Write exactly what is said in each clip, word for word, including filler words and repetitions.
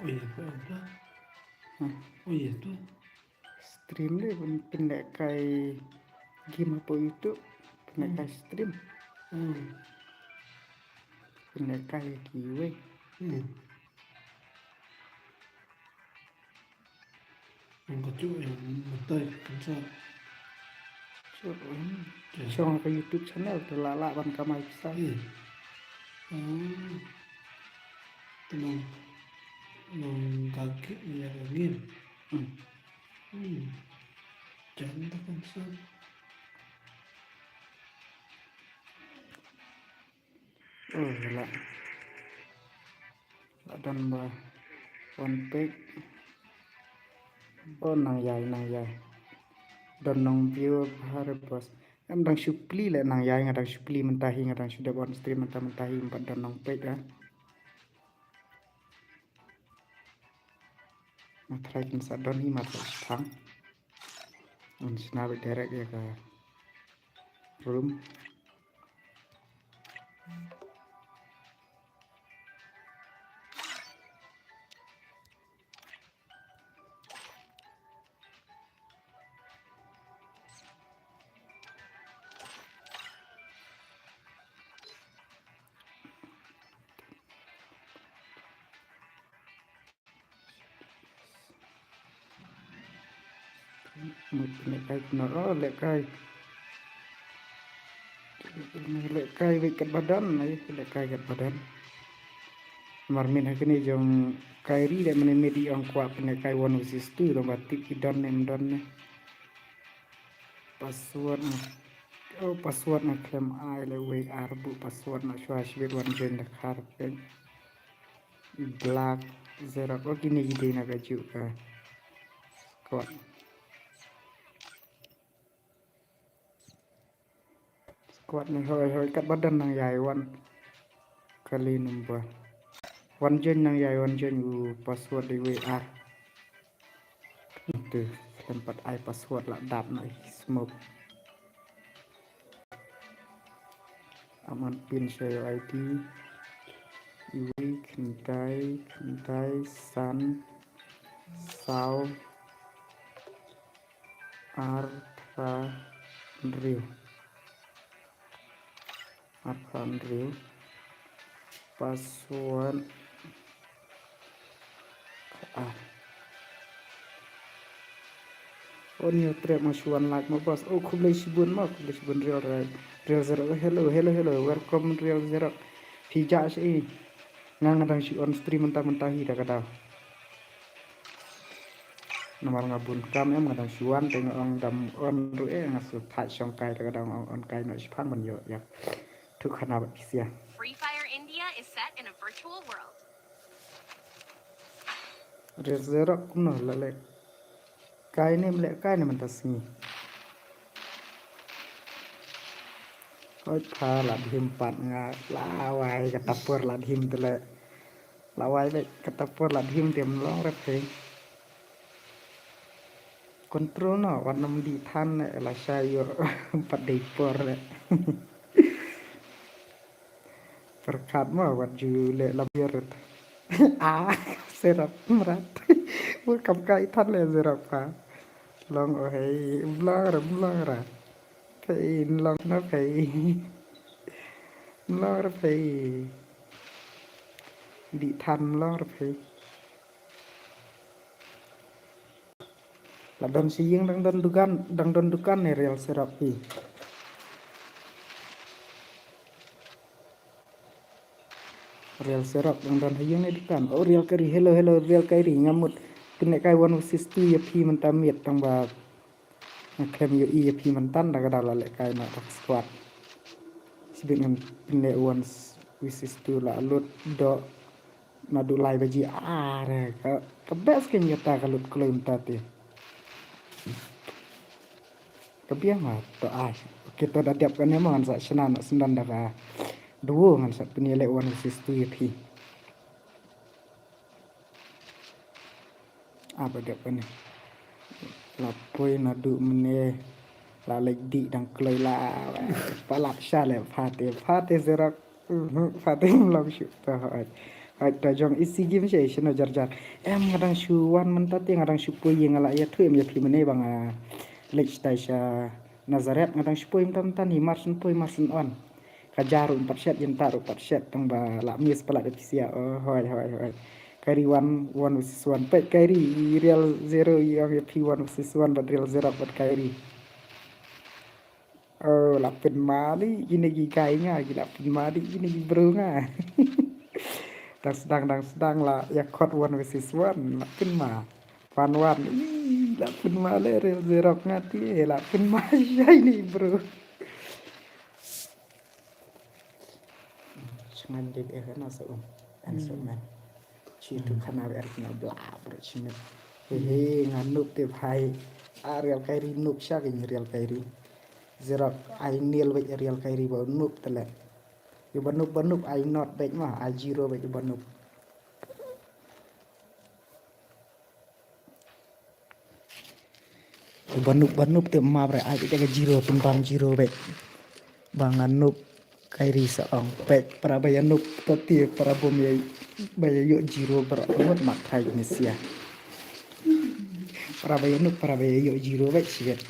Pynleh kai ba. Hmm. Oh, ïa tu. Stream le pyn, pynleh kai game hapoh YouTube. Pynleh kai stream. Hmm. Pynleh kai kiwei. Hmm. Ong ka juh ïa mynta kan sa. Juh, em. Ïa. Shong ka YouTube channel te lah lah ban kamai pisa. Ïa. Hmm. Te nong, nong ka ki ïa ka ngin. Hmm. Hmm. Jan ta kan sa. Oh, la. La don ba one pack. Oh, nang ïai, nang ïai. Don nong view bha re boss. Em dang shu plie le nang ïai, nga dang shu plie mynta hi, nga dang shu dep on stream mynta, mynta hi, em pat don nong pack ah. Nga try kin sa don hi, ma sa thang. Ngan shna beit direct ïa ka room. Mut lehkai kynnoh, oh, lehkai. Lehkai wei katba don, ai, lehkai katba don. Namar mynta ha kane jong Kairi leh mynne mynta ong kwah pynlehkai one versus two, tang ba tip ki don ne ym don ne. Password na. Oh, password na khlem ai leh wei ar buh password na shuwa shibit wan join da khar peng. Black Xerox. Oh, kine ki dei na kajuh ka squad. Squad ne hoi hoi katba don nang ïai wan. Kali number. Wan join nang ïai wan join u password dei wei ar. Te khlem pat ai password la dap na i smoke. Aman pin share I D. Iwei khyndai khyndai san saw ar phra hynriew. Ar phra hynriew. Password. Ah. Oh, new trap ma shu wan like ma boss. Oh, khublei shibun ma, khublei shibun Real, Real, Real Xerox. Hello, hello, hello. Welcome Real Xerox. Phi jah shi. Nga nga dang shu on stream mynta mynta hi da ka daw. Namar nga bun kam em, nga dang shu wan te nga ong dam on ruh eh, nga shu thait shong kai te ka dang ong on kai noh shiphang ban ïoh ïa. Tu khana bad kisia. Free Fire India is set in a virtual world. Real Xerox kumno la lehkai ne ym lehkai ne mynta sngi. Oi pha la dhim pat nga la wai kata por la dhim te le. La wai beit kata por la dhim te ym long re phi. Control noh wat nym dih than ne la shai ïoh pat dei por ne. Pyrkhat ma wat ju leh lam ïoh rit. Ah, Xerox mrat. Wa kam kai than le Xerox pha. Long o hei, ym long re, ym long re. Phi, ym long na phi. Ym long re phi. Dih than ym long re phi. La don sha ïing dang don dukan, dang don dukan ne Real Xerox phi. Real Xerox dang don ha ïing ne dukan. Oh, Real Kairi, hello, hello, Real Kairi, nga mut pynlehkai one versus two ïa phi mynta miet tang ba nga khlem ïohi ïa phi mynta da ka daw la lehkai noh da ka squad. Shibit ngan pynleh one versus two la lut doh. Naduh lai baje ar ka, ka best keiñ kata ka lut kloi mynta te. Ka biang ma to ai. Okay, to da dep kane ma ngan sa shna noh syndon da ka duo ngan sa pynïaleh one versus two ïa phi. Ah, ba dep kane. La poi naduh mynne la leit dih dang kloi la palat sha le phate, phate Xerox. Mhm, phate ym long shuh to hoi. Hait, ta jong isi gim sha, sha na jar jar. Em, nga dang shu wan mynta te, nga dang shu poi ïa, nga la ïathuh em ïa phi mynne ba nga leit sha tai sha Nazareth, nga dang shu poi mynta mynta ni, mar shen poi mar shen on. Ka jar ruh pat shet, ïa nta ruh pat shet, tang ba la miss palat ïa phi sha. Oh, hoi, hoi, hoi. Kyrie one, one versus one. Peit Kyrie, i Real Zero, i ong ïa phi one versus one, bad Real Zero, bad Kyrie. Oh, la pynmali ine ki kai nga, ki la pynmali ine ki bro nga. Dang sdang, dang sdang la ïa khot one versus one, la pynma. One one, ih, la pynmali Real Zero nga te, la pynma shai ni bro. Shngan dip eh kana sa um. An sa man. Chi tu khana wer kina bla bro chi mit. He he nga nup te bhai. A Real Kyrie nup sha ki Real Kyrie. Zero ai nil bek Real Kyrie ba nup tele. Yu ba nup ba nup ai not bek ma ai zero bek yu ba nup. Yu ba nup ba nup te ma bre ai te ka zero pynban zero bek. Ba nga nup Kyrie sa ong pek para ba ïa nup to ti para bom ïa ba ïa yu zero bra ngut mak thai ni sia. Para ba ïa nup para ba ïa yu zero bek siet.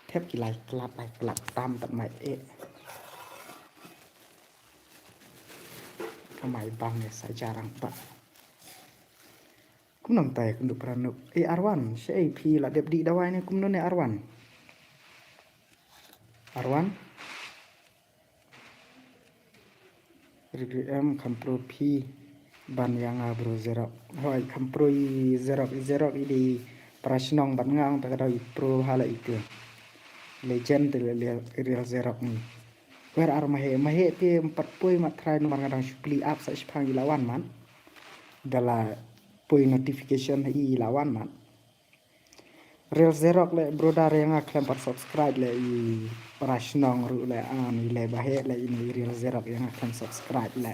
Thep ki lai klat ai klat tam tat mai eh. Kamai bang ïa sa jarang ba. Kumno tai kynduh para nup. Eh, Arwan, sha ei phi la dep dih dawai ne kumno ne Arwan? Arwan? Ri em kham pro phi ban ïa nga bro Zerok. Hoi kham pro i Zerok, i Zerok i dei para shnong bad nga ong ta ka dei i pro hala i te. Legend te le, le, Real Zerok ni. Wer ar Mahe, Mahe te em pat poi mat trai namar nga dang shu plie app sa shiphang i la wan mat. Da la poi notification i la wan mat. Real Zerok le brother ïa nga khlem pat subscribe le i para shnong ruh le an i le Bahe le i ni Real Zerok ïa nga khlem subscribe le.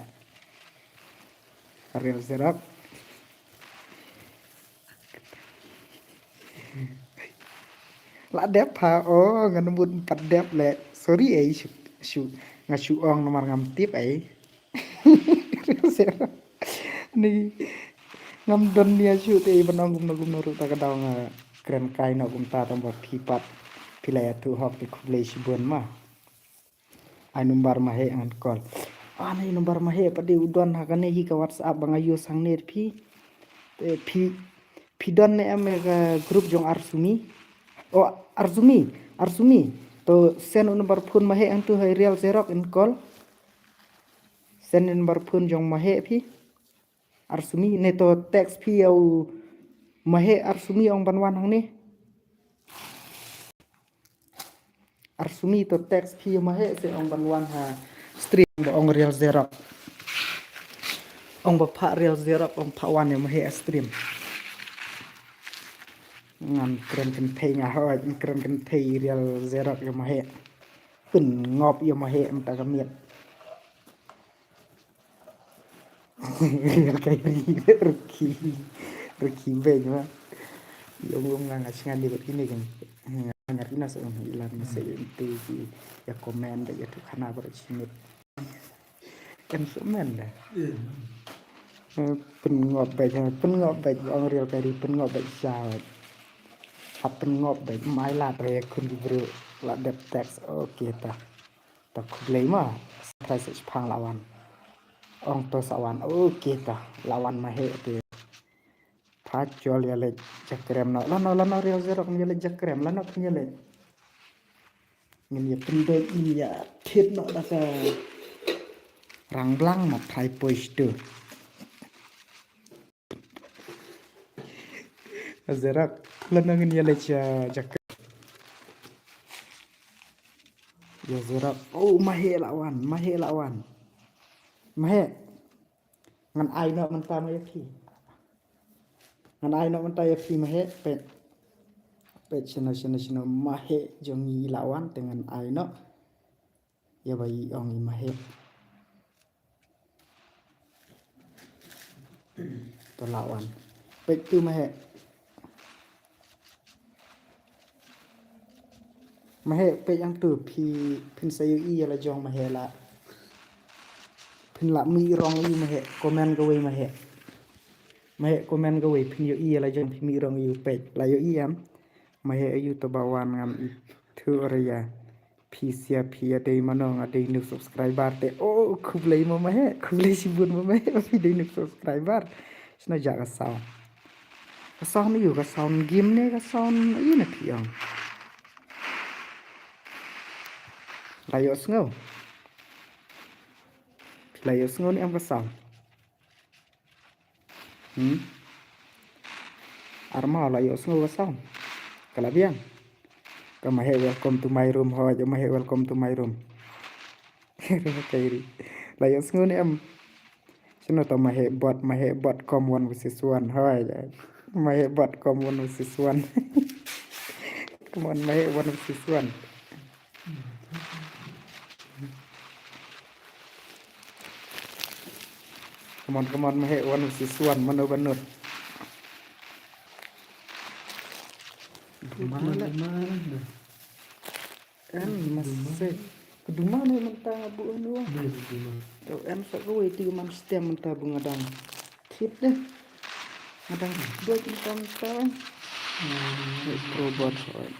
Real Zerok. La dep ha, oh, ngan mut pat dep le. Sorry eh, shu, shu, nga shu ong namar ngam tip eh. Ni, ngam don nia shu te ban ong kumno kumno ruh ta ka daw nga kren kai noh kumta tang ba phi pat. Phi la ïathuh hok te khublei shibun ma. Ai number Mahe ngan call. Ai number Mahe pat dei u don ha kane hi ka WhatsApp ba nga use hangne phi. Te phi, phi don ne em ka group jong Arsumi. Oh, Arsumi, Arsumi. To send u number phone Mahe hangtu ha Real Zerok in call. Send number phone jong Mahe phi. Arsumi ne to text phi ïa u Mahe Arsumi ong ban wan hangne. Arsumi to text phi ïa Mahe se ong ban wan ha stream ba ong Real Zerok. Ong ba pha Real Zerok ong pha wan ïa Mahe ha stream. Ngan kren kynthei nga hoi, ngan kren kynthei Real Zerok ïa Mahe. Pynngop ïa Mahe mynta ka miet. Ka ri rki, rki beng ma. Ïa um nga nga sngewbha dei bad kine kan. Nga ngar ina sa um ilan sa ïa inte ki ïa comment da ïa tu khana bad shi mit. Kan sa men da. Eh, pynngop bad, pynngop bad ong Real Kyrie pynngop bad sa. Hap pynngop bad mai la tre kun ki bru la dep text. Okay ta. Ta khublei ma, sa trai sa shipang la wan. Ong to sa wan, okay ta, la wan Mahe te. Pha jol ïa leit jakrem no, lano, lano Real Zerok ïa leit jakrem, lano phin ïa leit. Ngin ïa pyndep ngin ïa thied no da ka rangblang ma phai poi stu. Zerok, lano ngin ïa leit jakrem. Ïa Zerok. Oh, Mahe la wan, Mahe la wan. Mahe. Ngan ai noh mynta ma ïa phi. Ngan ai noh mynta ïa phi Mahe, peit. Peit shano, shano, shano Mahe jong ngi la wan te ngan ai noh. Ïa ba i ong i Mahe. To la wan. Peit tu Mahe. Mahe peit hangtu phi phin sa ïohi ïa la jong Mahe la. Phin lah mih rong ïa u Maheh, comment kawei Maheh. Maheh comment kawei phin ïohi ïa la jong phi mih rong ïa u peit. La ïohi em? Maheh ïa u to ba wan ngam ithuh re ïa. Phi sia phi ïa dei mano nga dei new subscriber te. Oh, khublei mo Maheh, khublei shibun mo Maheh, phi dei new subscriber. Shano ja ka sound. Ka sound ïa u, ka sound game ne, ka sound ïa u na phi ong. La ïohsngew. Phi la ïohsngew ne em ka sound. Hmm? Armaw la ïohsngew ka sound. Ka la biang. Ka Maheh welcome to my room, hoi, ka Maheh welcome to my room. Kairi. La ïohsngew ne em. Shano to Maheh bot, Maheh bot com one versus one. Hoi. Maheh bot com one versus one. Come on, Maheh one versus one. Come on, come on, Maheh one versus one, mano ba nud. Duma la. En mase. Duma ne mynta nga buh anu. To en sa kawei ti man stem mynta bu nga dang. Tip deh. Nga dang buh mynta mynta. Maheh Pro Bot hoi.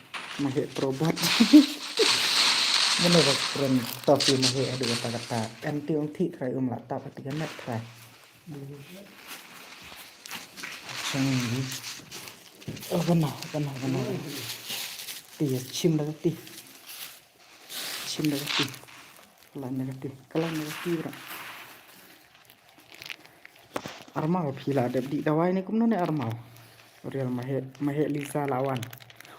Maheh Pro Bot. Mano ba kren tough ïa Maheh haduh katta katta. En ti ong thik trai um la tap ti ka net trai. Chang. Oh, bana, bana, bana. Ti, chim da ka ti. Chim da ka ti. Kalan da ka ti. Kalan da ka ti bra. Armaw phi la dep dih dawai ne kumno ne Armaw. Real Maheh, Maheh Lisa la wan.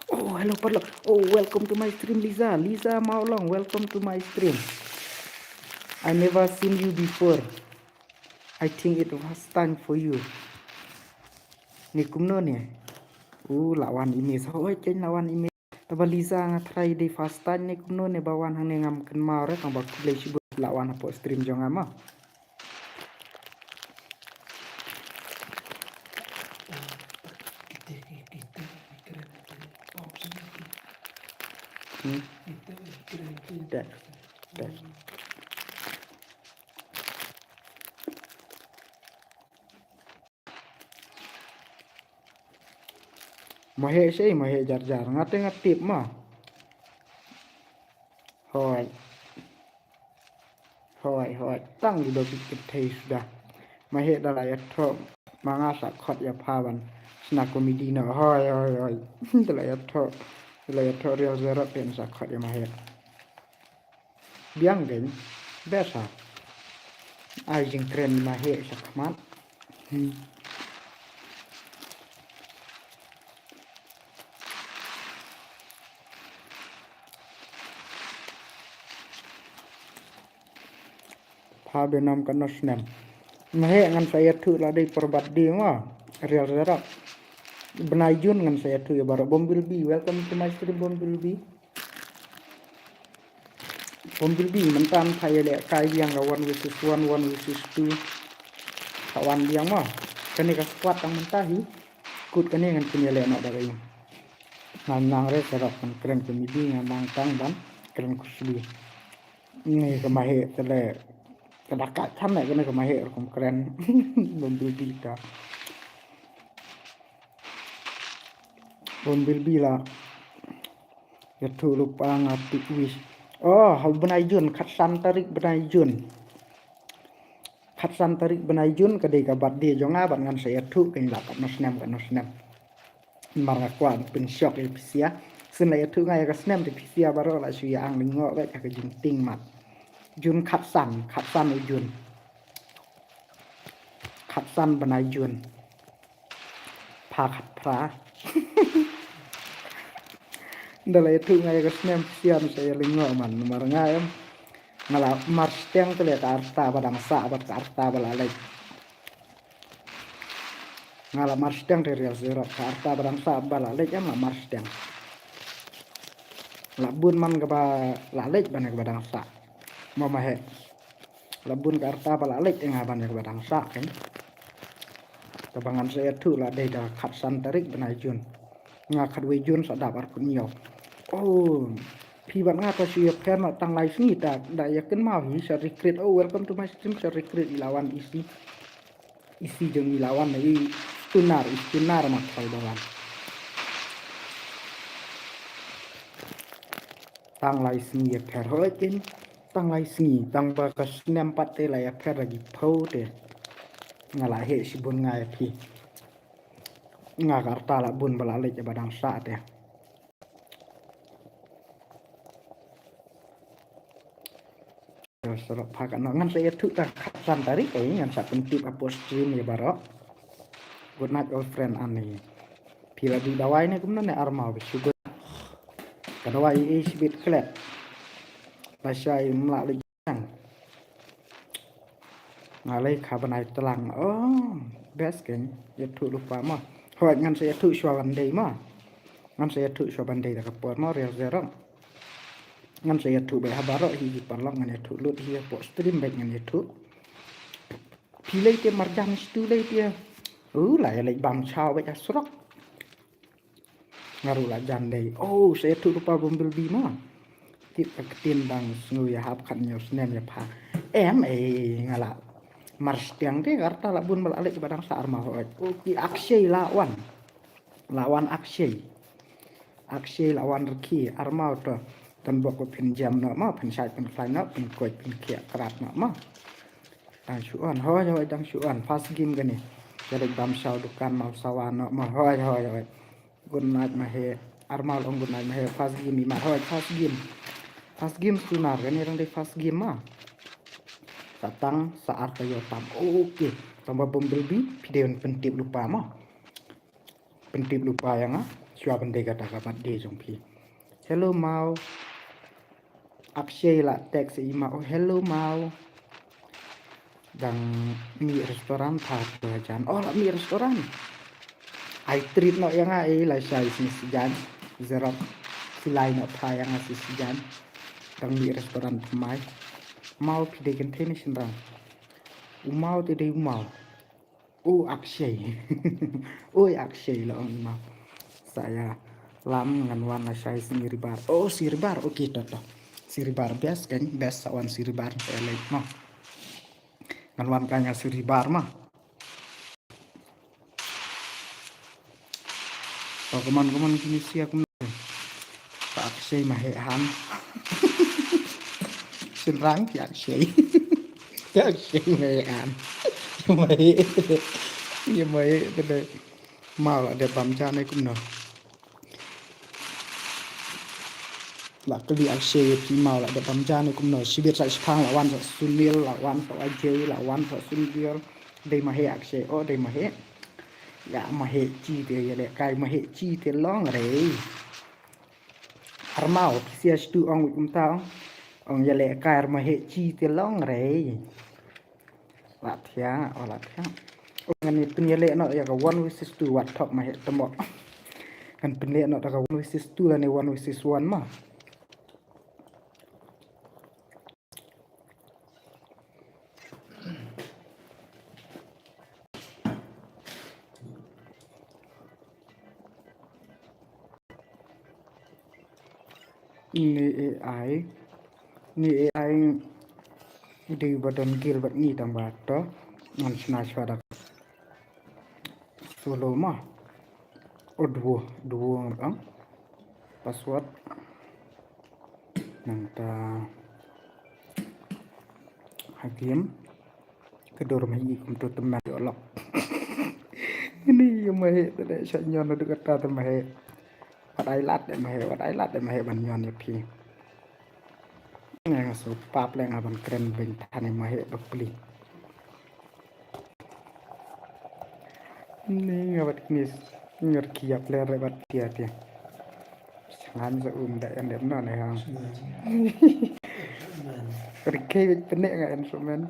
Oh, hello parlok. Oh, welcome to my stream Lisa. Lisa Mawlong, welcome to my stream. I never seen you before. I think it was time for you. Ni kumno ne? U la wan email. Hoi chen la wan email. Taba Lisa nga try dei first time ni kumno ne ba wan hangne ngam kynmaw re tang ba khublei shibun la wan hapoh stream jong nga ma. Hmm? Dek, dek. Maheh sei, Maheh jar jar. Nga te nga tip ma. Hoi. Hoi, hoi. Tang di do bit kit thei suda. Maheh da la ïathoh. Ma nga sa khot ïa pha ban sna comedy no. Hoi, hoi, hoi. Da la ïathoh. Da la ïathoh real zero pen sa khot ïa Maheh. Biang ding, besa. Ai jingkren Maheh shakhmat. Hmm. Pha benam ka no snem. Maheh ngan sa ïathuh la dei por birthday ma. Real zero. Bnai Jun ngan sa ïathuh ïa baroh. Bumblebee, welcome to my stream Bumblebee. Bumblebee mynta pha ïaleh kai biang ka one versus one, one versus two. Ka wan biang ma. Kane ka squad tang mynta hi. Kut kane ngan pynïaleh noh da ka ïing. Ngan nang re sarok ngan kren comedy ngan nang tang ban kren kusli. Ni ka Maheh tele. Ka da ka kane kane ka Maheh rukom kren. Bumblebee ta. Bumblebee la. Ïathuh lypa nga tik wish. Oh, ha bnai Jun, khatsan tarik bnai Jun. Khatsan tarik bnai Jun ka dei ka birthday jong nga bad ngan sa ïathuh kein la katno snem katno snem. Mar nga kwah pynshock ïa phi sia. Sien la ïathuh nga ïa ka snem te phi sia baroh la shu ïa ang lyngngoh bad ka jingtieng mat. Jun khatsan, khatsan u Jun. Khatsan bnai Jun. Pha khatphra. Nda la ïathuh nga ïa ka snem phi sia sa ïa lyngngoh man. Mar nga em. Nga la marsteng te le ka rta ba dang sah bad ka rta ba la leit. Nga la marsteng te real zero ka rta ba dang sah ba la leit em la marsteng. La bun man kaba la leit ban kaba dang sah. Mo Maheh. La bun ka rta ba la leit nga ban kaba dang sah kan. Kaba ngan sa ïathuh la dei da khatsan tarik bnai Jun. Nga khatwei Jun sa dap arphew hynñiew. Oh, phi Phi bad nga ta shu ïapher noh tang lai sngi ta da ïa kynmaw hi sha recruit. Oh, welcome to my stream sha recruit. I la wan isi. Isi jong i la wan na i Stunar, i Stunar ma thoi da wan. Tang lai sngi ïapher hoi kin. Tang lai sngi, tang ba ka snem pat te la ïapher da ki phew te. Nga la heh shibun nga ïa phi. Nga ka rta la bun ba la leit ïa ba dang sah te. Sarok pha ka no ngan sa ïathuh ta khatsan tarik eh, ngan sa pyntip hapoh stream ïa baroh. Good night old friend Ani. Phi la duh dawai ne kumno ne armaw ba shu gun. Ka dawai eh shibit klet. Lashai mla leit jang. Nga lei kha bnai tlang. Oh, best keiñ. Ïathuh lypa mo. Hooid ngan sa ïathuh shuwa ban dei mo. Ngan sa ïathuh shuwa ban dei da ka por mo, real zero. Ngan sa ïathuh beit ha baroh hi ki paralok, ngan ïathuh lut hi hapoh stream beit ngan ïathuh. Phi lei te marjan stu lei te. U la ïa leit bam chaw beit ha surok. Nga ruh la jan dei. Oh, sa ïathuh lypa Bumblebee mo. Tip ka ktien dang sngew ïa hap khat hynñiew snem ïa pha. Em, eh, nga la. Mar stiang te ka rta la bun ba la leit ba dang sah armaw hooid. Oh, ki Akshay la wan. La wan Akshay. Akshay la wan rkhie armaw to. Tang bok ko phin jam noh mo, phin shait phin khlaiñ noh, phin koit phin khiah krad noh mo. Dang shu on, hooid, hooid, dang shu on. First game kane. Ïa leit bam shaw dukan maw sawa noh mo, hooid, hooid, hooid. Good night ma he. Armaw la ong good night ma he. First game i mat, hooid, first game. First game Stunar kane dang dei first game mo. Sa tang, sa ar ka ïoh tam. Okay. Tang ba Bumblebee, phi dei ban pyntip lypa mo. Pyntip lypa ïa nga. Shuwa ban dei kata ka birthday jong phi. Hello maw. Akshay la text ïa i maw. Oh, hello maw. Dang mih restaurant pha to jan. Oh, la mih restaurant. Ai treat noh ïa nga eh, lashai shisien jan. Zerok. Silai noh pha ïa nga shisien jan. Dang mih restaurant thymmai. Maw phi dei kynthei ne shynrang. U maw te dei u maw. Oh, Akshay. Oi, Akshay, la ong i maw. Sa ïalam ngan wan lashai sngi Ribar. Oh, sngi Ribar. Okay, to, to. Sngi Ribar best kan, best sa wan sngi Ribar. Sa ïa leit mo. Ngan wan kane sngi Ribar mo. Oh, kumno, kumno kine sia kumno. Ka Akshay ma heh han. Shynrang ki Akshay. Ki Akshay ma heh han. Ïa ma heh. Ïa ma heh te de. Maw la dep bam ja ne kumno. La kylli Akshay ïa phi maw la dep bam ja ne kumno. Shibit sa shipang la wan sa Sunil, la wan sa Ajay, la wan sa Sunil. Dei ma heh Akshay, oh dei ma heh. Ïa ma heh chi te ïalehkai ma heh chi te long re. Armaw, phi sia shtu ong wit kumta ong. Ong ïalehkai ma heh chi te long re. La thiah, oh la thiah. Oh, ngan pynïaleh noh ïa ka one versus two wat thok ma heh tymok. Ngan pynleh noh da ka one versus two lane one versus one ma. Ni A I, ni A I dei ba don gil bad ngi tang ba to ngan shna shwa da solo ma. O duo, duo ngam ang. Password. Nangta ha game. Ka dur ma hi kum tu teman yo lok. Ini yo ma hi tade sha nyon du kata te ma hi. Wat ai lat de ma hi, wat ai lat de ma hi ban nyon ya phi. Nga so pap le nga ban kren beng tane ma hi bapli. Ni nga bat knis ngar kiap le re bat tia tia. Ngan sa um da en dem na ne ha. Rikei bet pene nga en so men.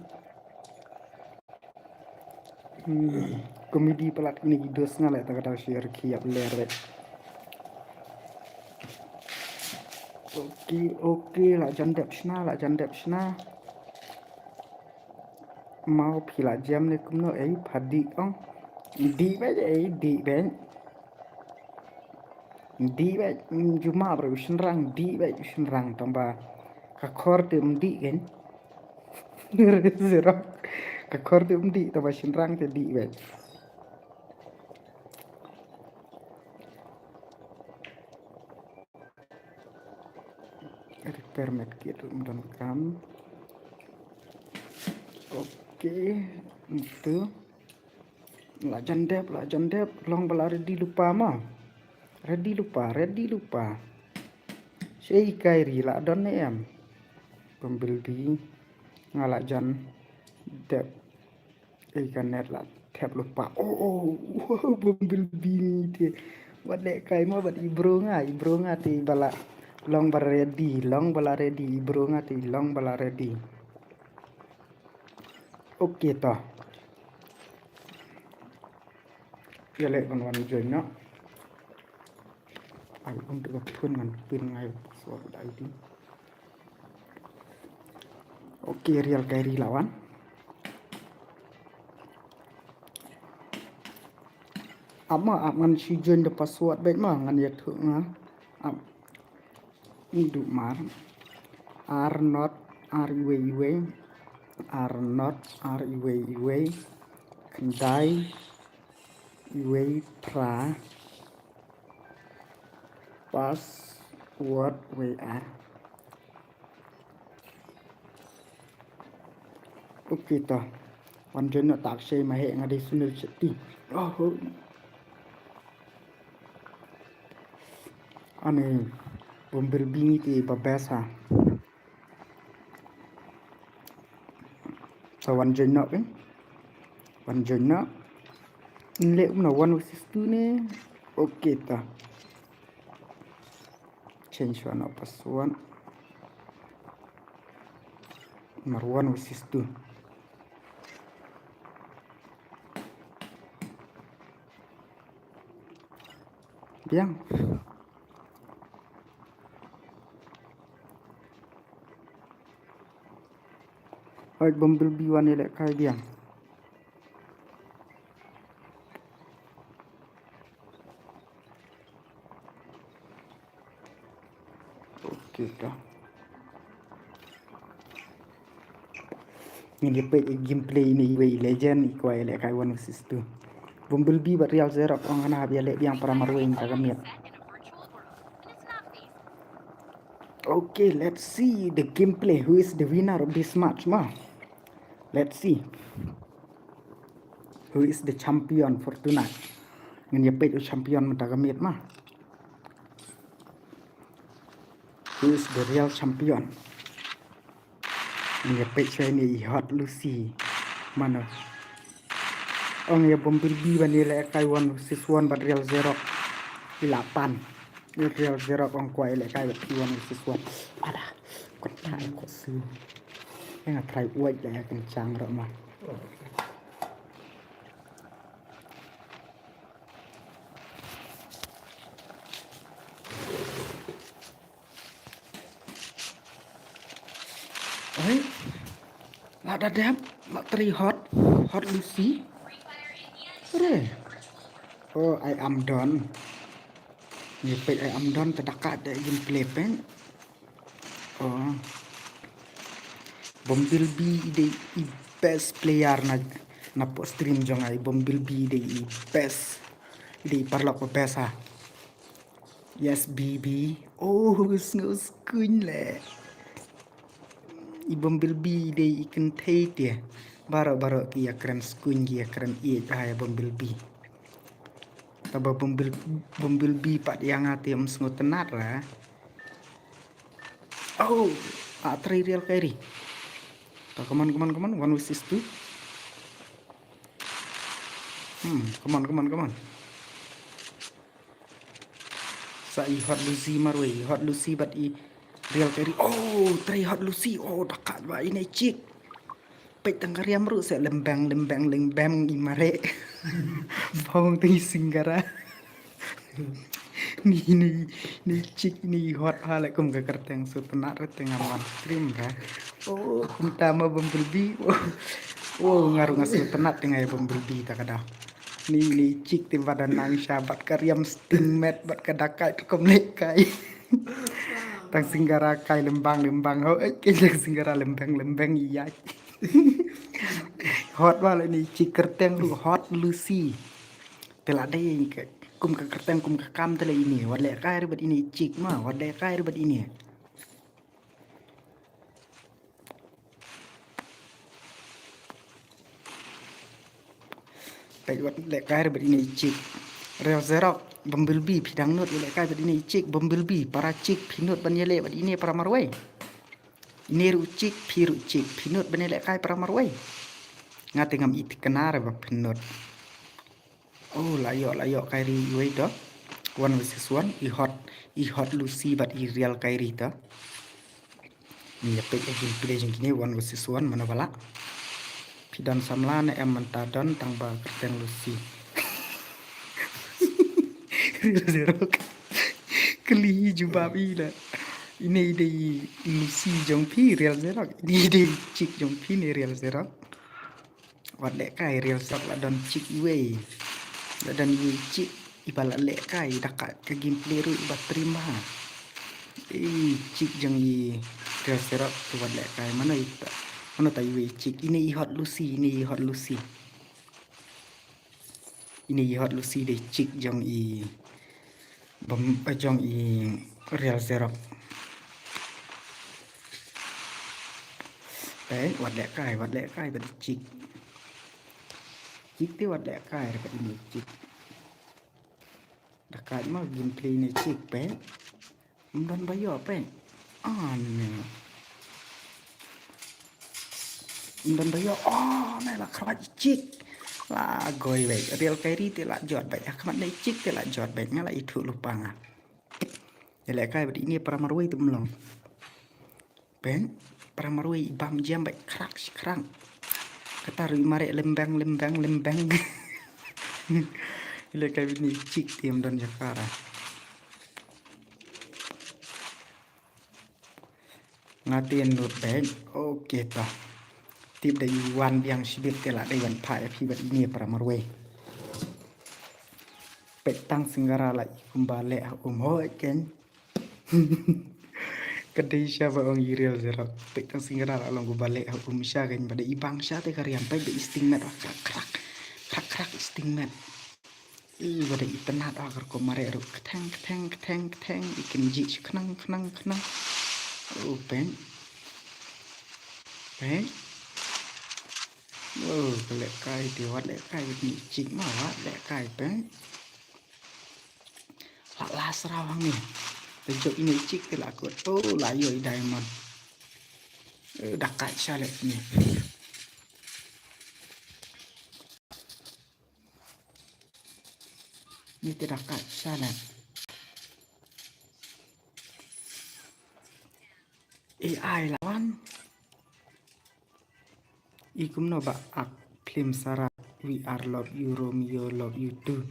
Komedi palat ni dos nga le ta kata share kiap le re. Okay, okay, la jan dep shna, la jan dep shna. Mau phi la jam ne kumno ei pha dih ong. Dih beit ei, dih beit. Dih bad, mm, juma bro, u shynrang, dih bad u shynrang, tang ba ka khor te um dih kan. Zero. Ka khor te um dih, tang ba shynrang te dih bad. Repair medkit um donkam. Ok, itu. La jan dep, la jan dep, long ba la ready lypa ma. Ready lypa, ready lypa. Shei kai ri la don ne em. Bumblebee. Nga la jan dep. Ei ka net la thep lypa. Oh, oh, oh, Bumblebee ni te. Wat leh kai mo bad i bro nga, i bro nga te ba la long ba ready, long ba la ready, i bro nga te long ba la ready. Ok to. Ïa leh ban wan join noh. Ai um te ka phone ngan pin ngai password da I D. Ok, real kai ri la wan. Ap ma, ap ngan shu join da password bad ma ngan ïathuh nga. Ap. Ngi duh mar. R not, R iwei iwei. R not, R iwei iwei. Khyndai iwei phra. Password wei ar. Ok to. Wan join noh, tak shei ma he nga dei Sunil Shetty. Oh. Ani Bumblebee te ba best ha. Sa wan join noh, eh? Wan join noh. Nleh um na one versus two ne. Ok ta. Change one of password. Mar one versus two. Biang. Oi, Bumblebee wan ïalehkai biang. Ok ta. Ngin ïa peit gameplay ine iwei i legend i kwah ïalehkai one versus two. Bumblebee bad Real Xerox ong hana hap ïaleh biang para marwei mynta ka miet. Okay, let's see the gameplay. Who is the winner of this match ma? Let's see. Who is the champion for tonight? Ngin ïa peit u champion mynta ka miet ma. Who is the real champion? Ngin ïa peit shuwa ine i Hot Lucy. Mano? Ong ïa Bumblebee ban ïalehkai one versus one bad Real Xerox. I la pan. I Real Xerox ong kwah ïalehkai bad phi one versus one. Ada. Kon trai ko su. Nga trai uwai da ïa kynchang ruh ma. Oi. La da dep, la trei Hot, Hot Lucy. Re. Oh, I am done. Ngi peit I am done te da ka da gameplay peit. Oh. Bumblebee i dei i best player na, na pdeng stream jong nga, i Bumblebee i dei i best. I dei i paralok ba best ha. Yes, baby. Oh, sngew skuñ leh. I Bumblebee i dei i kynthei te. Baroh baroh ki ïa kren skuñ ki ïa kren ïeit ha ïa Bumblebee. Taba Bumble, Bumblebee pat ïa nga te ym sngewtynnat ra. Oh, a trei Real Kairi. Ta, come on, come on, come on. One versus two. Hmm, come on, come on, come on. Sa i Hot Lucy marwei, i Hot Lucy bad i Real Kairi. Oh, trei Hot Lucy. Oh, da ka ba ine chick. Peit tang ka riam ruh se lembeng lembeng lembeng i mareh. Bong tang i singara. Ni ni ni chick ni hot ha leh kum ka kyrteng, sngewtynnat re te ngam wan stream ra. Oh, kumta ma Bumblebee. Oh, oh nga ruh nga sngewtynnat te nga ïa Bumblebee ta ka daw. Ni ni chik te bad nang sha bad ka riam sting met bad ka dakai tu kom leh kai. Tang Singgara kai lembang lembang ho eh kai Tang Singgara lembang lembang iya. Hot wala ni chik kerteng tu hot Lucy. Te la dei ka kum ka kerteng kum ka kam te la ini wat leh kai bad ini chik ma wat leh kai bad ini. Peit wat leh kai bad ine i chik. Real Xerox Bumblebee phi dang nud leh kai bad ine i chik Bumblebee para chik phi nud ban ïaleh bad ine para marwei. Ine ruh chik phi ruh chik phi nud ban ïaleh kai para marwei. Nga te ngam i thikna re ba phi nud. Oh la ïoh la ïoh kai ri iwei to. One versus one i hot i hot Lucy bad i real kai ri to. Ni ïa peit ïa gameplay jong kine one versus one mano ba lah. Phi don samla ne em mynta don tang ba kyrteng Lucy. Real Xerox. Kylli jubab i la. Ine i dei Lucy jong phi Real Xerox. Ine i dei chik jong phi ne Real Xerox. Wat leh kai Real Xerox la don chik iwei. La don iwei chik iba la leh kai da ka ka gameplay ruh iba trim ha. I chik jong i Real Xerox tu wat leh kai mano i ta. Mano ta iwei chik ine i hot Lucy ine i hot Lucy. Ine i hot Lucy dei chik jong i bam jong i Real Xerox. Peit wat leh kai wat leh kai bad i chik. Chik te wat leh kai bad ine i chik. Da kai ma gameplay ine i chik peit. Ym don ba ïoh peit. Ane. Ym don ba ïoh. Oh ne la khraw i chik. La goi wei. Real kai ri te la jot beit. Ha khmat ne i chik te la jot beit nga la ithuh lypa nga. Ïa leh kai bad ine para marwei te ym long. Peit para marwei i bam jam beit khrak shi khrak. Kata ruh i mareh lembeng lembeng lembeng. Ïa leh kai bad ine i chik te ym don jaka ra. Nga te nud beit. Ok to. Tip da i wan biang shibit te la dei ban phah ïa phi bad ine para marwei. Peit Tang Singgara la i kumba leh ha um hoi ken. Ka dei sha ba ong i Real Xerox. Peit Tang Singgara la long kumba leh ha um sha ken ba dei i bang sha te ka riam peit da i sting met krak krak. Krak krak i sting met. I ba dei i tnat ah kar ko mareh ruh ktheng ktheng ktheng ktheng i kynjih shu khnang khnang khnang. Oh peit. Peit. Oh ka leh kai te wat leh kai ni chik ma wat leh kai peit. La la sraw hangne. Te jop ine i chik te la kut. Oh la ïoh i diamond. Eh, da kai sha leh ni. Ni te da kai sha leh. A I la wan. I kumno ba ak phlim Sara we are love you Romeo love you too.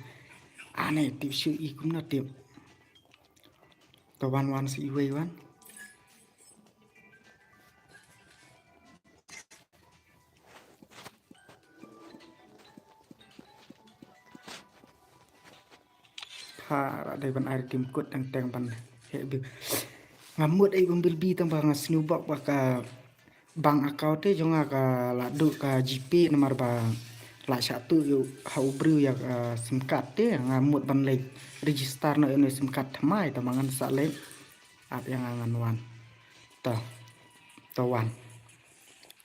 Ane tip shu i kumno tip. To wan wan si iwei wan. Pha ra dei ban ai redeem code teng teng ban heh bi. Nga mut ei bang bilbi tang ba nga sniewbok ba ka bank account te jong nga ka la duh ka GPay namar ba la shah tuh ïa u ha u briew ïa ka sim card te nga mut ban leit register noh ïa u sim card thymmai tang ba ngan sa leit ap ïa nga ngan wan. To to wan.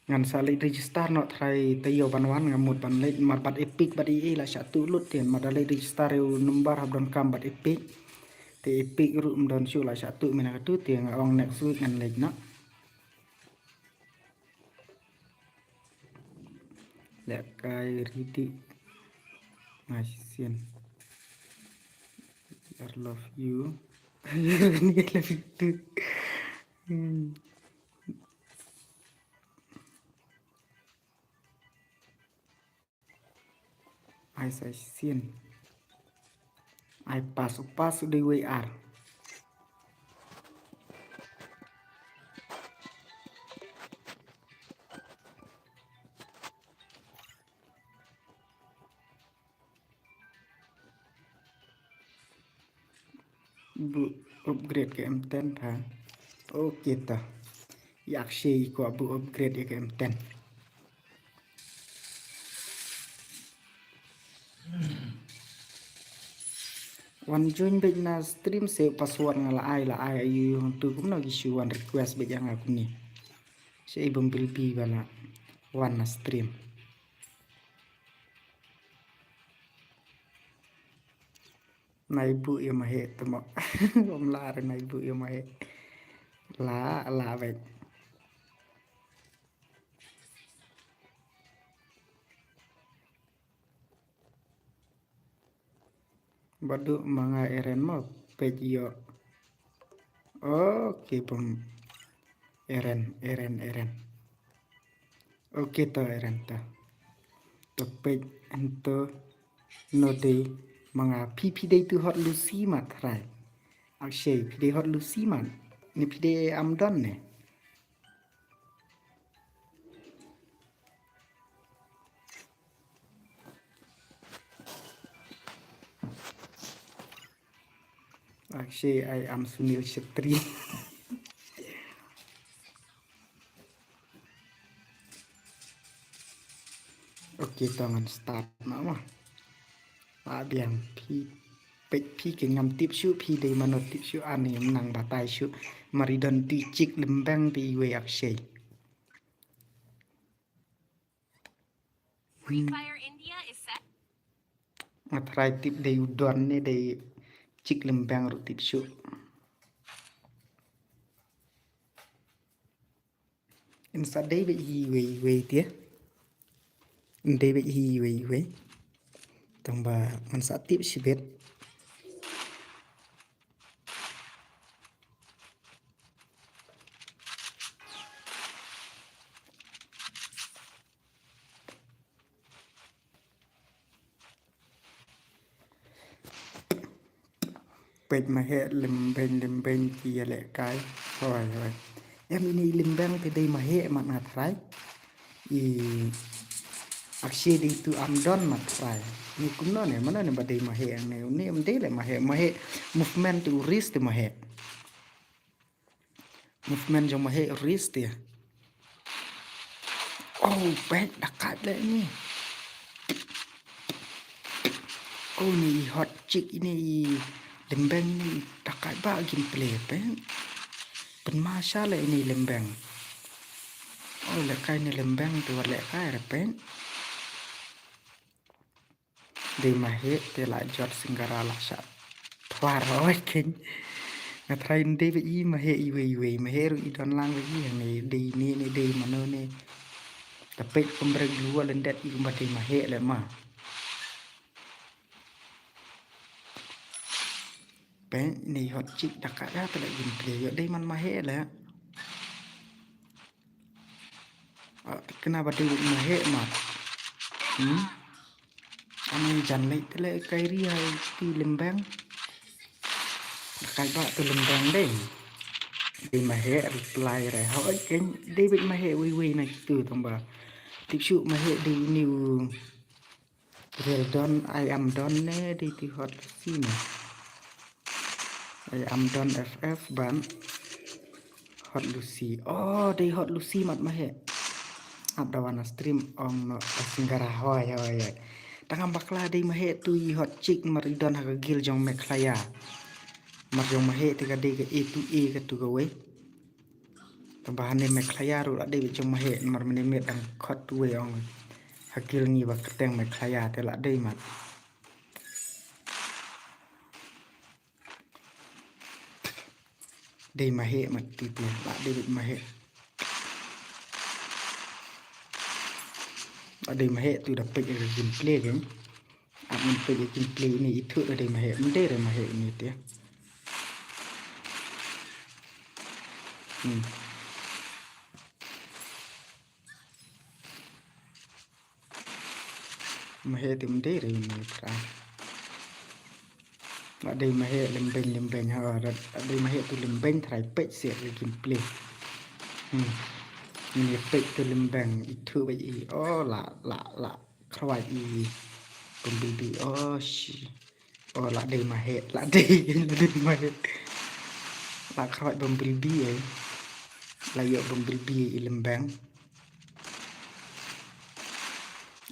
Ngan sa leit register noh trai taïew ban wan nga mut ban leit mar bad Epic bad ei ei la shah tuh lut te mar da leit register ïa u number hap donkam bad Epic. Te Epic ruh ym don shuh la shah tuh mynta katu te nga ong next week ngan leit noh. Leh kai ridi. Ngai sien. I love you. I love you too. Hmm. Ai sa sien. Ai pass, pass dei wei ar. Bu upgrade ka M ten ha. Okay ta. Ïa Akshay i kwah bu upgrade ïa ka M ten. Wan join beit na stream se password nga la ai, la ai ayu hangtu kumno ki shu wan request beit ïa nga kumne. Sha i bym bilbi ba la wan na stream. Nai buh ïa Maheh te mo. Bym lah re nai buh ïa Maheh. Lah, lah beit. Ba duh ma nga Eren mo, peit ïoh. Okay, bym Eren, Eren, Eren. Okay, to Eren to. To peit hangto no dei ma nga, phi, phi dei tu Hot Lucy mat Trai. Akshay, phi dei Hot Lucy mat. Ne phi dei Amdon ne? Akshay, I am Sunil Shetty. Okay, to ngan start noh mo. Lah biang phi, peit phi ki ngam tip shuh phi dei mano, tip shuh ani ym nang batai shuh. Mar i don tu i chick lymbeng tu iwei Akshay. Free Fire India is set. Nga try tip dei u don ne dei chick lymbeng ruh tip shuh. Yn sa dei beit hi iwei iwei te. Yn dei beit hi iwei iwei. Tang ba ngan sa tip shibit. Peit Maheh lymbeng lymbeng ki ïalehkai. Hoi hoi. Em ine i lymbeng te dei Maheh mat nga trai. I Akshay dei tu Amdon mat trai. Ni kumno ne, mano ne ba dei Maheh ne, ni em dei le Maheh, Maheh movement tu wrist te Maheh. Movement jong Maheh wrist te. Oh, peit da kat le ni. Oh, ni i hot chick ine i lymbeng ni da kat ba gameplay peit. Pynmasha le ine i lymbeng. Oh, lehkai ine i lymbeng te wat lehkai re peit. Dei Maheh te la jot Singara la shah thwar oi keiñ. Nga try dei ba i Maheh iwei iwei, Maheh ruh i don lang ba i hangne dei ne ne dei mano ne. Te peit kumba rek luwa lyndet i kumba dei Maheh le ma. Peit ne hot chick da ka da te le gameplay ïoh dei man Maheh le. Ah, kena ba dei Maheh ma. Hmm. Ani jan leit te le kai ri hai ti lymbeng. Kai ba tu lymbeng dei. Dei Maheh reply re. Hoi keiñ dei beit Maheh wei wei na tu tang ba. Tip shuh Maheh dei ine u. Real don, I am don ne dei ti Hot Lucy ne. I am don F F ban Hot Lucy. Oh, dei Hot Lucy mat Maheh. Ap da wan na stream ong no Singara hoi hoi hoi. Tang ngam bakla dei Maheh tu i hot chick mar i don ha ka guild jong Meghalaya. Mar jong Maheh te ka dei ka A two A ka tu kawei. Tang ba hane Meghalaya ruh la dei beit jong Maheh mar mynne miet dang khot wei ong. Ha guild ngi ba kyrteng Meghalaya te la dei mat. Dei Maheh mat ti ti la dei beit Maheh. La dei Maheh tu da peit ïa ka gameplay keiñ. Ap ngan peit ïa gameplay ine i thuh da dei Maheh, ym dei re Maheh ine te. Hmm. Maheh te ym dei re ine trai. La dei Maheh lymbeng lymbeng ha, la dei Maheh tu lymbeng trai peit se re gameplay. Hmm. Ine peit tu lymbeng i thuh ba i oh la la la. Khrwai i pynbibi oh shi. Oh, la dei ma heh, la dei, la dei ma heh. La khroi bumblebee, eh. La ïoh bumblebee, eh, i lem bang.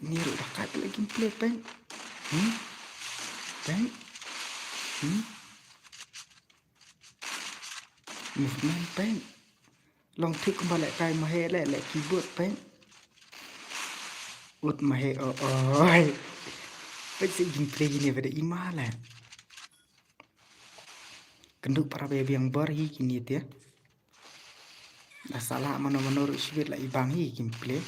Ni ruh da kat lagi play pen. Hmm? Pen? Hmm? Movement pen. Long thik kumba leh kai ma heh leh, leh keyboard pen. Ut ma heh, oh, oh. Pen sa jingplay ne bad i ma leh. Kynduh para biang bor hi kine te. Da sala mano mano ruh shibit la i bang hi kin play.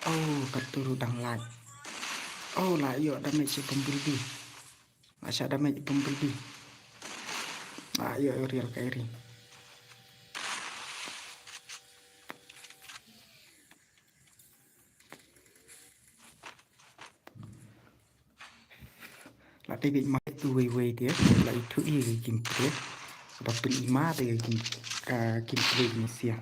Oh, katto ruh dang lait. Oh, la ïoh damage bumblebee. La shah damage bumblebee. La ïoh real Kyrie. La te bit ma tu wei wei te, la ithuh i ki kim te. Ba pyn i ma te ki kim, ah, kim te ni sia.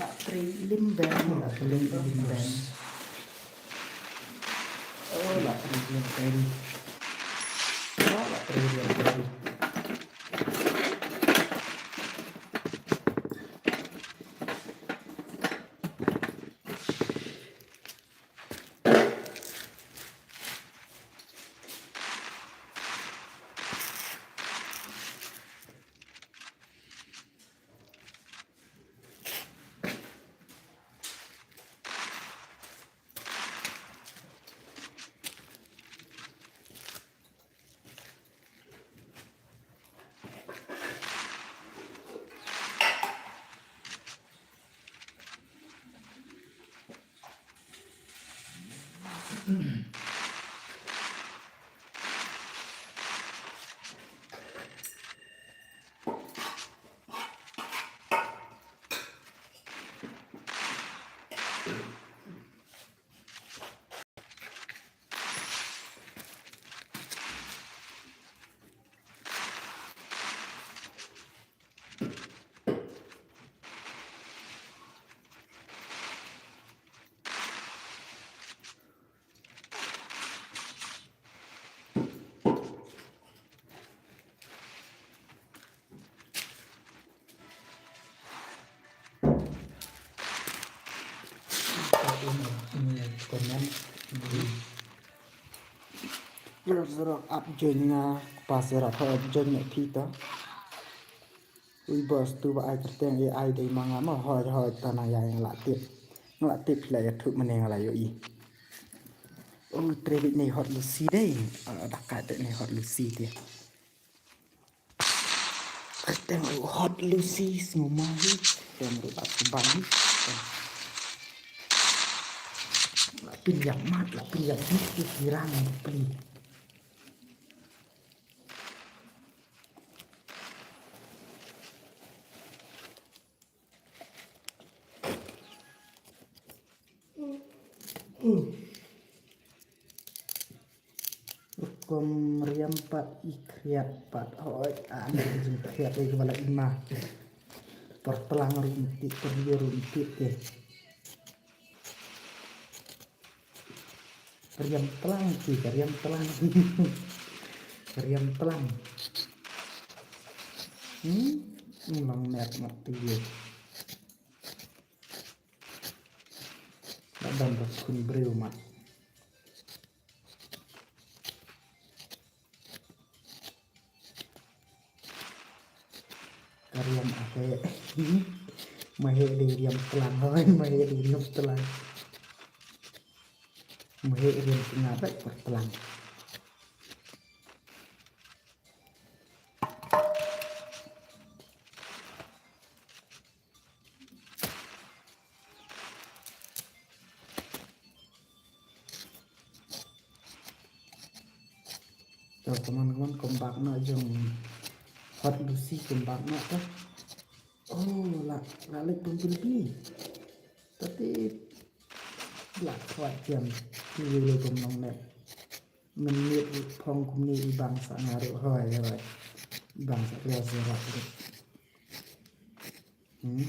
La trei i lem bang, la trei i lem bang. Oh, la trei i lem bang. Oh, la trei i lem bang. Comment. Zero zero up join nga, pas zero up join nga phi to. Ui boss, tu ba ai kyrteng A I dei ma nga mo, hoi hoi, ta na ïa nga la tip. Nga la tip phi la ïathuh mynne nga la ïohi. Oh, trei beit ne Hot Lucy dei. Ah, da kat beit ne Hot Lucy te. Kyrteng ruh Hot Lucy, sngew ma hi. Kyrteng ruh ba sngewbha hi. La pynïap mat, la pynïap mat, ki rang pynïap. Rukom riam pat i khriat pat. Hoi, ah, ni jingkhriat lei kaba la i ma. Por tlang ruh mti, por ïa ruh mti te. Riam tlang ki, riam tlang. Riam tlang. Hmm? Nang met mat ti ye. Ba dam ba khun briew mat. Ka riam ake. Ma he dei riam tlang, hoi, ma he dei riam tlang. Ma he riam tlang, bai por tlang. To, come on, come on, come back noh jong Hot Lucy, come back noh to. Oh, la, la leit bumblebee. Tati la khwat jam. Ki wei le kum long net. Mynmiet i phong kumne i bang sa nga ruh hoi hoi. I bang sa ria zero ruh. Hmm.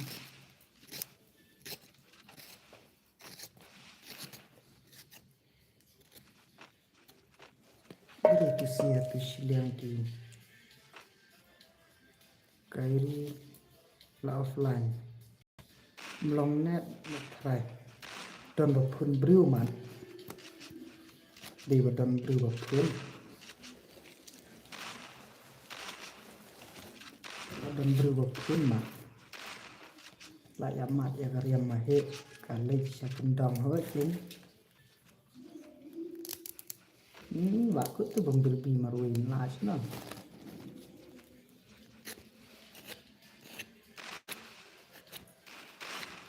Beri tu sia tu shiliang ki. Kairi la offline. Mlong net la try. Don ba phun briew mat. Dei ba don briew ba phun. Don briew ba phun mat. La ïa mat ïa ka riam ma he. Ka leit sha kyndong ho kin. Hmm, ba kut tu bang bilbi marwei na sna.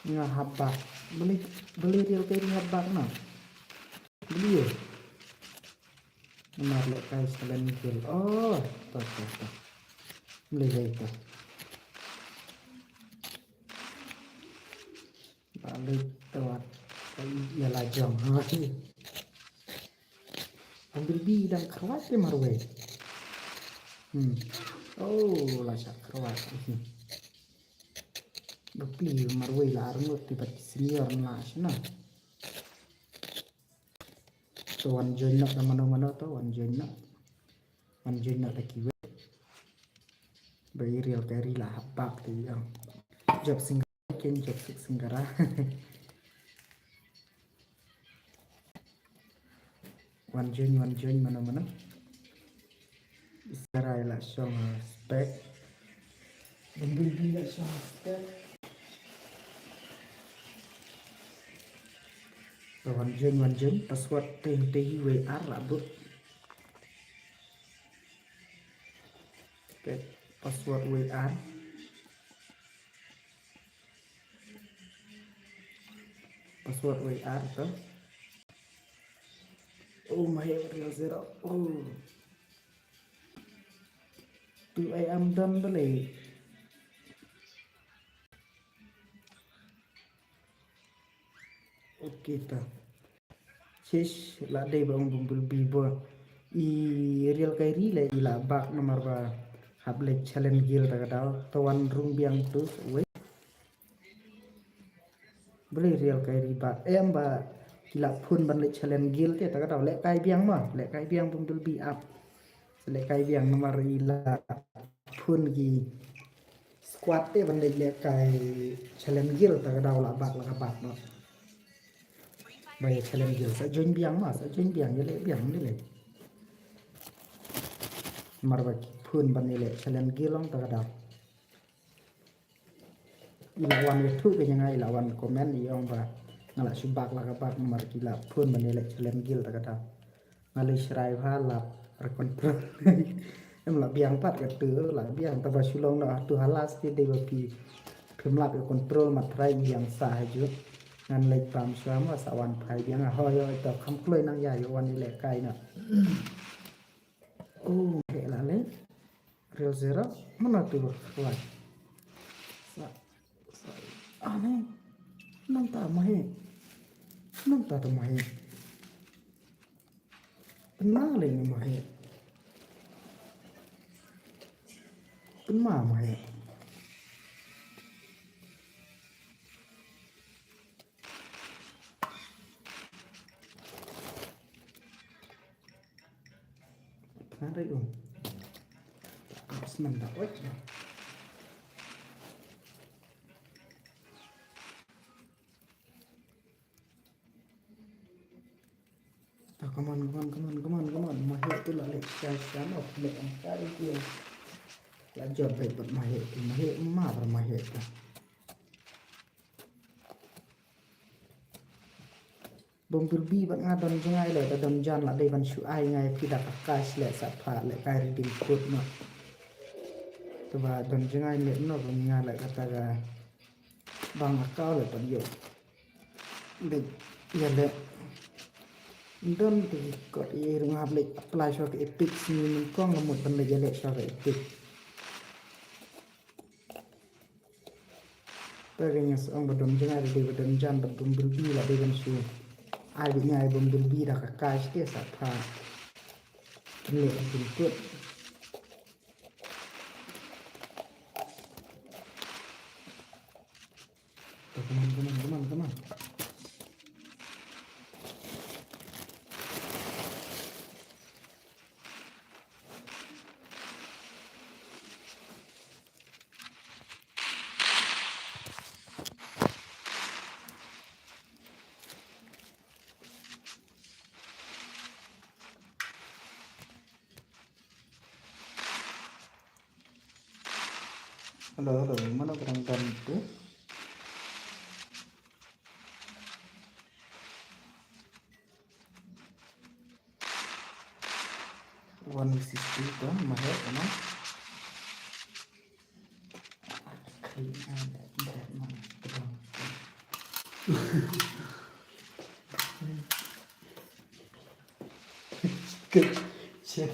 Nga hap bak. Beli, beli riel kairi hap bak na. Beli ye. Namar lehkai Silent Guild. Oh, to, to, to. Beli kairi to. Balik tawat. Ïa la jong. Bang bilbi dang khrwat te marwei. Hmm. Oh, la shah khrwat. Hmm. Bapli marwei la arngut te bad senior na sna. To wan join na da mano mano to wan join na. Wan join na da kiwei. Ba i riel kairi la hap bak te yang. Job sing Ken jop sik singkara. Wan join, wan join, mano, mano. Singkara ila shong, uh, spec. Bumblebee ila shong spec. So, wan join, wan join. Password te, te hi wei ar la but. Spec. Password wei ar. Password wei ar to. Oh, ma he real zero. Oh. Tu ai am done balei. Okay ta. Shish, la dei ba ong Bumblebee ba. I real kairi le i la bak namar ba hap leit Silent Guild ta ka daw. To wan rung biang tu, wei. Bri real kairi bak. Em ba ki la phun ban leit Silent Guild te ta ka daw. Lehkai biang ma, lehkai biang Bumblebee ap. Lehkai biang namar i la phun ki squad te ban leit lehkai Silent Guild ta ka daw la bak la ka bak no. Ba ïa Silent Guild sa join biang ma, sa join biang ïa leh biang ni leh. Namar ba ki phun ban ïa leh Silent Guild long ta ka daw. I la wan ïathuh ka ïa nga, i la wan comment i ong ba nga la shu bak la ka bak namar ki la phun ban ïa leh Silent Guild ta ka daw. Nga leit shrai bha lap re control. Em la biang pat ka tu la biang ta ba shu long na tu halas ti dei ba phi phim lap ïa control ma trai biang sa ha ju. Ngan leit bam shwa ma sa wan phai biang a hoi oi ta kham kloi nang ïa ïa wan ïa lehkai na. Oh, he la leh. Real zero. Mana tu ba khwai. Sa, sa. Ane. Nang ta ma he. Nang ta ta ma he. Tynma lei ni ma he. Tynma ma he. Tynma lei um. Snem da oi. Ta, come on, come on, come on, come on, come on. Ma he tu la leh sha sha ma leh ang kai tu. La jot bad bad ma he tu, ma he ma bar ma he tu. Bumblebee bad nga don jngai leh, da don jan la dei ban shu ai ngai phi da ka cash leh sa pha lehkai redeem code no. Te ba don jngai leh no ba nga leh kata ka bank account leh ban ïoh. Leh ïa leh. Don te kot ïa rung hap leh apply shuwa ka Epic sngi nyngkong la mut ban leh ïa leh shuwa ka Epic. Te ka ngi sa ong ba don jngai da dei ba don jan bad Bumblebee la dei ban shu Ai bit ngai bym dul bi da ka kai te sa pha. Kine kin kut. Come on, come on, come on, come on. Hello, hello. Mano ka dang don tu? One sixty tu, mahek, ano? Good. Shit.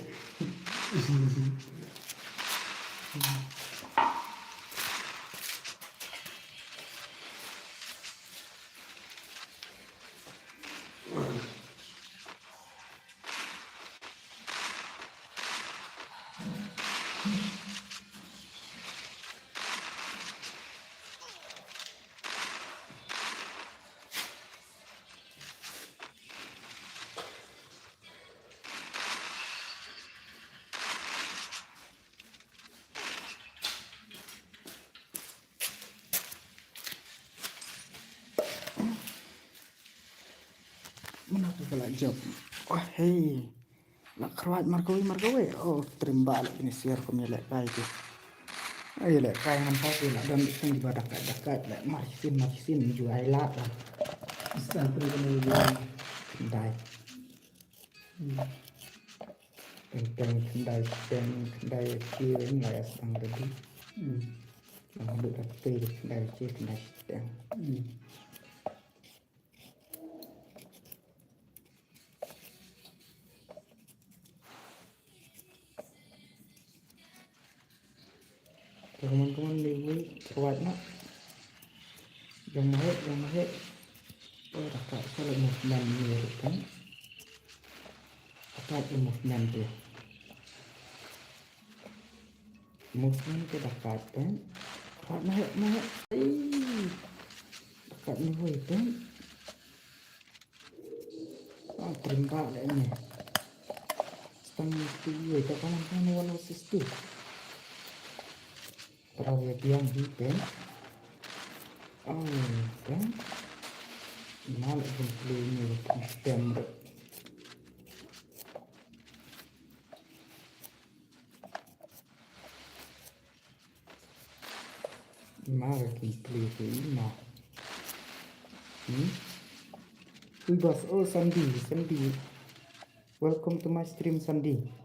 Mano ka la jop. Oh, hey. La khrwat mar kawei, mar kawei. Oh, trim ba la ini siar kum ya lek kai tu. Ai lek kai ngan pa tu la don sing ba dakat, dakat lek mar sin, mar sin ju ai la. Stan trim kena ini. Dai. Hmm. Teng, teng, khyndai, teng, khyndai, teng, la ïa sdang ready. Hmm. Lang haduh da pei, khyndai, teng, khyndai, teng. Hmm. Come on, come on, Liwi. Kuat nak. Jong mahek, jong mahek. Oh, dakat sa leh movement ni ruh kan. Dakat leh movement dia. Movement ke dakat kan. Kuat mahek, mahek. Ai. Dakat ni wei kan. Ah, trim ba leh ni. Stang tu wei ta kan kan one versus two. Terlalu yang di pen. Oh, kan. Mal gameplay ni stem. Mar gameplay te ima. Hmm? Ui boss, oh Sandy, Sandy. Welcome to my stream, Sandy.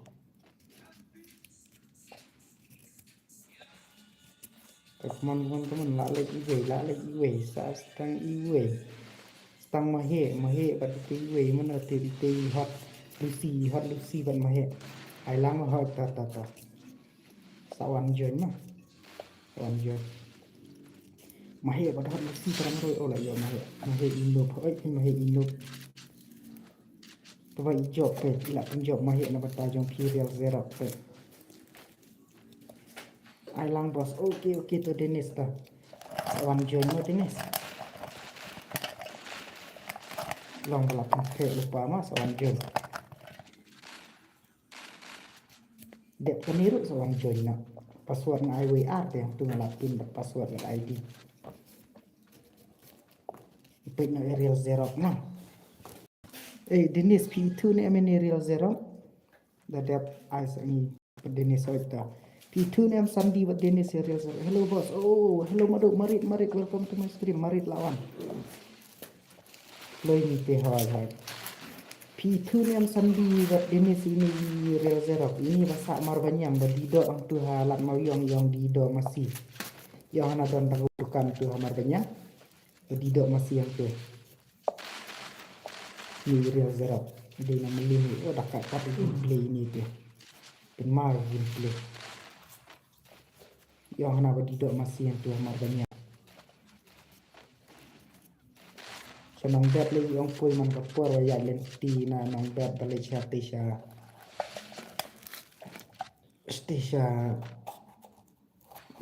Come on, come on, come on. La leh iwei, la leh iwei. Sa stang iwei. Stang mahek, mahek bad te iwei. Mana te te hot Lucy, hot Lucy bad mahek. Ai lang hot ta ta ta. Sa wan join ma. Sa wan join. Mahek bad hot Lucy parang roi, oh la ïoh mahek. Mahek inop, oi mahek inop. Tawai jop pe, ila pynjop mahek na bata jong phi Real Zerok pe. Ai lang boss. Okay, okay to Dennis ta. Sa wan join mo Dennis. Long ba la pynthek lypa ma sa wan join. Dep kane ruh sa wan join noh. Password nga ai wei ar te hangtu nga la pin bad password bad I D. Peit noh ïa Real Zerok na. Eh, Dennis, phi ithuh ne em ïa Real Zerok? Da dep ai sa ngi bad Dennis, hoi ta. Phi ithuh ne em Sandy bad Dennis ïa Real Zerok? Hello boss. Oh, hello Madu, marit, marit, welcome to my stream. Marit la wan. Loi ni te hoi hoi. Phi ithuh ne em Sandy bad Dennis ïa ini i Real Zerok? Ini ba sah Marbaniang ba die doh hangtu ha Lad Mawiong, ïong die doh masi. Ïong hana don tang dukan tu ha Marbaniang. Ba die doh masi hangtu. Ini i Real Zerok. Dei na mlien ni, oh, dakat pat i gameplay ini te. Pynmar gameplay. Ïong hana ba die doh masi hangtu ha Marbaniang. Ka Nongbet lei ong poi man ka por wa ïaid lynti na Nongbet ba lei sha te sha. Te sha.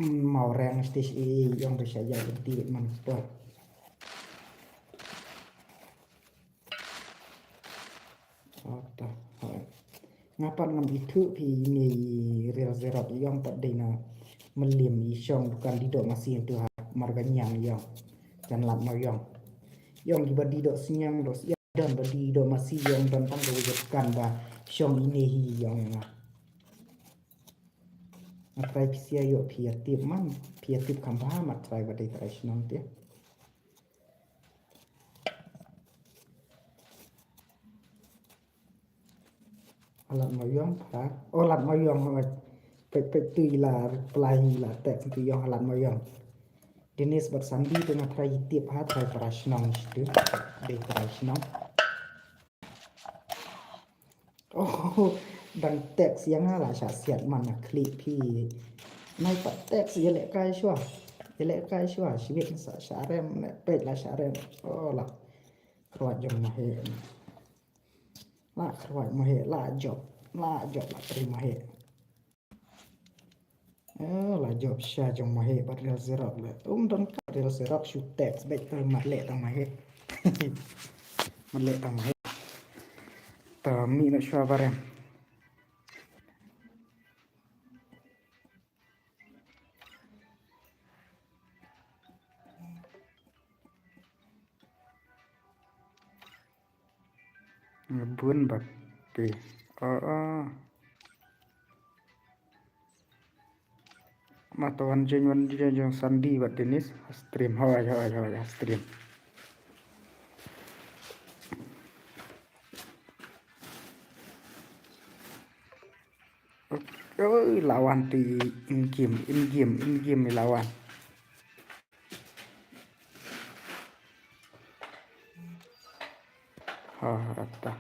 Mawreng te sha i ong te sha ïaid lynti man ka por. Ata, hoi. Nga pat ngam ithuh phi ine i Real Zerok i ong pat dei na Mylliem i shong dukan di doh masi tu ha Marganyang i ong. Jan Lad Mawiong. I ong kiba di doh sniang doh sniang don ba di doh masi i ong don tang ka dukan ba shong ine hi i ong nga. Nga trai phi sia ïoh phi ïa tip man, phi ïa tip kham bha ma trai ba dei trai shnong te. Lad Mawiong ha. Oh, Lad Mawiong ha. Pek pek tu i la reply i la text tu i ong Lad Mawiong. Dennis bad Sandy tu nga trai i tip ha trai para shnong tu. Dei para shnong. Oh, dang text ïa nga la sha siat man na klik phi. Nai pat text ïa leh kai shwa. Ïa leh kai shwa. Shibit sa sha rem ne pek la sha rem. Oh la. Khrwat jong ma he. La khrwat ma he la jop. La jop la tri ma he. Eh, la jop sha jong ma he bad Real Zerok le. Um don ka Real Zerok shu text bad ter mat leh tang ma he. Mat leh tang ma he. Ta mi na shwa barem. Bun bak pi. Oh, oh. Ma to wan jeng wan jeng jeng Sandy bad Dennis. Stream hoi hoi hoi stream. Oi, lawan ti in game, in game, in game lawan. Ha, rata.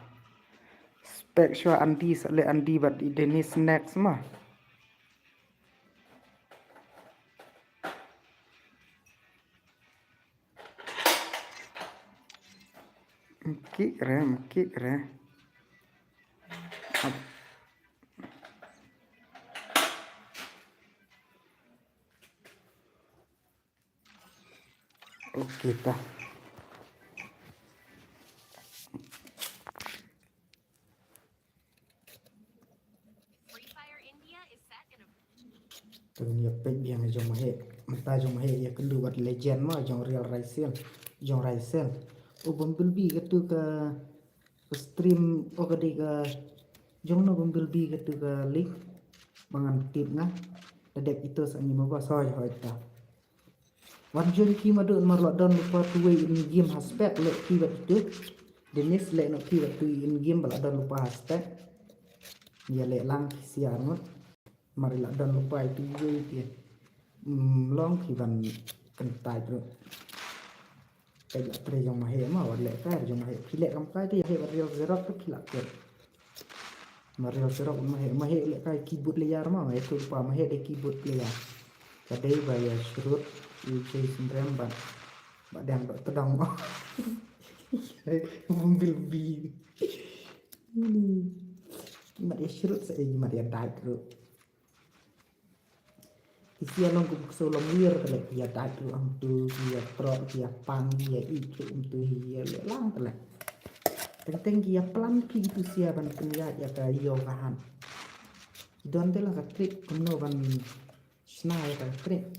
Spek shwa Andy, sa le Andy bad i Dennis next ma. Mkik re, mkik re. Okay ta. Tang ïa peit biang jong ma he. Mynta jong ma he ïa kynduh bad legend ma jong Real Raisel. Jong Raisel. U Bumblebee katu ka, ka stream o ka dei ka jong no Bumblebee katu ka link. Ba ngan tip nga. Da dep ito sa ngi ma ba soi hoi ta. Wan join ki madu mar la don lypa tu wei in game ha spek le ki bad tu. Dennis le no ki bad tu in game ba la don lypa ha spek. Ïa le lang ki siar ngut. Mar la don lypa tu wei ti. Hmm, long ki ban kyntait ruh. Peit la trei jong ma he ma wat le kai jong ma he. Phi le kam kai ti he wat Real Zerok tu phi la kit. Ma Real Zerok ma he, ma he le kai keyboard player ma, ma he tu pa ma he de keyboard player. Ka dei ba ïa shrut, ïa jai symrem ba, ba dang ba tdong. Bumblebee. Ini. Mat ïa shrut sa ïa mat ïa dait ruh. Ki sia long kum ksew long wir ka leh, ki ïa dait ruh hangtu, ki ïa trok, ki ïa pang, ki ïa ïeit ruh hangtu, ki ïa leh lang ka leh. Teng teng ki ïa plan ki tu sia ban pynïaid ïa ka ïew ka hat. Ki don te la ka trick kumno ban shna ïa ka trick.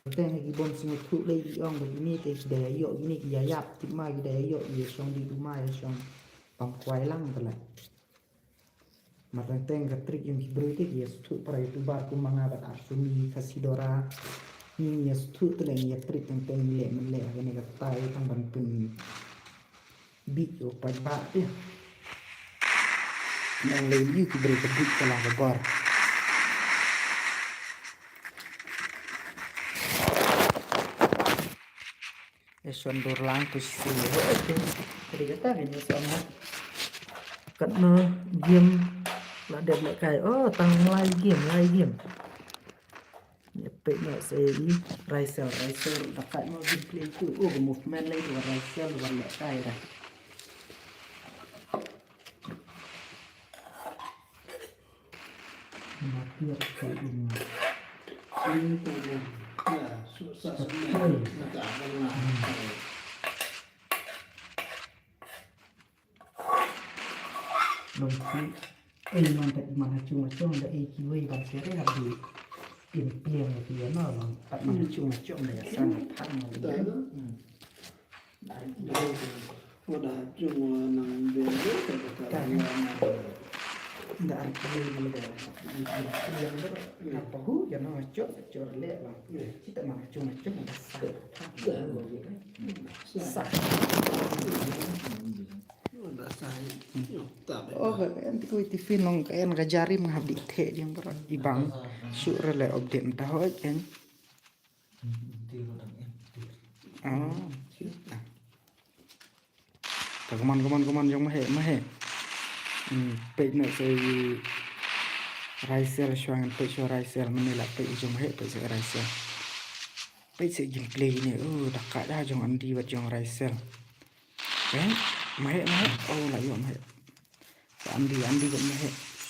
Teng teng ki bym sngewthuh lei ki ong ba kine te ki da ïa ïoh kine ki ïa ïap tip ma ki da ïa ïoh ïa shong di duma ïa shong pang kwai lang ka leh. Ma teng teng ka trick ïong ki briew te ki ïa sngewthuh para YouTuber kum ma nga bad Arsuni Khasidora. Ngi ïa sngewthuh te leh ngi ïa trick teng teng ngi leh men leh ha kane ka tai tang ban pynbit ïa u paidbah te. Nang leh ïa ki briew ka bit ka la ka bor. Ïa shon dur lang tu shi. Ïa kata kata kane sa ma. Katno game la dep leh kai. Oh, tang lai game, lai game. Ïa Peit noh sa i Raisel, Raisel da kat mo gin play tu. Oh, movement lai tu Raisel wan leh kai da. Mati aku ini. Ini tu ya, susah sebenarnya. Nak abang lah. Long si ei man ta i man ha chung ha chung da ei kiwei ban sere ha di. Im piang ïa ki ïa no long ta man ha chung ha chung da ïa san ha thang ïa. Udah chung nang biang tu kata kata. Da ar kiwei ni da im piang da na pahu ïa no ha chung ha chung le long. Kita man ha chung ha chung da san ha thang ïa. Sa. Oh, ka en ti ku ti fin long ka en ka jarim nga hap di the jeng bro. I bang shu re le update ta hoi ken. Oh. Ta kaman kaman kaman jong mahe mahe. Hmm, peit na se Raisel shuang peit shu Raisel mane la peit jong mahe peit se Raisel. Peit se gameplay ne, uh, da ka da jong Andy bad jong Raisel. Eh, mahe, mahe. Oh, la ïoh mahe. Andy, Andy bad mahe.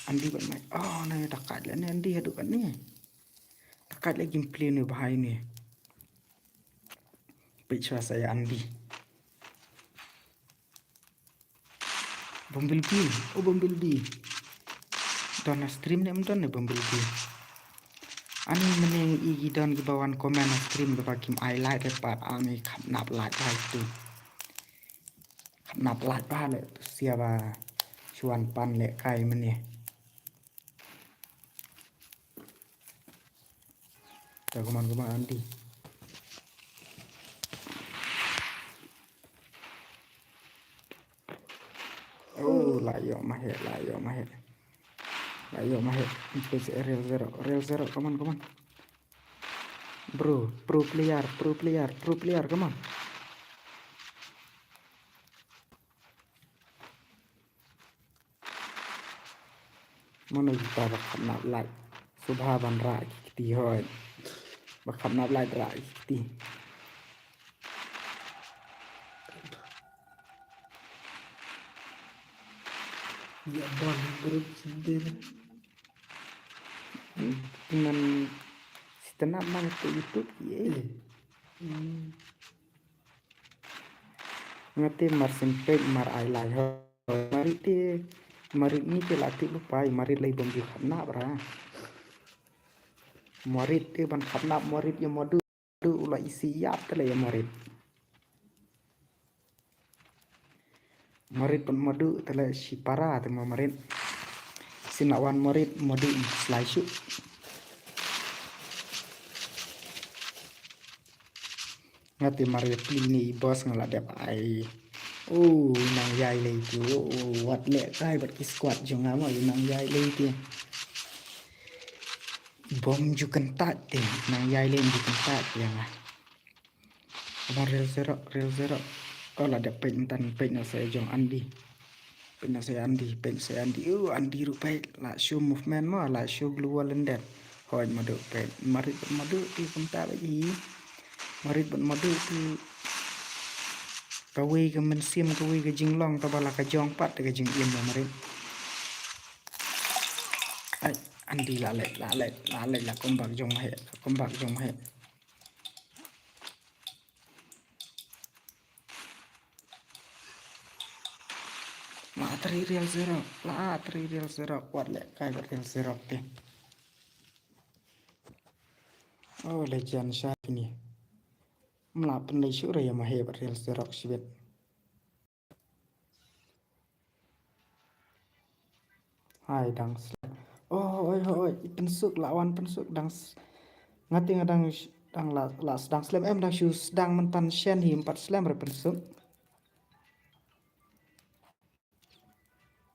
Andy bad mahe. Oh, na da ka le ne Andy haduh kat ne. Da ka le gameplay ne bahai ne. Peit shuwa sa ïa Andy. Bumblebee, oh Bumblebee. Don ha stream ne em don ne Bumblebee. Ani mynne i gi don kiba wan comment ha stream kiba kim ai like pat ani kham nap like hai tu. Kham nap like ba le tu sia ba shuan pan le kai mynne. Ta kuman kuman Andy. Oh, la ïoh mahe, la ïoh mahe. La ïoh mahe. Itu si real zero, real zero, come on, come on. Bro, pro player, pro player, pro player, come on. Mano kita ba kham nap like. Subha ban rah ki kti hoi. Ba kham nap like rah ki kti. Ya bon group sendiri. Dengan setenap mana tu YouTube ye. Ngate mar sempet mar ai lai ho. Marit te, marit ni te la tip lupai, marit lai bom ju khap nap ra. Marit te ban khap nap, marit ya madu, madu la isi yap te la ya marit. Marit ban madu te la si para te ma marit. Sin la wan marit, madu slai shu. Nga te mar ïa pli ne i boss nga la dep ai. Oh, nang ïai lei ti. Oh, wat leh kai bad ki squad jong nga mo, nang ïai lei ti. Bom ju kyntait te, nang ïai lei ju kyntait te nga. Abang real zero, real zero. Oh, la dep peit ntan, peit na sa jong Andy. Peit na sa Andy, peit na sa Andy. Uh, Andy ruh peit la show movement mo, la show global and that. Hoi madu peit. Marit bad madu tu kumta ba i. Marit bad madu tu kawei ka mynsiem, kawei ka jinglong, kaba la ka jong pat ka jingim ba marit. Ai, Andy la leh, la leh, la leh, la comeback jong mahe, la comeback jong mahe. La three real zero, la three real zero, wat leh kai bad real zero te. Oh, legend sha kini. Mla pynlei shu re ya mahe bad real zero shibit. Hai dang slem. Oh, oi, oi, oi, i pynsuk la wan pynsuk dang s-, nga te nga dang sh-, dang la, la sdang slem em dang shu sdang myntan shen hi em pat slem re pynsuk.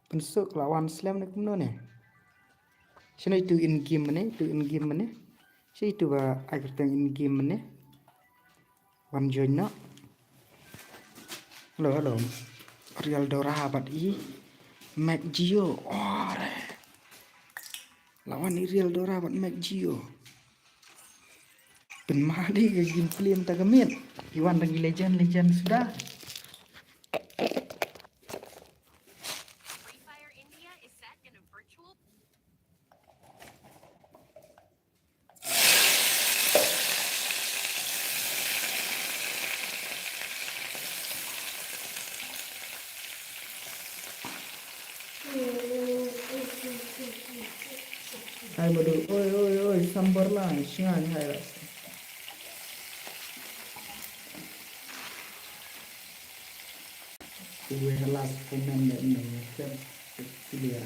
Pynsuk la wan slem ne kumno ne. Shano itu in game ne, itu in game ne. Shi itu ba ai kyrteng in game ne. Wan join noh. Hello, hello. Real Dora bad i Mac Geo. Oh, re. La wan i Real Dora bad Mac Geo. Pynmah dei ka gameplay mynta ka miet. Iwan dang ki legend, legend suda. Ai madu, oi oi oi, sambar lang, shinga ni hai ras. Uwe last comment le nang tem clear.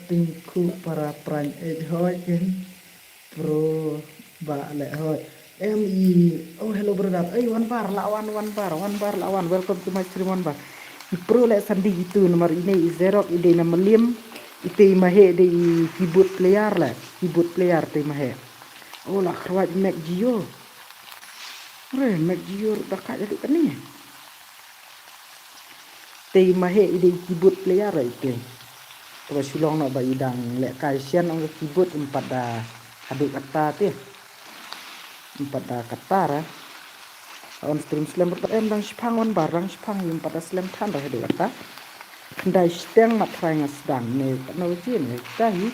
Ting khu para pran eh hoi ken. Pro ba le hoi. Em i. Oh, hello brother. Ei, wan bar la wan, wan bar, wan bar la wan. Welcome to my stream, wan bar. I pro le sandi itu nomor ini i Zerok i dei na Melim. Ite i mahe dei i keyboard player le. Keyboard player te i mahe. Oh, la khruat Mac Geo. Re, Mac Geo da ka jadi kani. Te i mahe i dei keyboard player ite. Te ba shilong na ba i dang lehkai shen ong keyboard em pat da haduh kata te. Em pat da kata ra. On stream slem em dang shipang wan bar dang shipang em pat da slem than ra haduh kata. Khyndai shiteng mat trai nga sdang ne no jin ne tahi.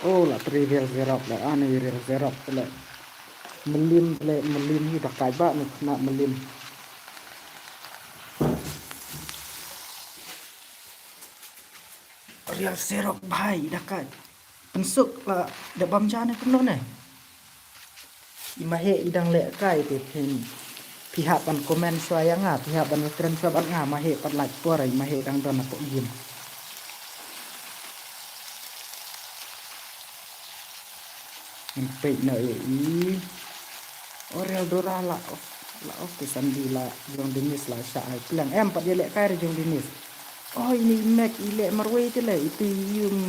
Oh, la tri real Zerok le ani real Zerok le. Melim le, Melim hi da kai ba ni kena Melim. Real Zerok bhai da kai. Pynsuk la da bam jane kumno ne. I mahe i dang lehkai te phin. Phi hap ban comment shwa ïa nga, phi hap ban kren shwa bad nga, mahe pat lait por i mahe dang don hapoh ïing. Ngin peit noh ïa i. Oh, Real Dora la off, la off te sandi la jong Dennis la shah ai pleng. Em pat ïa lehkai re jong Dennis. Oh, ini i Mac i leh marwei te le, itu i um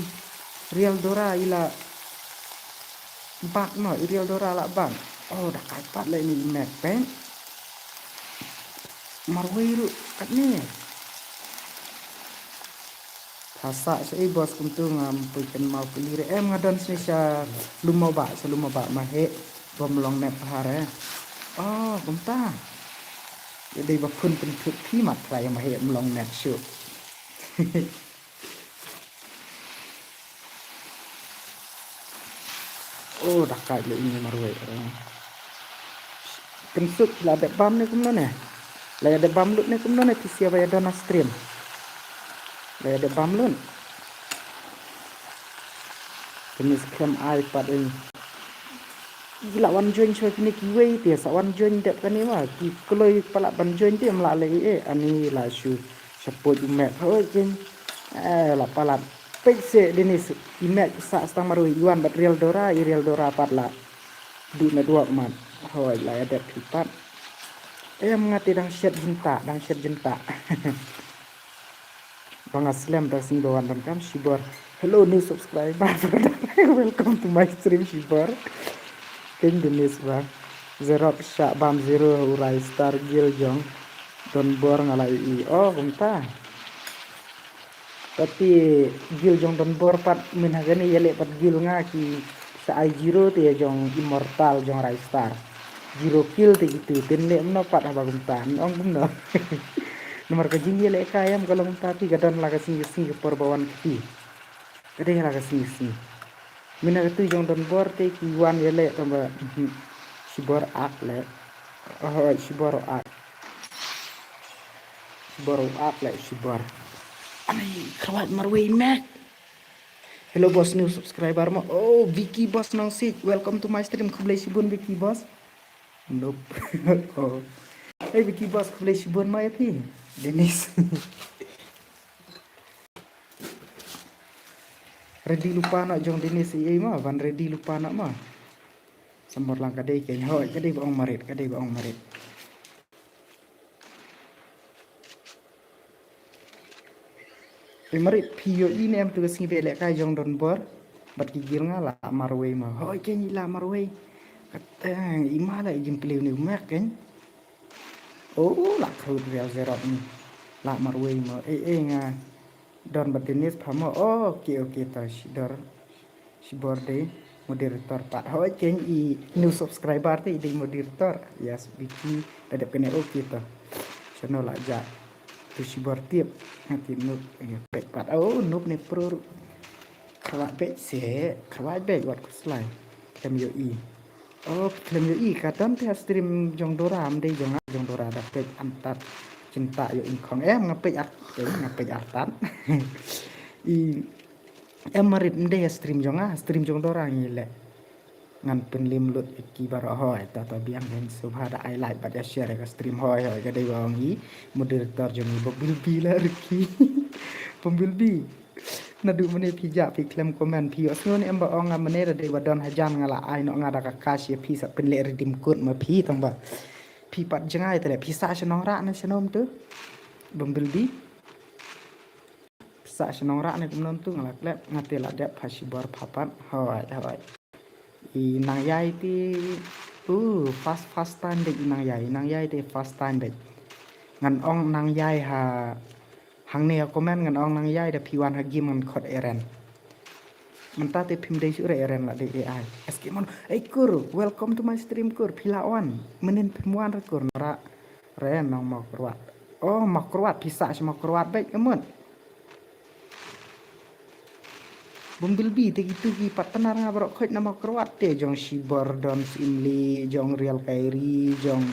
Real Dora i la bak noh, i Real Dora la bak. Oh, da kai pat le ini i Mac peit. Marwei ruh katne. Pha sah sha i boss kumtu ngam poi kynmaw kylli re em nga don sni sha lum Mawbah, sha lum Mawbah mahe bym long net bha re. Oh, kumta. Ïa dei ba phun pynthut phi mat trai mahe ym long net shuh. Oh, da kai le ini marwei. Pynsuk la dep bam ne kumno ne. La ïa dep bam lut ne kumno ne phi sia ba ïa don na stream. La ïa dep bam lut. Kini skhem ai pat in. Ki la wan join shwa kini kiwei te sa wan join dep kani wa ki kloi palat ban join te mla le eh ani la shu support u Mac hoi kin. Eh, la palat. Peit se Dennis i Mac sa stang marwei i wan bad Real Dora, i Real Dora pat la. Du network mat. Hoi la ya dep hi pat. Em nga te dang shet jynta, dang shet jynta. Ba nga slem da sing ba wan donkam shibor. Hello new subscriber. Welcome to my stream shibor. King Dennis ba. Zerok sha bam zero urai star gil jong. Don bor nga la i. Oh, kumta. Tapi gil jong Don Bor pat min ha kane ïaleh pat gil nga ki sa ai zero te jong Immortal jong Rai Star. Zero kill te kitu te ne mno pat haba kumta ong kumno. Namar ka jingïalehkai em ka long kumta te ka don la ka sngi sngi ka por ba wan kti. Ka dei la ka sngi sngi. Min ha katu jong Don Bor te ki wan ïaleh tang ba shibor ak le. Oh, shibor ak. Shibor ak le shibor. Ani khawat marwei mek. Hello boss, new subscriber mo. Oh, Vicky boss nong sik. Welcome to my stream. Khublei shibun Vicky boss. Nope. Oh. Hey Vicky boss, khublei shibun mo ya phi. Dennis. Ready lupa nak jong Dennis i ei mo, ban ready lupa nak mo. Sambor lang kadei ke nyaho kadei ba ong marit, kadei ba ong marit. Phi marit phi ïohi ne em tu ka sngi ba lehkai jong Don Bor. Bad ki gil nga la marwei ma. Hoi ken i la marwei. Kat eh, i ma la i jingpylliew ni mek ken. Oh, la khrut Real Zerok ni. La marwei ma. Eh, eh, nga. Don bad Dennis pha ma. Oh, okay, okay, ta shidor. Shibor dei. Moderator pat. Hoi, keiñ i new subscriber te i dei moderator. Yes, Vicky, da dep kane, okay to. Channel la ja. Tu shibor tip. Nga tip Noob. Ïa, peit pat. Oh, Noob ne pro. Kyrwat beit se. Kyrwat beit wat khuslai. Khlem ïohi. Oh, khlem ïohi. Ka don te ha stream jong Dora, ym dei jong nga, jong Dora da peit antat. Cinta ïoh ingkhong. Em, nga peit ar, eh, nga peit artat. I Em, marit ym dei ha stream jong nga, stream jong Dora ngi leh. Ngan pynlim lut ïa ki baroh. Hoi, ta ta biang, keiñ sngewbha da ai like bad ïa share ïa ka stream. Hoi hoi, ka dei ba ong i moderator jong ngi, Bumblebee la ruh ki. Bumblebee. Naduh mynne phi jah phi khlem comment, phi ïohsngew ne em ba ong nga mynne da dei ba don hajan nga la ai noh nga da ka cash ïa phi sa pynleh redeem code ma phi, tang ba phi pat jngai te leh phi sah sha Nongrah ne sha Nongthymmai. Bumblebee. Phi sah sha Nongrah ne kumno tu, nga la klet, nga te la dep ha shibor pha pat. Hoi hoi. I nang ïai te, uh, first, first time beit i nang ïai, i nang ïai te first time beit. Ngan ong nang ïai ha, hangne ha comment ngan ong nang ïai, da phi wan ha game ngan khot Eren. Mynta te phim dei shuh re Eren, la dei A I. Eskimon, ei kur, welcome to my stream kur, phi la wan. Mynnin phim wan re kur, Nongrah re Nongmawkyrwat. Oh, Mawkyrwat, phi sah sha Mawkyrwat beit ka mut. Bumblebee, te kitu ki partner nga baroh khoit na Mawkyrwat te, jong Shibor, Don Simli, jong Real Kairi, jong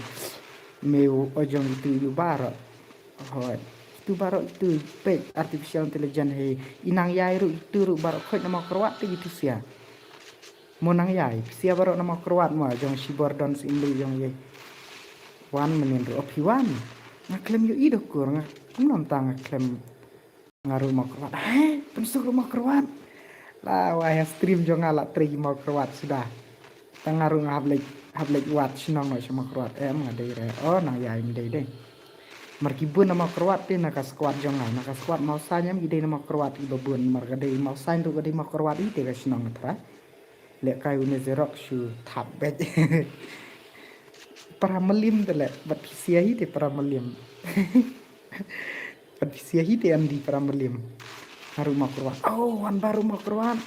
Meu, oh, jong kitu ïu baroh. Hoi. Kitu baroh kitu peit artificial intelligence hi. I nang ïai ruh kitu ruh baroh khoit na Mawkyrwat te kitu sia. Mo nang ïai, sia baroh na Mawkyrwat mo, jong Shibor, Don Simli, jong ye. Wan mynnin ruh, oh phi wan. Nga khlem ïohi da kur, nga kumno mynta nga khlem. Nga ruh Mawkyrwat. Hei, pynsuk ruh Mawkyrwat. La wai ha stream jong nga la trei Mawkyrwat suda. Tang nga ruh nga hap leit, hap leit wad shnong noh sha Mawkyrwat. Em, nga dei re. Oh, nang ïai ym dei dei. Mar ki bun na Mawkyrwat te na ka squad jong nga. Na ka squad Mawsain em ki dei na Mawkyrwat kiba bun. Mar ka dei Mawsain ruh ka dei Mawkyrwat hi te ka shnong nga trai. Lehkai une Xerox shu thap beit. Para Mylliem te leh, bad phi sia hi te para Mylliem. Bad phi sia hi te ym dei para Mylliem. Nga ruh Mawkyrwat. Oh, Wanbar ruh Mawkyrwat.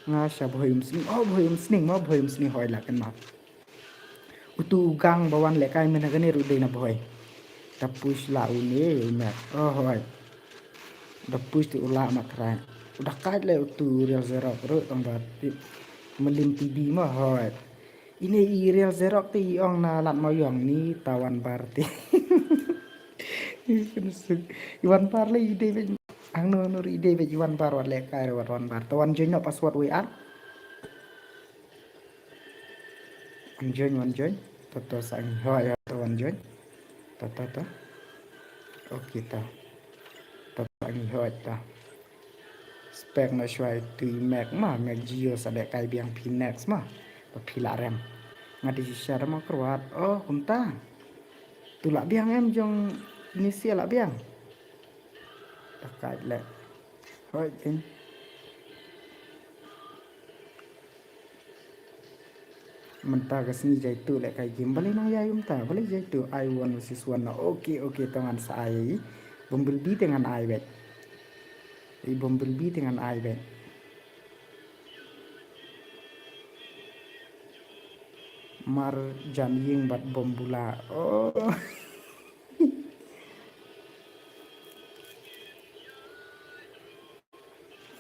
Nga sha Bhoi Umsning. Oh, Bhoi Umsning, mo Bhoi Umsning hoi la kynmaw. Utu u gang ba wan lehkai mynne kane ruh dei na Bhoi. Da push la une u Mek. Oh, hoi. Da push te u lah ma trai. U da kait leh utu Real Xerox ruh tang ba tip. Mylliem T V mo hoi. Ine i Real Xerox te i ong na Lad Mawïong ni ta Wanbar te. I Wanbar le i dei beit. Hangno hangno i dei beit i Wanbar wat lehkai re wat Wanbar. Ta wan join noh password wei ar. Wan join, wan join. To, to, sa ngi hoi, to, wan join. To, to, to. Okay, to. To, sa ngi hoi, to. Spek na shwai tu i Mek ma, Mek Jio sa lehkai biang phi next ma. Ba phi la rem. Nga dei shisha da Mawkyrwat. Oh, kumta. Tu la biang em jong ni sia la biang. Da kait leh. Hoi, kin. Mynta ka sngi jaitu lehkai game. Balei nang ïai mynta? Balei jaitu? Ai one versus one na. Okay, okay, to ngan sa ai. Bumblebee te ngan ai beit. I Bumblebee te ngan ai beit. Mar jan ïing bad Bombula. Oh.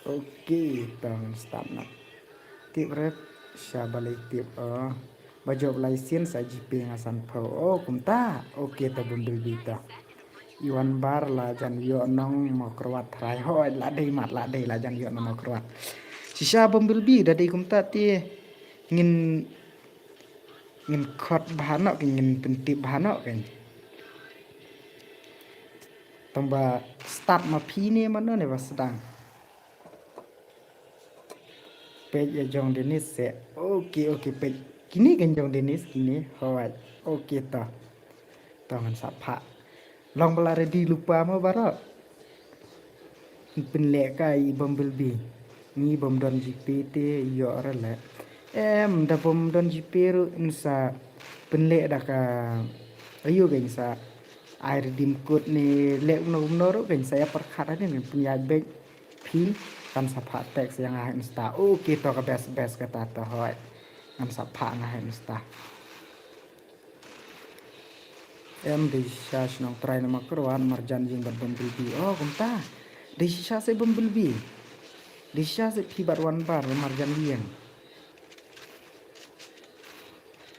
Okay, to ngan start noh. Tip rep, sha balei tip, oh. Ba jop license sa GPay nga sanphew. Oh, kumta. Okay, to Bumblebee to. I Wanbar la jan ïoh nong Mawkyrwat trai. Hoi, la dei mat, la dei la jan ïoh nong Mawkyrwat. Shisha Bumblebee, da dei kumta te ngin Ngin khot bha noh, ngin pyntip bha noh. Tang ba start ma phi ne mano ne ba sdang. Peit ïa jong Dennis se. Okay, okay, peit. Kine kan jong Dennis, kine. Hoi. Okay, to. To ngan sa phah. Long ba la ready lypa mo baroh. Pynlehkai i Bumblebee. Ngi bym don GPay te ïoh re leh. Em, da bym don GPay ruh ngin sa pynleh da ka aïu ka ngin sa ai redeem code ne leh kumno kumno ruh ka ngin sa ïa pyrkhat hadien ngin pynïaid beit phi. Kan sa phah text ïa nga ha Insta. Okay, to ka best best kata to hoi. Ngan sa phah nga ha Insta. Em dei shisha shnong trai na Mawkyrwat marjan ïing bad Bumblebee. Oh kumta. Dei shisha se Bumblebee. Dei shisha se phi bad Wanbar marjan ïing.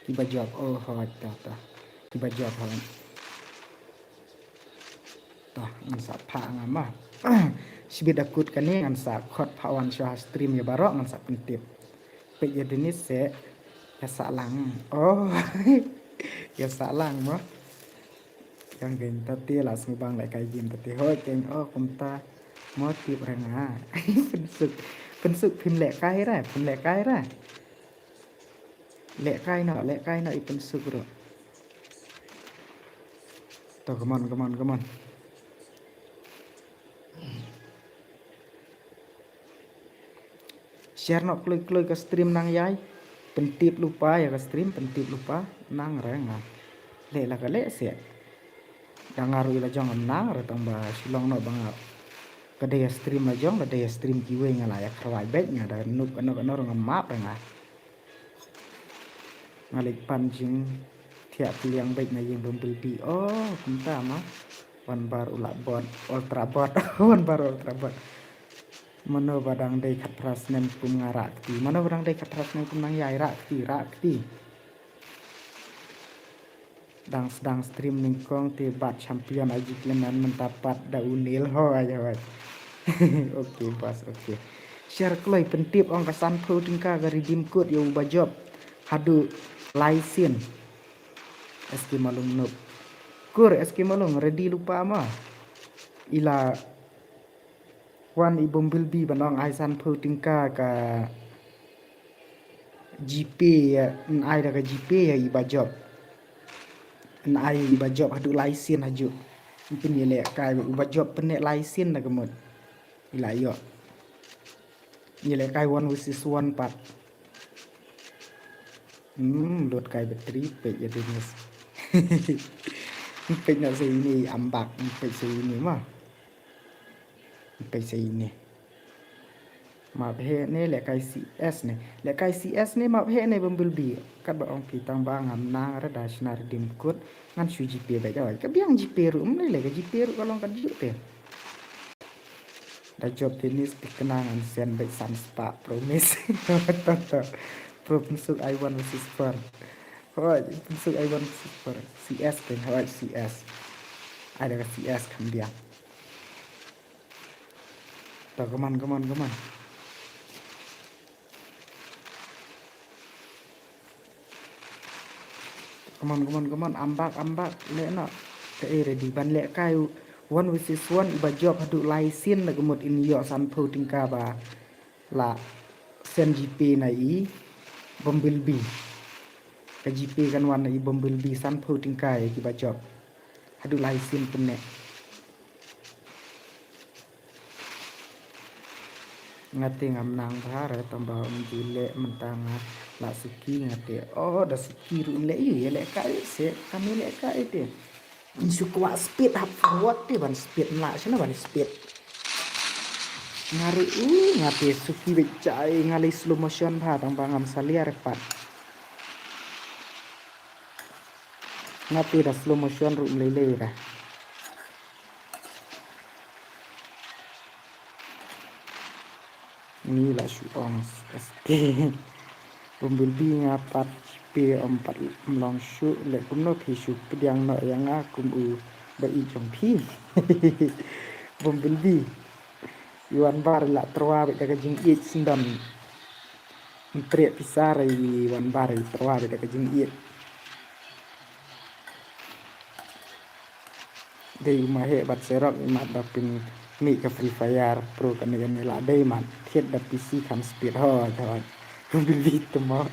Kiba jop, oh hoi to to. Kiba jop hoi. To ngan sa phah nga ma. Shibit akut kane ngan sa khot phah wan shuwa ha stream ïa baroh ngan sa pyntip. Peit ïa Denise se ïa sah lang. Oh. Ïa sah lang ma. Yang geng tati la sngewbang lehkai game tati hoi keng oh kumta. Mo tip ra nga. Pynsuk. Pynsuk phim lehkai ra, phim lehkai ra. Lehkai noh, lehkai noh i pynsuk ruh. To, come on, come on, come on. Share noh kloi kloi ka stream nang ïai. Pyntip lypa ïa ka stream, pyntip lypa nang re nga. Leh la ka leh se. Da nga ruh i la jong ngam nang re tang ba shu long noh ba nga. Ka dei ïa stream la jong, ka dei ïa stream kiwei nga la ïa kharwai beit nga da nuk ano ano ruh ngam map re nga. Nga leit pan jingthiah pylliang beit na ïing Bumblebee. Oh, kumta ma. Wanbar u la bot, Ultra bot. Wanbar Ultra bot. Mano ba dang dei khatphra snem kum nga rah kti. Mano ba dang dei khatphra snem kum nang ïai rah kti, rah kti. Dang sdang stream nyngkong te bat champion Aji Clement mynta pat da u Neil ho aja wat. Okay boss, okay. Share kloi pyntip ong ka sanphew tyngka ka redeem code ïa u Bajop haduh lai sien. S K Malung Noob. Kur S K Malung ready lypa ma. I la wan i Bumblebee ban ong ai sanphew tyngka ka GPay ïa, yn ai da ka GPay ïa i Bajop. Yn ai i Bajop haduh lai sien hajuh. Yn pynïalehkai u Bajop pyneh lai sien da ka mut. I la ïoh. Ïalehkai one versus one pat. Hmm, lut kai battery peit ïa Denise. Peit noh sa ine ambak, peit sa ine ma. Peit sa ine. Map heh ne lehkai CS ne. Lehkai CS ne map heh ne Bumblebee. Katba ong phi tang ba ngam nang re da shna redeem code. Ngan shu GPay beit oi. Ka biang GPay ruh, ym lei lei ka GPay ruh ka long ka juh te. Da jop Denise thikna ngan send beit san spah promise. To to. Pro pynsuk ai one versus four. Hoi, pynsuk ai one versus four. CS keng hoi CS. Ai da ka CS kham biang. To, come on, come on, come on. Come on, come on, come on. Ambak, ambak. Leh noh. Ka e ready ban lehkai u one versus one i Bajop haduh lai sien da ka mut in ïoh sanphew tyngka ba la send GPay na i Bumblebee. Ka GPay kan wan na i Bumblebee sanphew tyngka ïa ki Bajop. Haduh lai sien pyneh. Nga te ngam nang bha re tang ba ym ju leh mynta nga la suki nga te. Oh, da suki ruh ym leh ïa lehkai se kam ïa lehkai te. Ym shu kwah speed hap forward te ban speed ym lah shano ban speed. Nga ruh u nga te suki beit jai nga lei slow motion bha tang ba ngam salia re pat. Nga te da slow motion ruh ym lei lei re. Ni la shu ong SK. Bumblebee nga pat pe ym pat ym long shuh leh kumno phi shu pdiang noh ïa nga kum u ba ïeit jong phi. Bumblebee. I Wanbar la tyrwa beit da ka jingïeit sngewdon. Ym treh pisa re i Wanbar i tyrwa beit da ka jingïeit. Dei u Maheh bad Serok i mat ba pynmih ka Free Fire Pro kane kane la dei mat thied da PC kham speed ho jhoi. Bumblebee tymmo.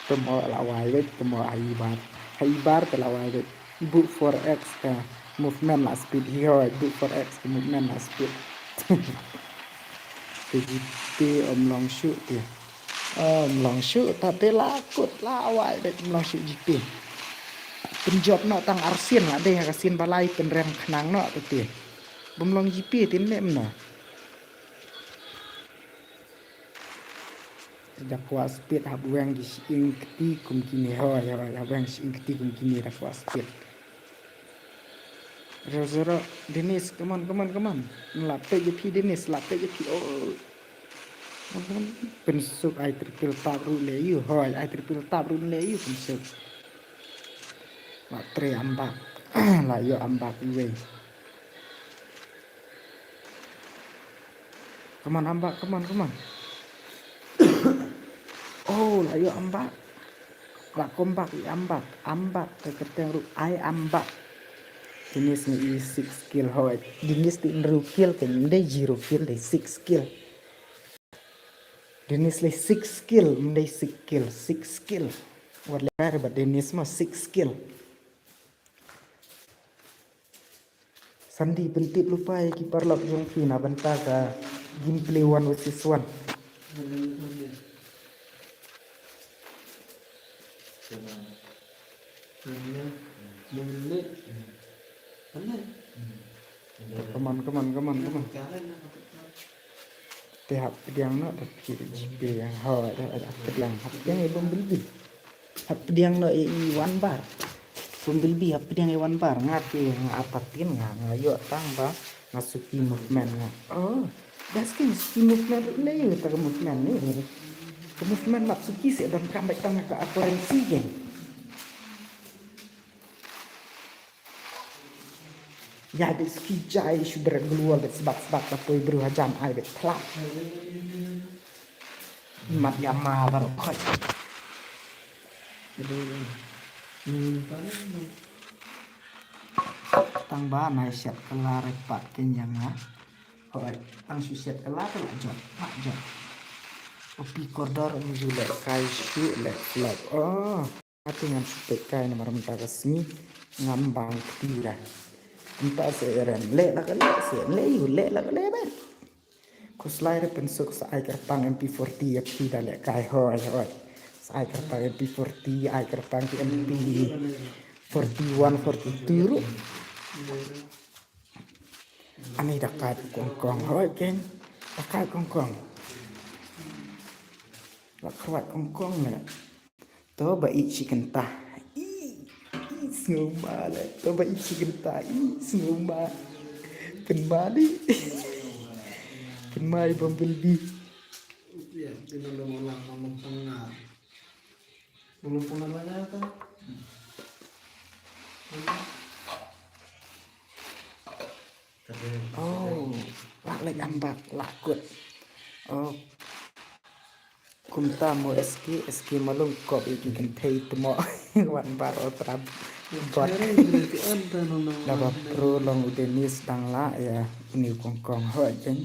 Tymmo la wai beit tymmo ha i bar. Ha i bar te la wai beit. Buk four X ka movement la speed hi ho buk four X ka movement la speed. Te GPay ym long shuh te. Ym long shuh ta te la kut la wai beit ym long shuh GPay. Pynjop noh tang arsien la dei ha ka sien ba lai pynrem khnang noh te te. Bym long G P te leh mynno. Da kwah speed hap weng ki shyieng kti kum kine, hooid, hooid, hap weng shyieng kti kum kine da kwah speed. Zero zero, Dennis, come on, come on, come on. Lah peit ïa phi Dennis, lah peit ïa phi. Oh. Pynsuk ai triple tap ruh leh ïa u, hooid, ai triple tap ruh leh ïa u, pynsuk. Lah trei ambak. Lah ïoh ambak iwei. Come on, ambak, come on, come on. Oh, lah ïoh ambak. Lah comeback ïa ambak, ambak, ka kyrteng ruh ai ambak. Dennis ngi i six kill, hooid. Dennis te hynriew kill, te ym dei zero kill, dei six kill. Dennis leh six kill, ym dei six kill, six kill. Wat leh re bad Dennis ma six kill. Sandy, pyntip lypa ïa ki paralok jong phi na bynta ka gameplay one versus one. Come on, come on, come on, come on. Te hap pdiang noh da phi da G P ïa nga, hooid, hap pdiang, hap pdiang ïa Bumblebee. Hap pdiang noh ïa i One Bar. Bumblebee hap pdiang ïa One Bar. Nga te nga ap pat ïa nga, nga ïoh tang ba nga suki movement nga. Oh, da suki, suki movement ruh leh ïa ta ka movement ne. Ka movement mat suki seh, donkam beit tang ka accuracy keiñ. Ïa beit suki jai shu dret gloo wall beit sbak sbak, da poi briew hajan ai beit khlap. Mat ïa ma baroh khoit. Tang ba nai shet kylla re pat keiñ ïa nga. Hooid, tang shu shet kylla te la jop, la jop. O phi kordor, ym ju lehkai shuh, leh flop. Oh. Ati ngan shu peit kai namar mynta ka sngi ngam bang kti ra. Mynta se ren leh la ka leh, se leh ïa u leh la ka leh beit. Khuslai re pynsuk sa ai kyrpang M P forty ïa phi da lehkai, hooid, hooid. Sa ai kyrpang M P forty, ai kyrpang ki M P forty-one, forty-two ruh. Ani da kai kongkong, hooid keiñ. Da kai kongkong. La khrwat kongkong ne. To ba ïeit shi kynta. Ih, ih, sngewma le. To ba ïeit shi kynta. Ih, sngewma. Kynma li. Kynma i Bumblebee. Oh, lah leit ambak, lah kut. Oh. Kumta mo S K, S K malum kop ïa ki kynthei tmo. One Bar o trap. Bot. Laba pro long u Dennis dang lah ïa une u kongkong, hooid keiñ.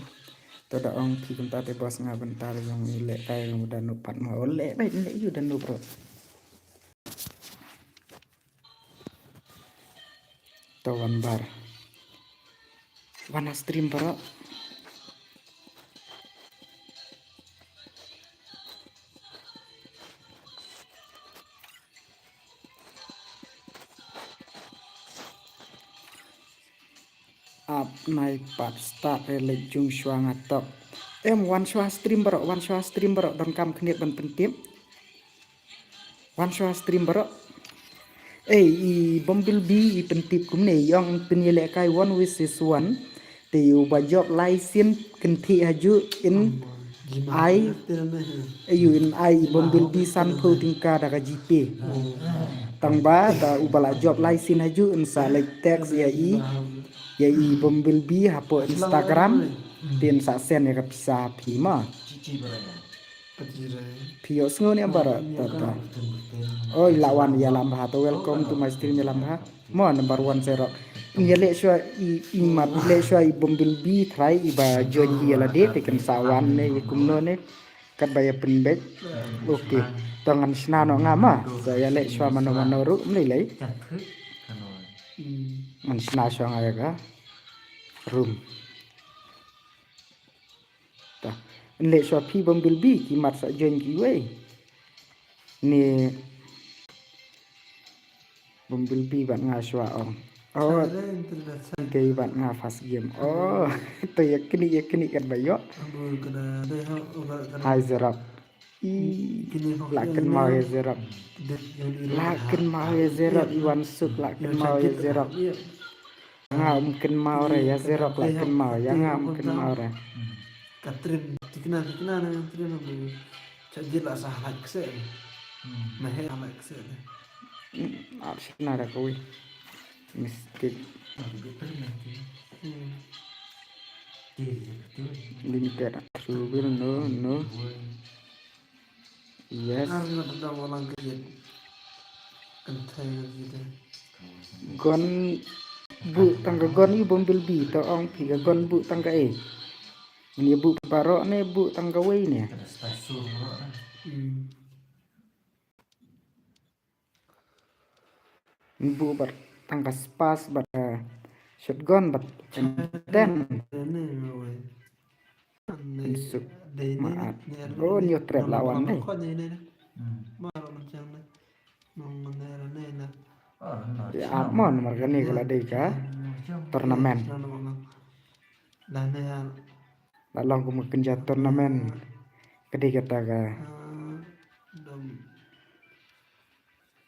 To da ong phi kumta te boss, nga bynta la jong u lehkai u da nuh pat mo. O leh beit, leh ïa u da nuh bro. To One Bar. Wan ha stream baroh. Ap nai pat start re leit jung shuwa nga tok. Em, wan shuwa stream baroh, wan shuwa stream baroh, donkam khyndiat ban pyntip. Wan shuwa stream baroh. Ei, i Bumblebee i pyntip kumne, i ong pynïalehkai one versus one. Te uba jop lai sien kynthih hajuh in ai, ayu in ai i Bumblebee sanphew tyngka da ka GPay. Tangba da uba la jop lai sien hajuh in sa leit text ïa i, ïa i Bumblebee hapoh Instagram. Te in sa send ïa ka pisa phi ma. Phi ïohsngew ne em baroh, ta, ta. Oi, la wan ïalam bha, to welcome to my stream ïalam bha. Mo number one zero. Ïa leh shuwa i, i mat, leh shuwa i Bumblebee trai i ba join ïa lade, te kan sa wan ne, ïa kumno ne. Kat ba ïa pynbeit. Okay. To ngan shna noh nga ma. So ïa leh shuwa mano mano ruh, mlei lei. Ngan shna shuwa nga ïa ka room. Ta. Yn leh shuwa phi Bumblebee, ki mat sa join kiwei. Ni Bumblebee bad nga shuwa ong. Oh, kei bad nga first game. Oh, to ïa kini, ïa kini kat ba ïoh. Hai Zerok. I, la kynmaw ïa Zerok. La kynmaw ïa Zerok, i wan suk la kynmaw ïa Zerok. Nga um kynmaw re ïa Zerok, la kynmaw ïa nga um kynmaw re. Katrin tikna tikna na Katrin. Chajit la sa halak kse. Mahe halak kse. Ar shna da kawei. Mistake. Limited. True will, no, no. Yes. Gon bu tang ka gon i Bumblebee to ong phi ka gon bu tang ka e. Ni bu baroh ne bu tang kawei ne. Ni bu bad tang ka spas bad, eh, shotgun bad M ten. Insuk maat. Oh, new trap lawan dei. Ya mon markani kala dei ka tournament. La long kum kynja tournament. Ka dei kata ka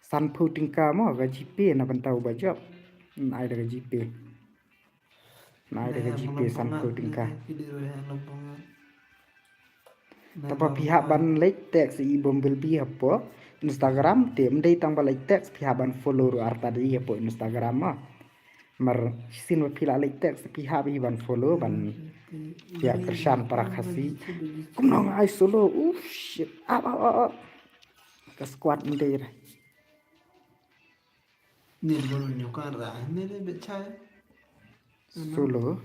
sanphew tyngka mo ka GPay na bynta u ba jop. Nai da ka GPay. Nai da ka GPay sanphew tyngka. Tapa phi hap ban leit text i Bumblebee hapoh Instagram te ym dei tang ba leit text phi hap ban follow ruh artat i hapoh Instagram mo. Mar shisien ba phi la leit text phi hap hi ban follow ban ïa kyrshan para Khasi. Kumno nga ai solo. Uff shit. Ap ap ap ap. Ka squad ym dei re. Ni bol nyo ka ra ne le bechai. Solo.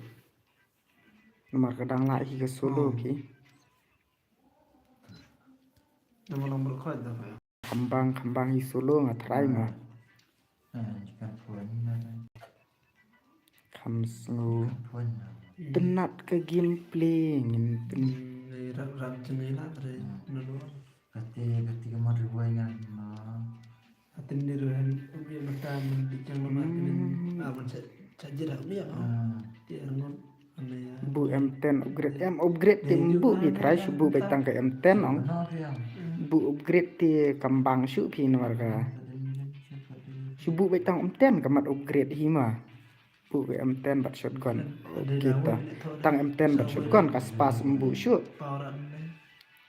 Namar ka dang lah hi ka solo ki. Namar long bol khoi da ba. Khambang khambang hi solo nga try ma. Kham sngew. Tynat ka gameplay ngin pyn. Ram ram chini la re. Nalo. Kati kati ka mar riwai ngan ma. Atin di ruhan ubi mata men di chang lama atin aban sa sa jira ubi ya. Ti angon ane ya. Bu M ten upgrade, em upgrade ti mbu bi try shu bu bai tang ka M ten ong. Bu upgrade ti kambang shu phi namar ka. Shu bu bai tang M ten ka mat upgrade hi ma. Bu ka M ten bad shotgun. Okay ta. Tang M ten bad shotgun ka spas mbu shu.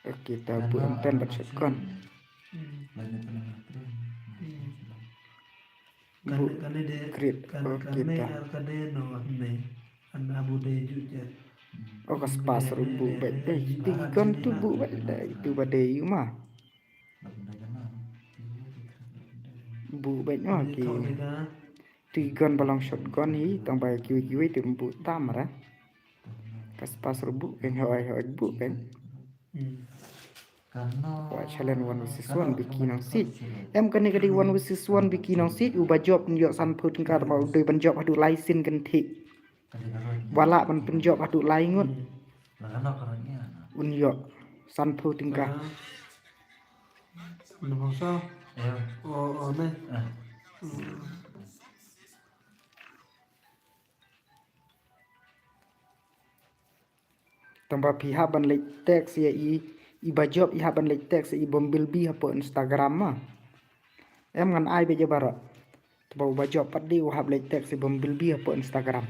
Okay ta bu M ten bad shotgun. Bu crit. Okay ta. Oh ka spas ruh bu bad. Eh, ti gun tu bu bad. Itu bad dei ma. Bu bad ma ki. Ti gun ba long shotgun hi tang ba kiwi kiwi ti bu tam ra. Ka spas ruh bu kan hoi hoi bu kan. Wa challenge one versus one biki nang sit. Em kane ka dei one versus one biki nang sit u ba jop nyo san phu tingka ba u dei ban jop hadu lai sin kan thi. Wala ban pynjop hadu lai ngut. Un yo san phu tingka. Nang sa. O o ne. Tang ba phi hap ban leit text ïa i, i ba jop i hap ban leit text ïa i Bumblebee hapoh Instagram ma. Em ngan ai beit ïa baroh. Tang ba u ba jop pat dei u hap leit text ïa i Bumblebee hapoh Instagram.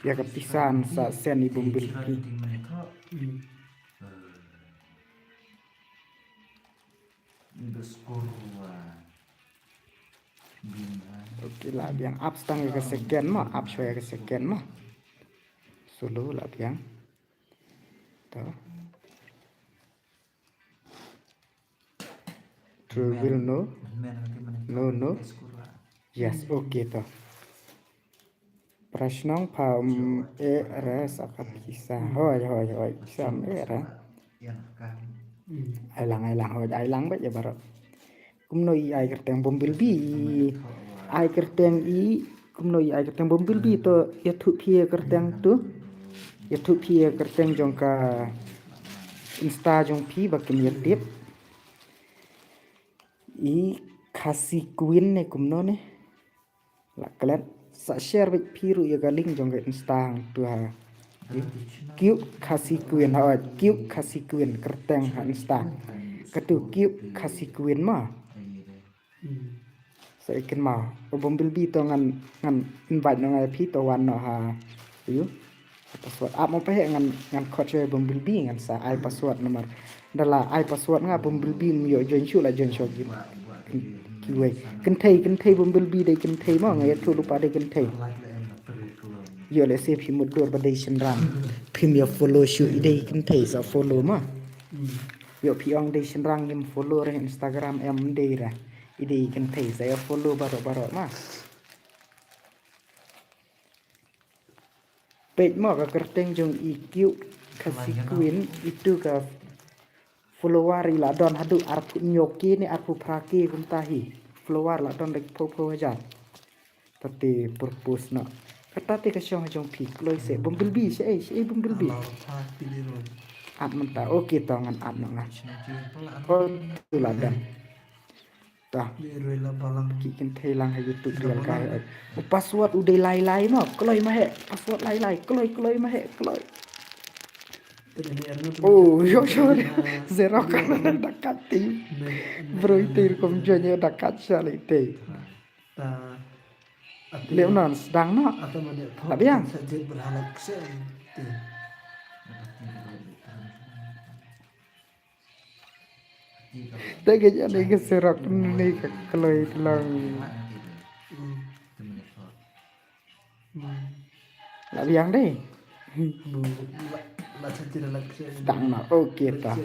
Ïa ka pisa sa send i Bumblebee. Okay, la biang up tang ka second ma, up shwa ka second ma. Solo la biang. To. True will no. No, no. Yes, okay to. Prashnong pha um e re sa ka pisa. Hoi, hoi, hoi. Pisa um e re. Ai lang, ai lang, hoi, ai lang ba ïa baroh. Kumno i ai kyrteng Bumblebee. Ai kyrteng i, kumno i ai kyrteng Bumblebee to ïathuh phi ïa kyrteng tu. Ïathuh phi ïa kyrteng jong ka Insta jong phi ba kin ïa tip. I Khasi Queen ne kumno ne? La klet. Sa share bad phi ruh ïa ka link jong ka Insta hangtu ha. Cute Khasi Queen, ha, Cute Khasi Queen, kyrteng ha Insta. Katu Cute Khasi Queen ma. Sa ikin ma. O Bumblebee to ngan, ngan invite noh nga ïa phi to wan noh ha. Ïu. Password. Ap mo pa he ngan, ngan khot sha Bumblebee ngan sa ai password namar. Da la ai password nga Bumblebee ym ïoh join shuh la join shuh game. Kiwei. Kynthei, kynthei Bumblebee dei kynthei mo nga ïathuh lypa dei kynthei. Ïoh lehse phi mutdur ba dei shynrang. Phim ïa follow shuh i dei kynthei sa follow ma. Ïoh phi ong dei shynrang ngim follow re Instagram em dei re. I dei kynthei sa ïa follow baroh baroh ma. Peit mo ka kyrteng jong i Cute Khasi Queen itu ka follower i la don haduh arphew hynñiew K ne arphew phra K kumta hi. Follower la don da ki phew phew hajar. Kata te purpose noh. Kata te ka shong jong phi kloi se Bumblebee shaei shaei Bumblebee. Add mynta. Okay to ngan add noh nga. Ko tu la don. Ta. Ki kynthei lang ha YouTube reel kai. U password u dei lai lai mo. Kloi ma he. Password lai lai. Kloi kloi ma he. Kloi. Oh, yo yo. Xerox da kat ti. Bro ite rukom join ïa da kat sha le ite. Leh u non sdang noh. La biang. Te ka jani ka Xerox ni ka kloi tlang. La biang dei. Sdang noh. Okay ta.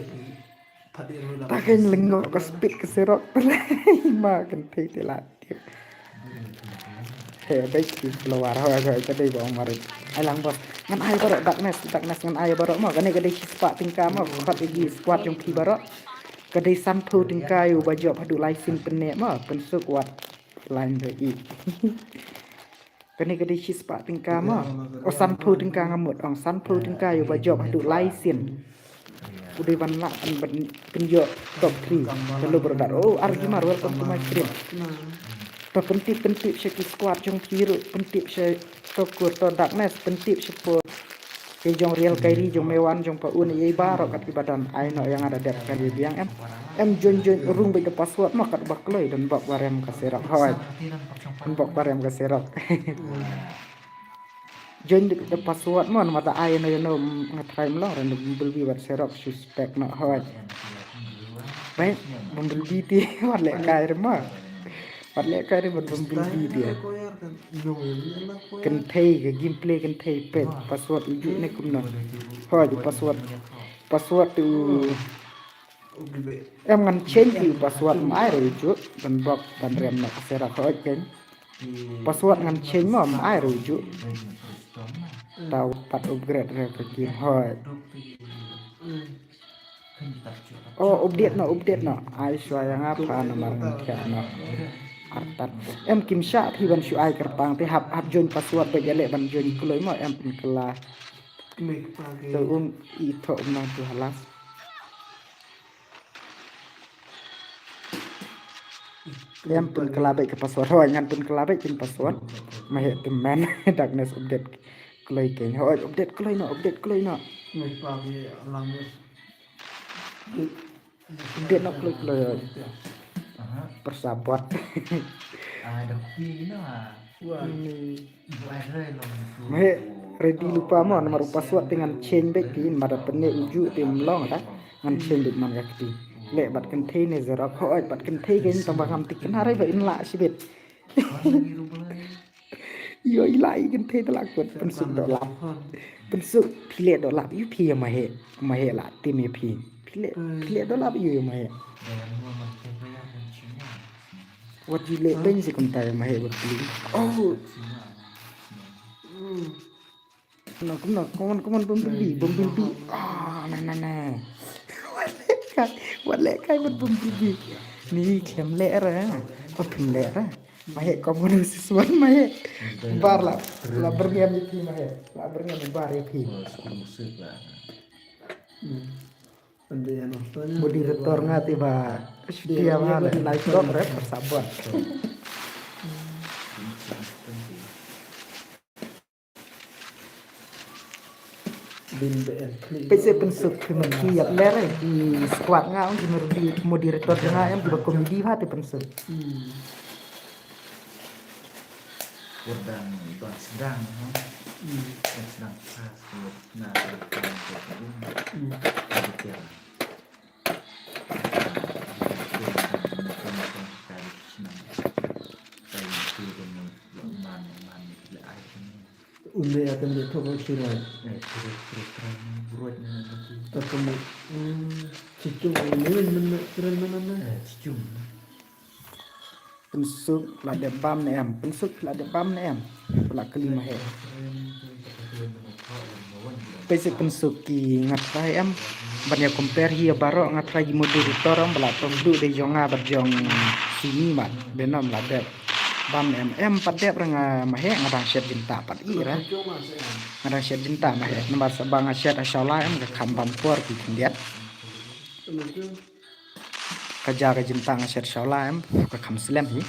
Ta ka lyngngoh ka speed ka Xerox. Ma kynthei te la. He dei ki follower hoi hoi ka dei ba ong marit. Ai lang bos. Ngan ai baroh darkness, darkness ngan ai baroh mo. Kane ka dei shispah tyngka mo. Khot ïa ki squad jong phi baroh. Ka dei sanphew tyngka ïa uba jop haduh lai sien pynne mo. Pynsuk wat line ba i. Kane ka dei shispah tyngka mo. O sanphew tyngka nga mut ong sanphew tyngka ïa uba jop haduh lai sien. U dei ban lah ban pynïoh top three. Hello brother. Oh Arjumar, welcome to my stream. To pyntip pyntip sha ki squad jong phi ruh pyntip sha to kur to darkness pyntip sha por. Ki jong Real Kairi jong Mewan jong pa un ei baroh kat ki ba don ai noh ïa nga da dep ka dei biang em. Em join join rung bad ka password mo kat ba kloi don bok barem ka Xerox hoi. Don bok barem ka Xerox. Join the, the password mo, namar ta ai no no nga try mo long ren Bumblebee wat Xerox suspect no hoi. Bai Bumblebee ti wat leh kai re mo. Wat leh kai re wat Bumblebee ti. Kynthei ka gameplay kynthei peit password uju ne kumno. Hoi password password tu. Em ngan change ki password mai re uju ban bok ban rem na ka Xerox hoi ken. Password ngan change mo mai re uju. Tau pat upgrade re ka game hoi. Oh update no update no. Ai shwa ïa nga pha namar ngan thiah no. Artat. Em kim shah phi ban shu ai kyrpang te hap hap join password ba ïa leh ban join kloi mo em pynkylla. To um i tho um nang tu halas. Em pynkylla beit ka password hoi ngan pynkylla beit pyn password. Ma he tymmen darkness update kloi kein hoi update kloi no update kloi no. Update no kloi kloi hoi. Persabot. Mahe ready lypa mo namar u password te ngan change beit phi namar da pynne uju te ym long da ngan change beit man ka kti. Leh bad kynthei ne Xerox hooid bad kynthei kein tang ba ngam thikna re ba in lah shibit. Ïoh i lah i kynthei te lah kut pynsuk doh lap. Pynsuk phi leh doh lap ïa phi ïa Mahe. Mahe lah tim ïa phi. Phi leh phi leh doh lap ïa Mahe. Wat ju leh beiñ shi kumta ïa Mahe bad phi. Oh. Kumno kumno, come on come on Bumblebee, Bumblebee. Ah na na na. Wat leh kai, wat leh kai bad Bumblebee. Ni khlem leh ra. Wat khlem leh ra. Mahe kom ngam siswan Mahe. Bar la la byrngem ïa phi Mahe. La byrngem bar ïa phi. Hmm. Moderator nga te ba shtia ba la live dot rep sabot. Peit se pynsuk ki myrdi ïap ler eh, ki squad nga ong ki myrdi moderator jong nga em ki ba comedy ba te pynsuk. Kordang don sdang ha. Don sdang pas na na. Une akan dia thok ang kirai. Takan mu. Cicung ang ni men kirai mana na. Pynsuk la dep bam ne em, pynsuk la dep bam ne em. La kylli ma he. Peit se pynsuk ki nga trai em. Ban ïa compare hi ïa baroh nga trai ki moderator em ba la tong duh dei jong nga bad jong Simi mat. Benom la dep bam ne em, em pat dep ra nga ma he nga dang shet jingtah pat i ra. Nga dang shet jingtah ma he namar sa ba nga shet ha shawla em ka kham bam por ki khyndiat. Ka ja ka jingtah nga shet shawla em ka kham slem hi.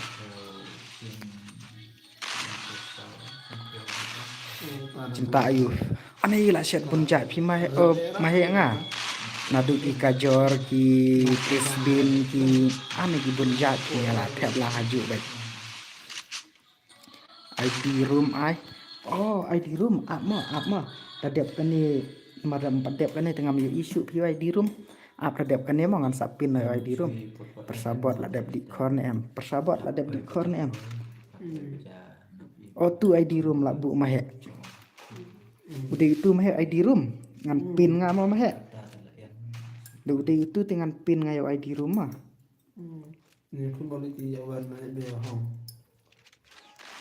Jingtah ayu. Ane la shet bun jait phi ma he, eh, ma he nga. Naduh ki kajor ki french bean ki ane ki bun jait phi nga la thep la ha ju bad. I D room ai. Oh, I D room ap mo, ap mo. Ta dep kane, ma dep pat dep kane te ngam ïoh issue phi I D room. Ap ta dep kane mo ngan sa pin ïa I D room. Pyrsabot la dep dih khor ne em. Pyrsabot la dep dih khor ne em. Oh, tu I D room la buh ma he. U dei tu ma he I D room. Ngan pin nga mo ma he. Dei u dei tu te ngan pin nga ïa I D room ma. Ni khun balik ïa wan na ïa hong.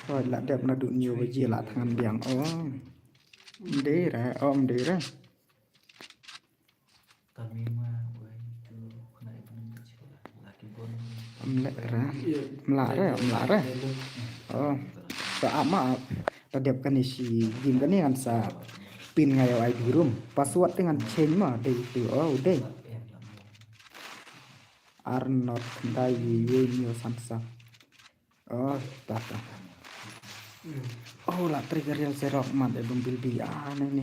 Oh, la dep naduh hynñiew baje la thngan biang. Oh. Ym dei re, oh, ym dei re. Ym leh re. Ym lah re, ym lah re. Oh. Sa ap ma ap. Ta dep kane shi game kane ngan sa pin nga ïa I D room. Password te ngan change ma dei tu. Oh, dei. Arnot khyndai wei wei hynñiew san saw. Oh, ta ta. Oh, la trei ka Real Xerox mat e bym bilbi. Ah, ne ne.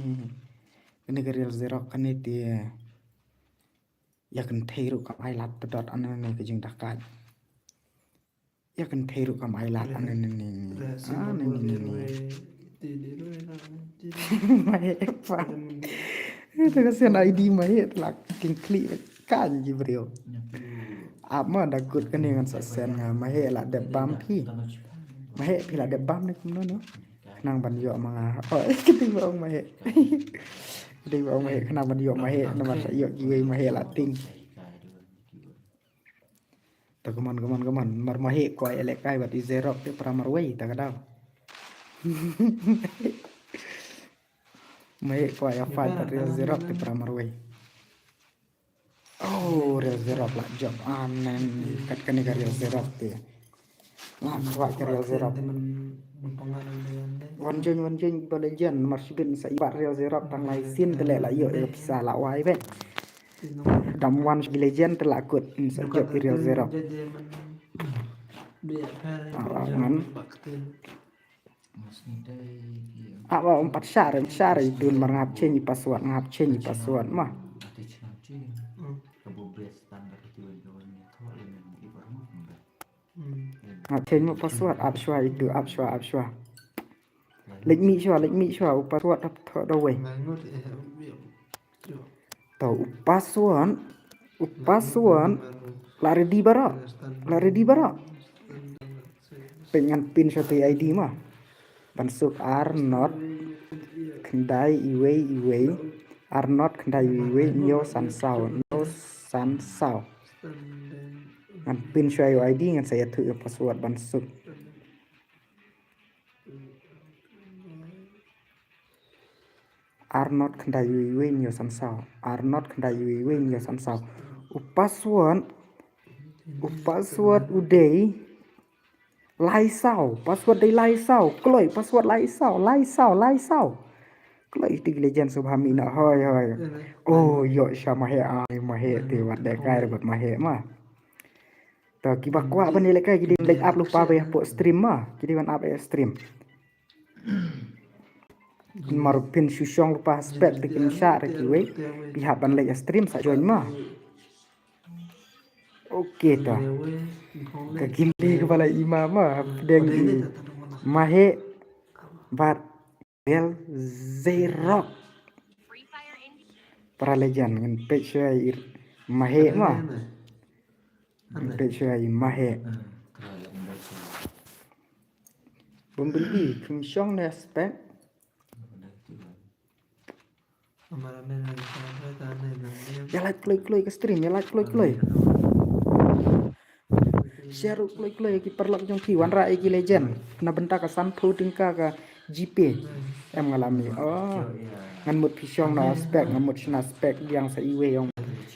Kane ka Real Xerox kane te. Ïa kynthei ruh kam ai lad pdot ane ne ka jingdakaid. Ïa kynthei ruh kam ai lad ane ne ne. Ah, ne ne ne ne. Mai ek pa. Ita ka send I D mai ek la king klik kan ji briew. Ap ma da kut kane ngan sa send nga ma he la dep bam phi. Ma he phi la dep bam ne kumno no. Khnang ban ïoh ma nga. Oh, kiti ba ong ma he. Kiti ba ong ma he khnang ban ïoh ma he namar sa ïoh kiwei ma he la ting. Ta kumon kumon kumon mar ma he kwai ïa lehkai bad i Xerox te para marwei ta ka daw. Ma he kwai ïa fight bad Real Xerox te para marwei. Oh, Real Xerox la jop anen kat kane ka Real Xerox te. La kwai ka Real Xerox. Wan join wan join ba legend mar shibit sa i bad Real Xerox tang lai sin te leh la ïoh ïa pisa la wai be. Dam wan sha ki legend te la kut, mm, sa jop i Real Xerox. Ah, ah, ngan. Ah, ah, um pat share, share i tun mar ngap change i password, ngap change i password ma. Ngap change ma password, ap shwa i tu, ap shwa, ap shwa. Leit mih shuwa, leit mih shuwa, u password hap thoh da wei. To u password, u password, la ready baroh, la ready baroh. Peit ngan pin shuwa te I D ma. Ban suk ar not khyndai iwei iwei, ar not khyndai iwei iwei, hynñiew san saw, hynñiew san saw. Ngan pin shuwa ïa u I D ngan sa ïathuh ïa u password ban suk. Ar not khyndai iwei iwei hynñiew san saw. Ar not khyndai iwei iwei hynñiew san saw. U password. U password u dei. Lai saw. Password dei lai saw. Kloi password lai saw. Lai saw. Lai saw. Kloi te ki legend sngewbha mih noh, hoi hoi. Oh, ïoh sha Mahek, ai Mahek te wat lehkai bad Mahek ma. To kiba kwah ban ïalehkai ki dei ban leit ap lypa ba hapoh stream ma. Ki dei ban ap ha stream. Mar phin shu shong lypa spec te kin shah re kiwei. Phi hap ban leit ha stream sa join ma. Ok to. Ka gameplay kaba la i ma ma. Deng i Mahek bad Real Zerok. Para legend ngin peit shuwa i Mahek ma. Ngin peit shuwa i Mahek. Bumblebee, kim shong ne spec. Ïa like kloi kloi ka stream, ïa like kloi kloi. Share ruh kloi kloi ki paralok jong phi, wanrah ïa ki legend. Na bynta ka sanphew tyngka ka GPay. Em nga la mih. Oh. Ngan mut phi shong na spec, ngan mut shna spec biang sa iwei ong.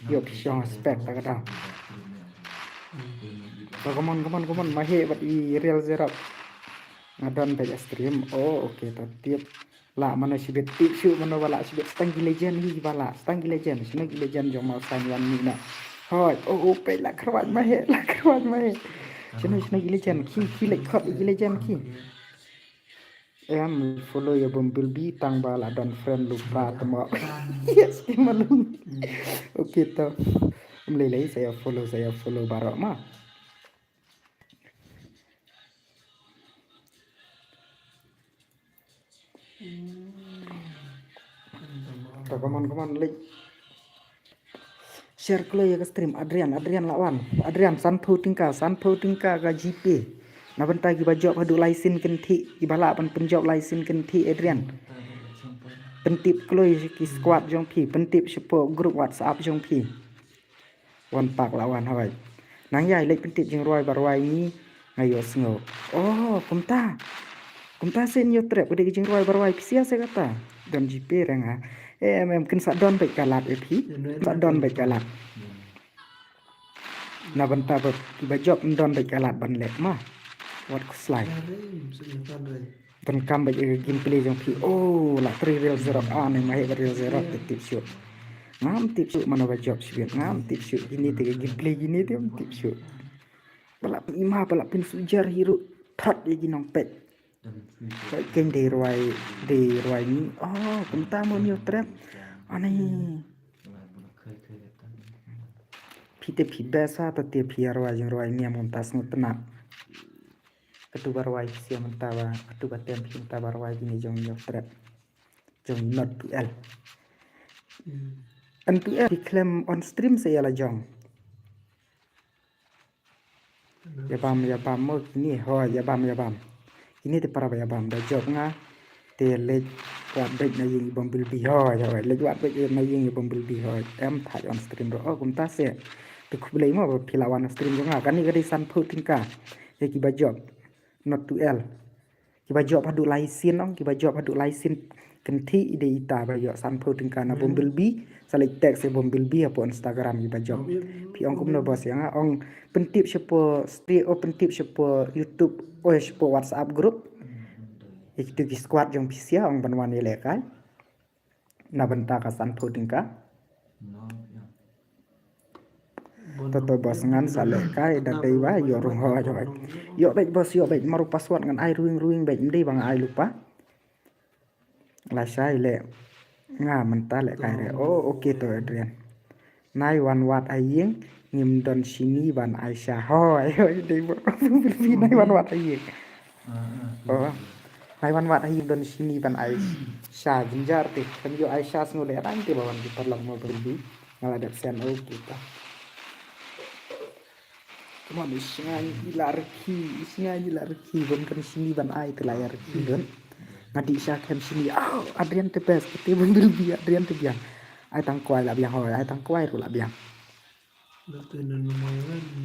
Ïoh phi shong spec ta ka dang. Come on, come on, come on. Mahek bad i Real Zerok. Nga don bad stream. Oh, okay, to tip. Lah mano shibit, tip shuh mano ba lah shibit. Stang ki legend hi ba lah, stang ki legend. Shano ki legend jong Mawsaiñ wan mih noh. Hoi, oh, oh, peit lah kyrwat Mahek, lah kyrwat Mahek. Shano, shano ki legend, ki, ki leit khot ki legend ki. Em follow ïa Bumblebee tang ba lah don friend lypa tamo. Yes, ki malum. Okay to. Em lei lei sa ïa follow, sa ïa follow baroh ma. To, come on, come on, like. Share kloi ïa ka stream, Adrian, Adrian la wan. Adrian, sanphew tyngka, sanphew tyngka ka GPay. Na bynta kiba jop haduh lai sien kynthih, kiba lah ban pynjop lai sien kynthih, Adrian. Pyntip kloi ki squad jong phi, pyntip shapoh group WhatsApp jong phi. Wan pak la wan hoi. Nang ïai leit pyntip jingrwai ba rwai ngi nga ïohsngew. Oh, kumta. Kumta seh ïoh trep ka dei ka jingrwai ba rwai phi sia seh kata. Don GPay re nga. Eh, em, em, kin sa don beit ka lad eh phi. Kin sa don beit ka lad. Na bynta ba kiba jop ym don beit ka lad ban leh ma. Wat khuslai. Donkam bad ïa ka gameplay jong phi. Oh, la trei Real Zerok. Ah, ne Mahek bad Real Zerok te tip shuh. Ngam tip shuh mano ba jop shibit. Ngam tip shuh. Kine te ka gameplay kine te ngam tip shuh. Ba la pyn-i ma, ba la pynsujar hi ruh. Thot ïa ki nongpeit. Ba keiñ dei rwai, dei rwai ngi. Oh, kumta mo ïoh trep. Ani. Phi te phi best ha, to te phi ïa rwai jingrwai ngi, mynta sngewtynnat. Katu ba rwai phi sha mynta ba, katu ba tem phi mynta ba rwai kine jong ïoh trep. Jong not to L. N to L phi khlem on stream sa ïa la jong. Ïa bam, ïa bam mo kine, hoi, ïa bam, ïa bam. Kine te para ba ïa bam, da jop nga. Te leit wad beit na ïing i Bumblebee, hoi, hoi, leit wad beit na ïing i Bumblebee, hoi. Em thait on stream ruh, oh, kumta seh. Te khublei mo ba phi la wan stream jong nga. Kane ka dei sanphew tyngka. Ïa kiba jop. Not to L. Kiba jop haduh lai sien ong, kiba jop haduh lai sien kynthih i dei ita ba ïoh sanphew tyngka na Bumblebee, sa leit text ïa Bumblebee hapoh Instagram kiba jop. Phi ong kumno boss ïa nga, ong pyntip shapoh stre, oh, pyntip shapoh YouTube, oh, shapoh WhatsApp group. Ïa kitu ki squad jong phi sia ong ban wan ïalehkai. Na bynta ka sanphew tyngka. Toto boss ngan sa lehkai da dei ba ïoh rung hoi hoi. Ïoh beit boss, ïoh beit, maru password ngan ai ruwing ruwing beit, ym dei ba nga ai lypa. Lashai leh nga mynta lehkai re. Oh, okay to Adrian. Nai wan wad ha ïing, ngim don shini ban ai sha. Hoi hoi, dei ba. Nai wan wad ha ïing. Oh. Nai wan wad ha ïing, don shini ban ai sha, jynjar te. Kan ïoh ai sha sngew leh rang te ba wan ki paralok mo beli. Nga la dep send, okay ta. Come on, i sngai i la rkhie, i sngai i la rkhie, bym don shini ban ai te la ïa rkhie don. Nga dih sha khlem shini. Oh, Adrian te best, te Bumblebee, Adrian te biang. Ai tang kwai la biang hoi, ai tang kwai ruh la biang.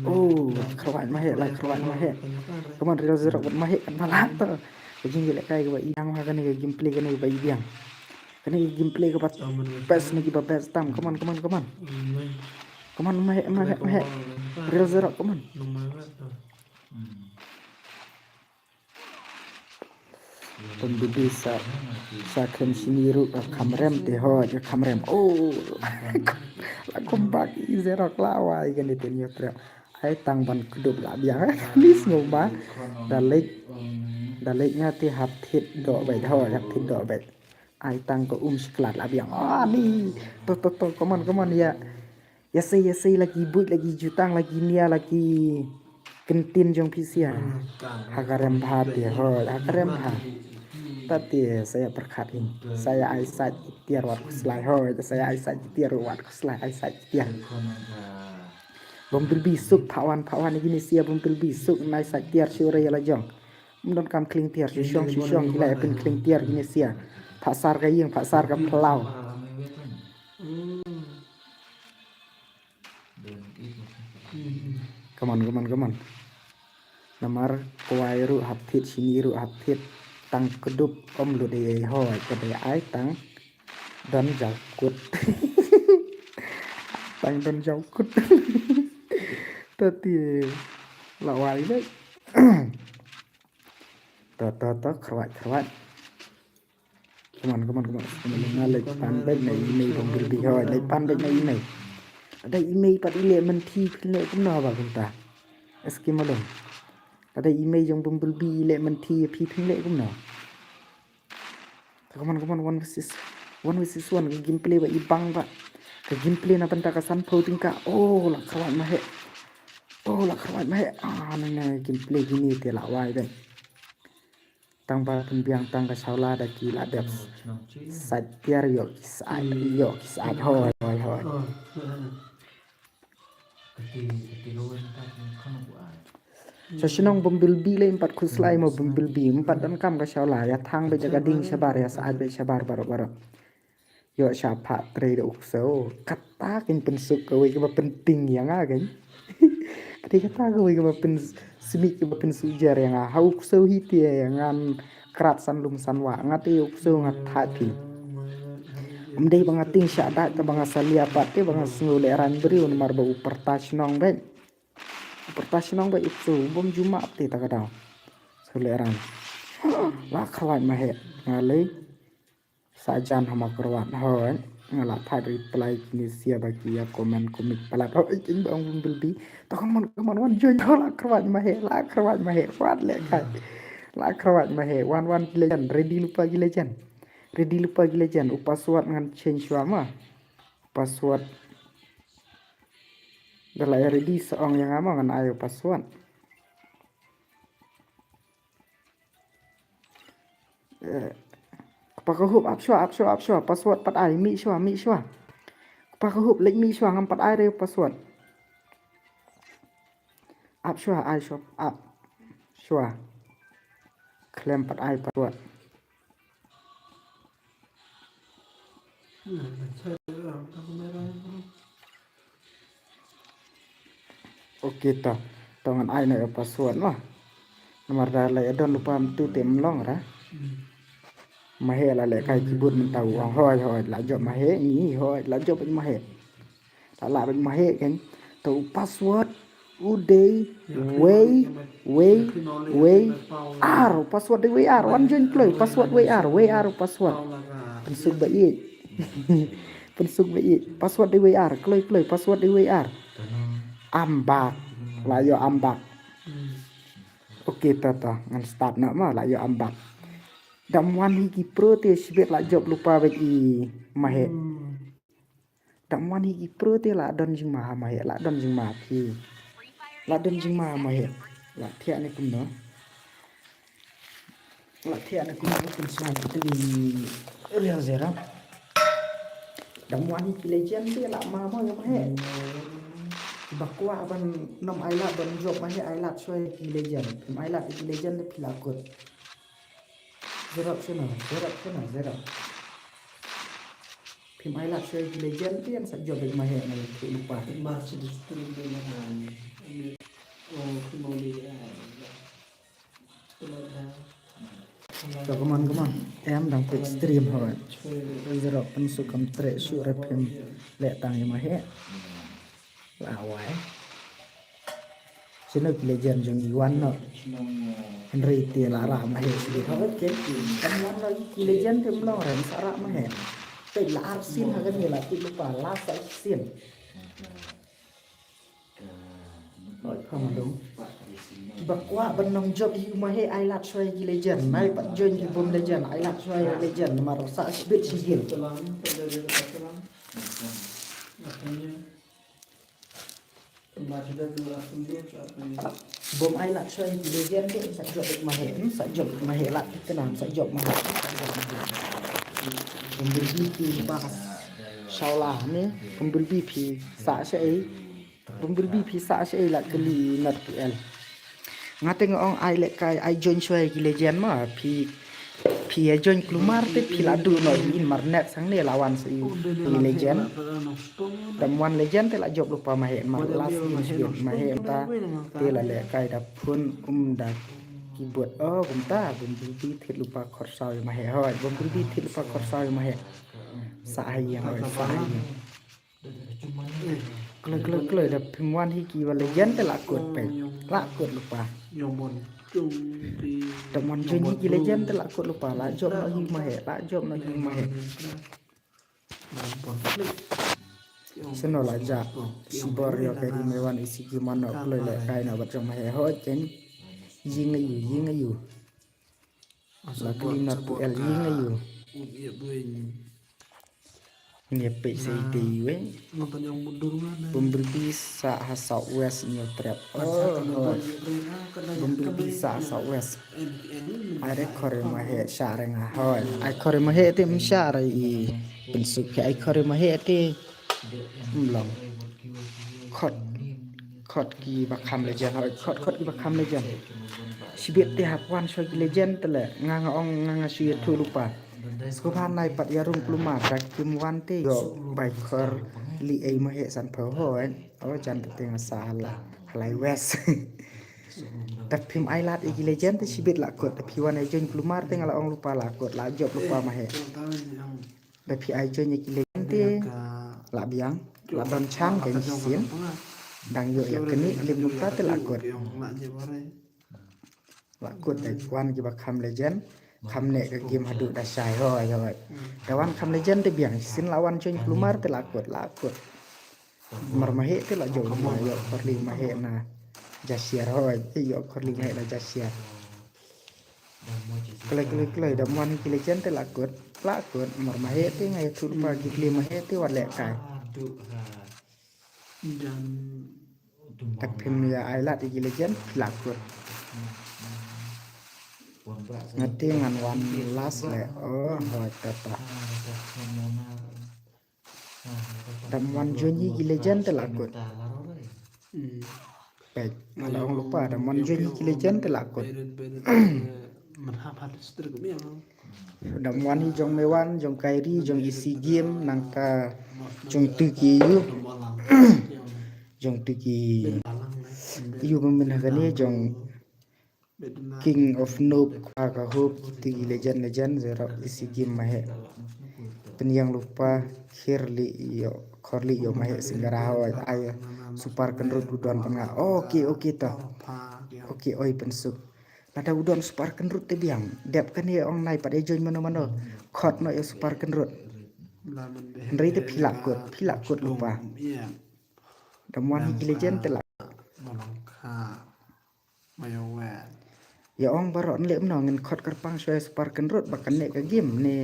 Oh, kyrwat Mahek, la kyrwat Mahek. Come on, Real Zerok bad Mahek kan ba lah to. Ka jingïalehkai kaba i biang ha kane ka gameplay kane kaba i biang. Kane ka gameplay kaba best ne kiba best tam. Come on, come on, come on. Come on, Mahek, Mahek, Mahek. Real Zerok, come on. Pynbibi sa, sa khlem shini ruh ka kham rem te hoi, ka kham rem. Oh, la kum bak i zerok la wai kane te nyo trep. Ai tang ban kdup la biang. Ni sngew ma. Da leit, da leit nga te hap thit doh beit hoi, hap thit doh beit. Ai tang ka um shiklat la biang. Ah, ni. To, to, to, come on, come on, ya. Ya sei, ya sei, la ki buit, la ki jutang, la ki nia, la ki kyntin jong phi sia. Ha ka rem bha te hoi, ha ka rem bha. Ta te sa ya pyrkhat in. Sa ya ai sait tiar wat khuslai hoi, sa ya ai sait tiar wat khuslai, ai sait tiar. Bumblebee suk pha wan, pha wan kine sia Bumblebee suk nai sait tiar shu re la jong. Ym don kam kling tiar shu shong, shu shong ki la ya pyn kling tiar kine sia. Pha sar ka ïing, pha sar ka phlaw. Come on, come on, come on. Namar kwai ruh hap thit, shini ruh hap thit. Tang kdup ym lut ei ei hoi, ka dei ai tang don jaw kut. Tang don jaw kut. Ta te la wai le. To, to, to, khrwat, khrwat. Come on, come on, come on. Come on, nga leit pan beit na i mei Bumblebee hoi, leit pan beit na i mei. Lada i mei pat i leh mynthi phin leh kumno ba kumta. Eski malum. Lada i mei jong Bumblebee i leh mynthi phi phin leh kumno. Come on, come on, one versus one versus one, ka gameplay ba i bang ba. Ka gameplay na bynta ka sanphew tyngka. Oh, la khrwat ma he. Oh, la khrwat ma he. Ah, na na gameplay kine te la wai beit. Tang ba pynbiang tang ka shawla da ki la dep. Sait tiar ïoh ki sait, ïoh ki sait hoi, hoi, hoi. Sa shnong Bumblebee le ym pat khuslai mo Bumblebee, ym pat donkam ka shawla, ïa thang beit da ka ding shabar, ïa sait beit shabar baroh baroh. Ïoh sha pha trei da u ksew. Kata kein pynsuk kawei kaba pynting ïa nga kein. Kata kata kawei kaba pynsmit kaba pynsuk jer ïa nga. Ha u ksew hi te ïa ngan krat san lum san wah. Nga te u ksew nga thait phi. Ym dei ba nga tieng shah dait te ba nga salia pat te ba nga sngew lehraiñ briew namar ba u pyrta shnong beit. U pyrta shnong beit u ksew bym ju map te ta ka daw. Sngew lehraiñ. La khrwat ma he nga lei. Sa jan ha ma kyrwat hoi. Nga la thait reply kine sia ba ki ïa comment kumne palat hoi king ba ong Bumblebee. To come on, come on, wan join. To la kyrwat ma he, la kyrwat ma he. Wat leh kai. La kyrwat ma he. Wan wan ki legend, ready lypa ki legend. Ready lypa ki legend. U password ngan change shuwa ma. Password. Da la ïa ready sa ong ïa nga ma ngan ai u password. Eh, kpa ka hup ap shuwa, ap shuwa, ap shuwa. Password pat ai, mih shuwa, mih shuwa. Kpa ka hup leit mih shuwa, ngam pat ai re password. Ap shuwa, ai shuwa, ap shuwa. Khlem pat ai password. Ok to. To ngan ai noh ïa u password mo. Namar da la ïa don lypa mynta te ym long ra. Ma he la leh kai keyboard mynta u ong hoi hoi la jop ma he ngi hoi la jop ma he. La lah beit ma he kein. To u password u dei wei wei wei ar, u password dei wei ar. Wan join kloi, password wei ar, wei ar u password. Pynsuk ba ïeit. Pynsuk ba ïeit. Password dei wei ar, kloi kloi, password dei wei ar. Am bak. La ïoh am bak. Ok to to ngan start noh ma, la ïoh am bak. Dam wan hi ki pro te shibit la jop lypa beit i ma he. Dam wan hi ki pro te la don jingma ha ma he, la don jingma phi. La don jingma ha ma he. La thiah ne kumno. La thiah ne kumno pynshai te i real zero. Dam wan hi ki legend te la ma mo ïa ma he. Ba kwah ban nym ai lad ban jop ma he ai lad shuwa ïa ki legend. Phim ai lad ïa ki legend te phi la kut. Zero shano, zero shano, zero. Phim ai lad shuwa ïa ki legend te ïan sa jop beit ma he na ïa ki lypa. Mar shi distri de na. Oh, kumoli. To come on, come on. Em dang peit stream hoi. Zero pynsuk kam treh shuh re phim leh tang ïa ma he. La wai. Shano ki legend jong i wan noh. Hynrei te la rah maheh shibit. Hooid ke. Kan wan noh ki legend te mlong rem sa rah maheh. Te la arsien ha kane la tip lypa la sa sien. Hooid pha ma dong. Ba kwah ban nang jop hi u maheh ai lad shuwa ïa ki legend. Nai pat join ki bom legend ai lad shuwa ïa legend. Namar sa shibit shigil. Bom ai lad shuwa ïa ki legend te sa jop maheh, sa jop maheh lad ki kena, sa jop maheh. Bom bul bi ki ba ka shawla ne, bom bul bi phi sa sha ei. Bom bul bi phi sa sha ei lad kali nat tu el. Nga te nga ong ai lehkai ai join shuwa ïa ki legend ma phi. Phi ïa join kulmar te phi la duh noh ïa in mar net sangne la wan sa ïa ki legend. Dam wan legend te la jop lypa maheh mar last in shibit maheh ta te la lehkai da phone um da keyboard. Oh kumta bom bul bi thied lypa khot saw ïa maheh hooid bom bul bi thied lypa khot saw ïa maheh. Sa ha ïing hooid sa ha ïing. Kloi kloi kloi da phim wan hi ki ba legend te la kut peit la kut lypa. Da mon join hi ki legend te la kut lypa la jop noh hi maheh la jop noh hi maheh. Seno la ja sibor ïa ka ri me wan isi ki mano kloi lehkai na bat jong maheh hooid ken. Ïing ayu ïing ayu. La kli na tu el ïing ayu. Ngi peit sa ite iwe. Bumblebee sa ha south west ngi trap. Oh hooid. Bumblebee sa ha south west. Ai re khore maheh sha re nga hooid. Ai khore maheh te msha re i pynsuk ai khore maheh te. Mlong. Khot khot ki ba kham legend hooid khot khot ki ba kham legend. Shibit te hap wan shuwa ki legend te le nga nga ong nga nga shu ïathuh lypa. Sngewbha nai pat ïa rung kulmar da kim wan te ïoh bai khor li ei maheh san phew hooid. O jan te te nga sa hala halai west. Da phim ai lad ïa ki legend te shibit la kut da phi wan ïa join kulmar te nga la ong lypa la kut la jop lypa maheh. Da phi ai join ïa ki legend te la biang la don chang ka shisien. Dang ïoh ïa kane lim kumta te la kut. La kut da wan ki ba kham legend. Kham ne ka game haduh da shai hooid hooid. Da wan kham legend te biang shisien la wan join kulmar te la kut la kut. Mar maheh te la jop la ïoh khor li maheh na ja share hooid ïoh khor li maheh na ja share. Kloi kloi kloi da mon hi ki legend te la kut la kut mar maheh te nga ïathuh lypa ki kli maheh te wat lehkai. Da phim ïa ai lad ïa ki legend phi la kut. Nga te ngan wan last le o hooid tata. Dam wan join hi ki legend te la kut. Peit nga la ong lypa dam wan join hi ki legend te la kut. Dam wan hi jong me wan jong kairi jong isi game nangta jong tu ki yu. Jong tu ki yu ba min ha kane jong King of Noob ka ka hub tu ki legend legend zero isi game maheh. Pynïang lypa khir li ïoh khor li ïoh maheh singgara hooid ai super kynrut u don pynga. Okay okay to. Okay oi pynsuk. Lada u don super kynrut te biang dep kane ong nai pat ïa join mano mano. Khot noh ïa super kynrut. Hynrei te phi la kut phi la kut lypa. Dam wan hi ki legend te la. Ïa ong baroh nleh mno ngin khot kyrpang shuwa ïa super kynrut ba kan neh ka game ne.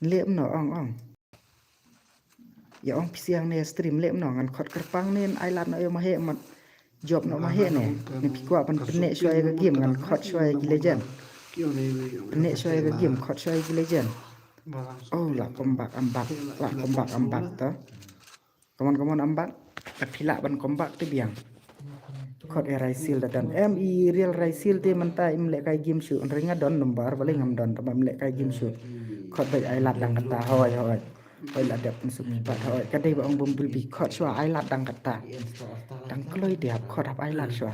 Nleh mno ong ong. Ïa ong phi siang ne stream nleh mno ngan khot kyrpang ne ai lad noh ïa maheh mat. Jop noh maheh ne. Ne phi kwah ban pynneh shuwa ïa ka game ngan khot shuwa ïa ki legend. Pynneh shuwa ïa ka game khot shuwa ïa ki legend. Oh la comeback am back la comeback am back to. Come on come on am back. Ka phi lah ban comeback te biang. Khot ïa Raisil da don em i real Raisil te mynta im leh kai game shuh. Hynrei nga don number balei ngam don tang ba im leh kai game shuh. Khot beit ai lad dang kata hoi hoi. Hoi la dep pynsuk pat hoi ka dei ba ong bym bilbi khot shuwa ai lad dang kata. Dang kloi te hap khot hap ai lad shuwa.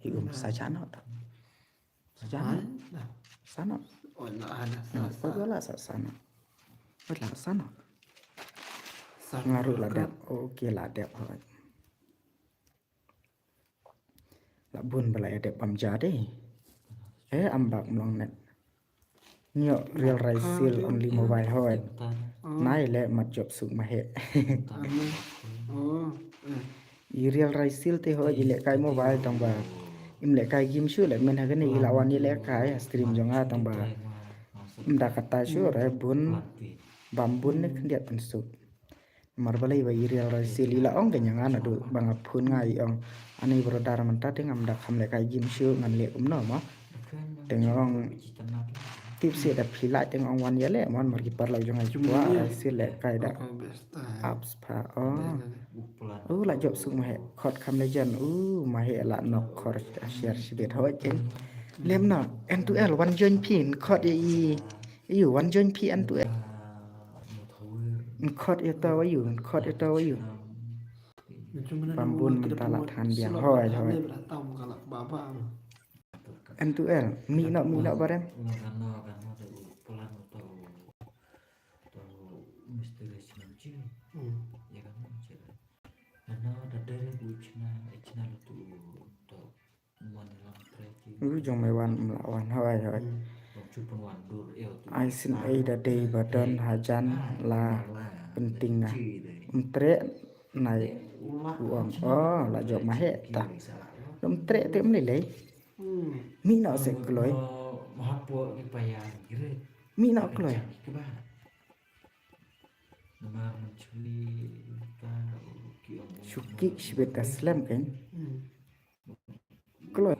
Hi um sa cha no ta. Sa cha no. Sa no. Sa no. Sa no. Nga ruh la dep. Okay la dep hoi. La bun ba la edit bam ja de. Eh, am bak mlong net. Nyo real rice seal only mobile hoi. Nai le mat job suk mahe. I real rice seal te hoi i le kai mobile tang ba. Im le kai game shu le men ha kane i la wan i le kai stream jong nga tang ba. Im da kata shu re bun bam bun ne khyndiat pynsuk. Mar balei ba i real rice seal i la ong ka nyang ana du ba nga phun nga i ong. Ani brother mynta te ngam da kham le kai game shu ngan le kumno mo. Te nga ong tip si da phi la te nga ong wan ya le mon mar ki paralok jong nga i kwah rice seal le kai da. Apps pha oh. U la job suk mahe khot kham le jan u mahe la nok khor share shibet ho chen. Lem na N two L wan join phi khot ya i. Yu wan join phi N two L. Khot ïa ta wa yu, khot ïa ta wa yu. Pam bun mynta la than biang hoi hoi. N two L, mi no mi no barem. U jong me wan mla wan hoi hoi. Ai sin ai da dei ba don hajan la penting nga. Mtre nai u ong oh la jok mahe ta. Mtre te mlei lei. Mi no se kloi. Mi no kloi. Shukik shibit da slem kan. Kloi.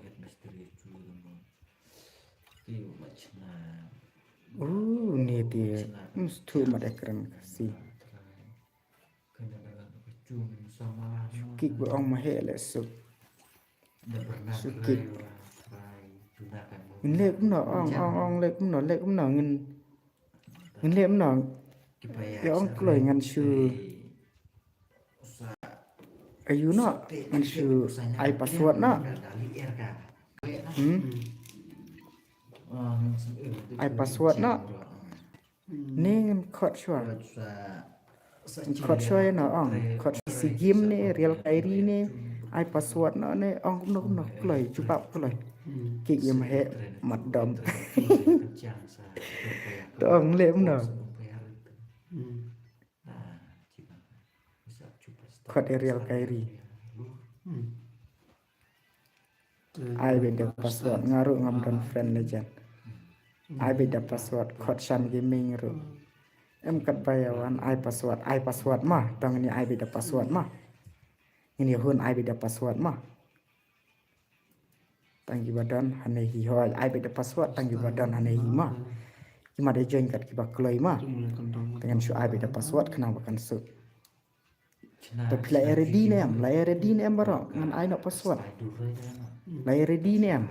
Uh, ni ti mstu mat ekran kasi. Shukik ba ong mahe le suk. Shukik. Ngin le kumno ong ong ong le kumno le kumno ngin. Ngin le kumno. Ya ong kloi ngan shu. Ayu no ngan shu ai password no. Hmm. Ai password no. Ne ngan khot shuwa. Khot shuwa no ong. Khot si game ne real kairi ne. Ai password no ne ong kumno kumno kloi jubab kloi. Kik yam he mat dom. To ong le kumno. Khot real kairi. Ai beit da password nga ruh ngam don friend legend. Ai beit da password khot shan gaming ruh. Em kat ba ya wan ai password ai password ma tang ni ai beit da password ma. Ini hun ai beit da password ma. Tang ki ba don hane hi hoi ai beit da password tang ki ba don hane hi ma. Ki ma da join kat ki ba kloi ma. Tengan shu ai beit da password khnang ba kan suk. To phi la ready ne em, la ready ne em baro, ngan ai no password. La ready ne em.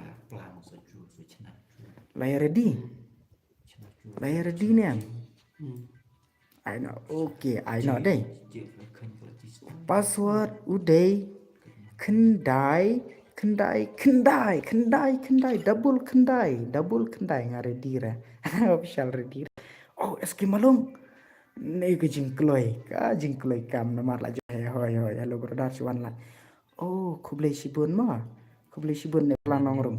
La ready. La ready ne em. Ai no, okay, ai no dei. Password u dei khyndai khyndai khyndai khyndai khyndai double khyndai double khyndai nga ready re. Official ready re. Oh, S K Malung. Nei ka jingkloi, ka jingkloi kam namar la jong he hoi hoi hello brother shu wan la. Oh, khublei shibun ma. Khublei shibun ne Borlang Nongrum.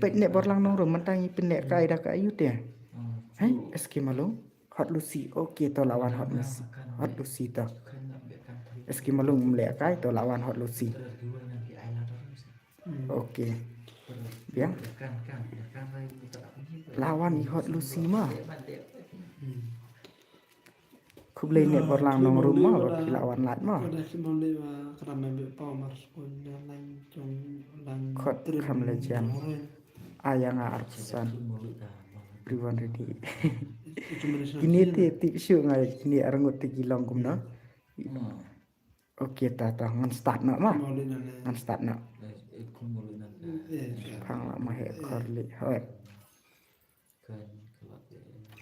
Peit ne Borlang Nongrum mynta ngi pynleh kai da ka ayu te. Hei, S K Malung. Hot Lucy. Okay, to la wan Hot Lucy. Hot Lucy to. S K Malung mleh kai to la wan Hot Lucy. Okay. Biang. La wan i Hot Lucy ma. Khublei ne Borlang Nongrum ma ba phi la wan lait ma. Khot kham le jam. Aya nga arphew san. Everyone ready. Kine te tip shuh nga kine arngut te ki long kumno. Okay, ta ta ngan start noh ma. Ngan start noh. Shipang la ma he khor li hoi.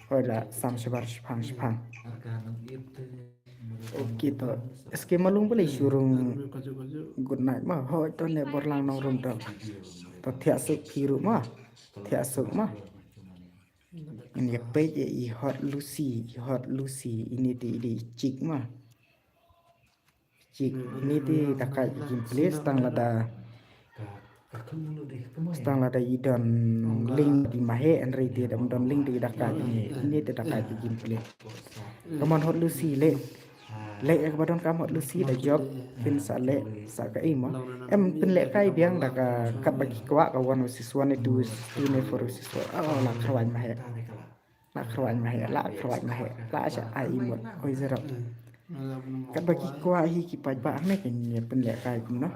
Hoi la sam shabar shipang shipang. Okay to. S K Malung balei shu rung good night ma. Hoi to ne Borlang Nongrum to. To thiah suk phi ruh ma. Thiah suk ma. Ngan ïa peit ïa i Hot Lucy, i Hot Lucy, ini te i dei i chick ma. Chick, ini te da ka i kim place tang lada. Stang lada i don link di Maheh, hynrei te da don link di da ka di ni te da ka di gameplay. Come on, Hot Lucy, leh. Leh ka ba donkam Hot Lucy da jop, phin sa leh sa ka i mo. Em pynlehkai biang da ka katba ki kwah ka one versus one, two versus two ne four versus four. Oh, la khrwai Maheh. La khrwai Maheh, la khrwai Maheh, la sha ai i mut. Oi zero. Katba ki kwah hi ki paidbah ne kin ïa pynlehkai kumno.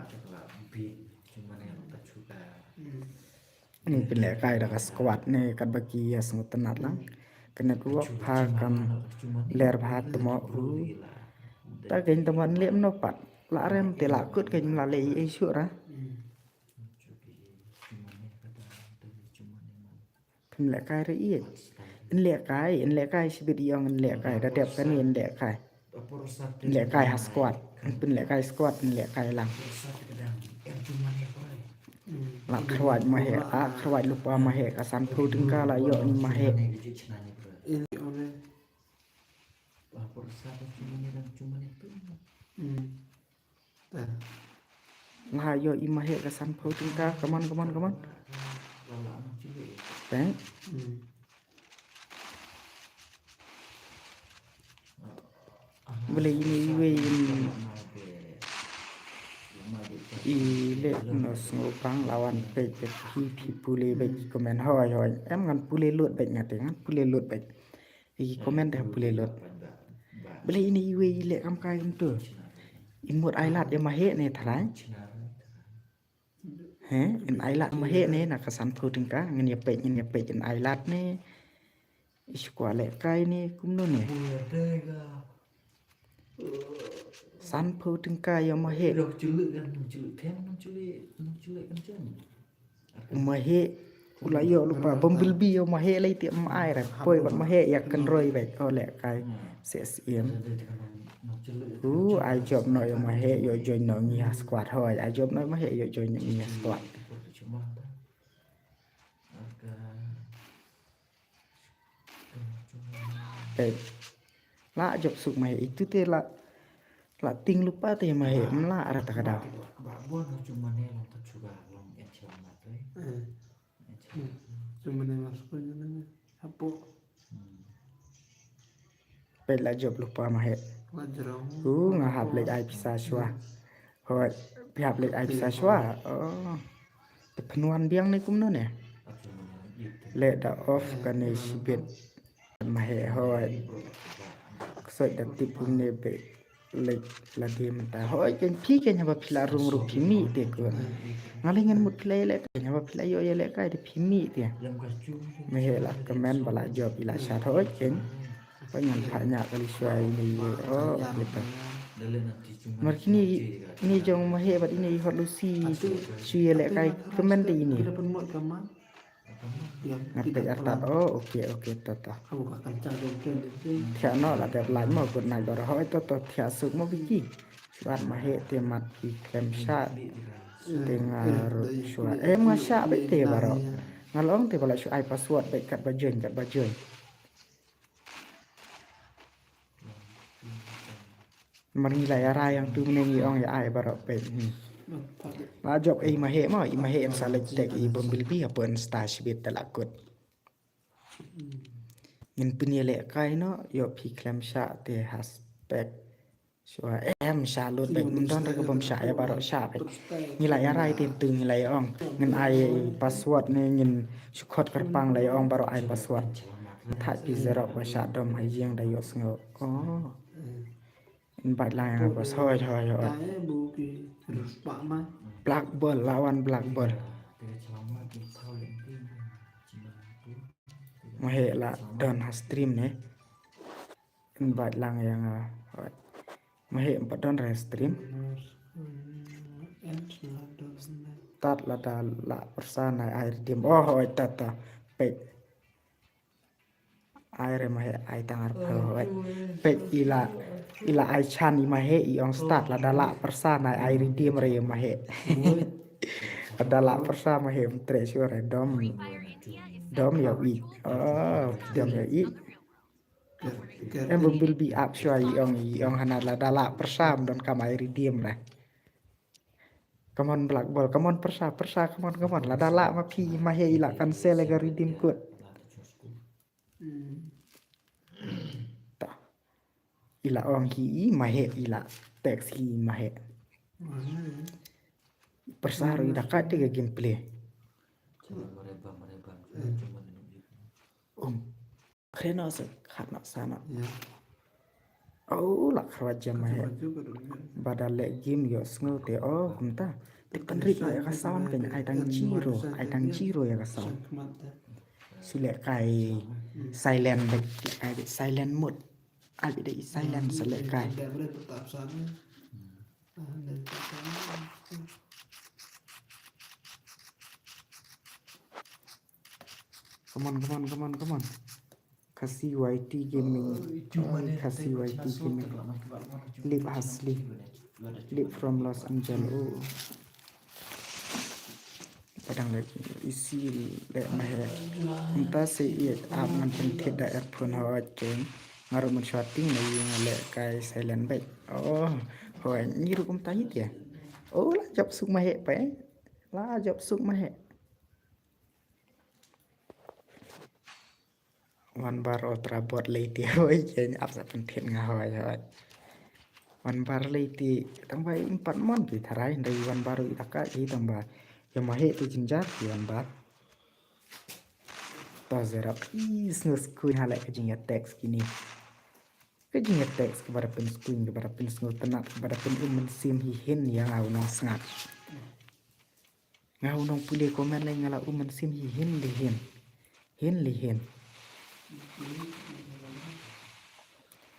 Ni pynlehkai da ka squad ne katba ki ïa sngewtynnat lang. Kane ku pha kam ler bha tmo u. Ta kein tmo leh mno pat. La rem te la kut kein la leh i ei shuh ra. Phim lehkai re i. In lehkai, in lehkai shibit i ong in lehkai da dep kane in lehkai. In lehkai ha squad. In pynlehkai squad in lehkai lang. La khrwai Maheh, la khrwai lypa Maheh ka sanphew tyngka la ïoh i Maheh. Nga ïoh i Maheh ka sanphew tyngka. Come on, come on, come on. Thank. Balei ine iwei in i leh no sngewbang la wan peit peit phi phi pule beit ki comment hoi hoi. Em ngan pule lut beit nga te ngan pule lut beit. Ki comment te pule lut. Balei ine iwei i leh kam kai kumtu. I mut ai lad ïa Maheh ne tharai. He, in ai lad Maheh ne na ka sanphew tyngka, ngin ïa peit, ngin ïa peit in ai lad ne. I shu kwah lehkai ne kumno ne. Sanphew tyngka ïa Maheh. Maheh u la ïoh lypa Bumblebee ïa Maheh lei te em ai ra. Poi bad Maheh ïa kynroi bad o lehkai. Se siem. U ai jop noh ïa Maheh ïoh join noh ngi ha squad hoi. Ai jop noh ïa Maheh ïoh join noh ngi ha squad. Eh, la jop suk Maheh itu te la, la ting lypa te Maheh mla ara ta ka daw. Peit la jop lypa Maheh. U nga hap leit ai pisa shuwa. Hoi, phi hap leit ai pisa shuwa. Oh. Te pynwan biang ne kumno ne. Leh da off kane shibit. Maheh hoi. Ksoit da tip kumne be. Leh la dei mynta hoi kein phi kein haba phi la rung ruh phi mih te ko. Nga leh ngan mut phi la ïalehkai haba phi la ïoh ïalehkai te phi mih te. Maheh la kmen ba la jop i la shat hoi kein. Ba ngan phah ñiah kali shuwa ine i o te. Mar kine ine jong Maheh bad ine i Hot Lucy shu ïalehkai kmen te ine. Nga peit artat. Oh, okay, okay, to to. Thiah noh la dep lait mo, good night baroh. Hoi to to thiah suk mo biki. Shuwa Maheh te mat ki khlem shah. Te nga ruh shuwa. Eh, nga shah beit te baroh. Nga long te ba la shu ai password beit katba join, katba join. Mar ngi la ïa rai ïa tu mynne ngi ong ïa ai baroh peit. Hmm. La jop i Maheh mo, i Maheh em sa leit tek i Bumblebee hapoh Insta shibit te la kut. Ngin pynïalehkai noh, ïoh phi khlem shah te ha spek. Shuwa em shah lut beit, ym don re ka bym shah ïa baroh shah beit. Ngi la ïa rai te tu ngi la ïa ong. Ngin ai password ne ngin shu khot kyrpang la ïa ong baroh ai password. Thait phi zero ba shah dom ha ïing da ïohsngew. Oh. Invite lang ïa nga boss. Hoi, hoi, hoi. Black ball, lawan black ball. Maheh la don ha stream ne. Invite lang ïa nga. Hoi. Maheh em pat don ha stream. Start lada la pyrsa na ai redeem. Oh, hoi, ta ta. Peit. Ai re Maheh, ai tang arphew, hoi. Peit i la, i la ai chan i Maheh i ong start lada la pyrsa na ai redeem re Maheh. Lada la pyrsa Maheh em treh shuwa re dom. Dom ïa i. Oh, dom ïa i. Em Bumblebee up shuwa i ong, i ong hana lada la pyrsa em donkam ai redeem re. Come on, Black Ball. Come on, pyrsa, pyrsa. Come on, come on. Lada lah ma phi, ma he i la cancel ka redeem code. Ta. I la ong hi i, ma he i la text hi, ma he. Pyrsa ruh i da kat te ka gameplay. Um. Khreh noh se, khat noh sa noh. Oh, la khreh jam ma he. Ba da leh game ïohsngew te, oh, kumta. Te pynrit noh ïa ka sound, pyn ai tang zero, ai tang zero ïa ka sound. Shu leh kai silent, bad kai bad silent mode. Ai bad dei silent, shu leh kai. Come on, come on, come on, come on. Khasi Y T Gaming. Oh, Khasi Y T Gaming. Lip Hasli. Lip from Los Angeles. Oh. Padang leh isi leh ma he. Mynta se i ap ngan pynthied da earphone, hooid keiñ. Nga ruh mynshuwa te nga ïoh nga leh kai silent bad. Oh, hooid, ngi ruh kumta hi te. Oh, la jop suk ma he pa. La jop suk ma he. Wan Bar Ultra Bot lei te, hooid, keiñ ap sa pynthied nga, hooid, hooid. Wan Bar lei te, tang ba im pat mon ki tharai, hynrei Wan Bar i da kat hi, tang ba ïa ma he te jynjar ki Wan Bar. To zero, i sngew skuin ha leh ka jingïa text kine. Ka jingïa text kaba da pynskuin, kaba da pynsngew tynnat, kaba da pyn-um mynsiem hi hin ïa nga u nongsngat. Nga u nongpule comment lei nga la um mynsiem hi hin de hin. Hin de hin.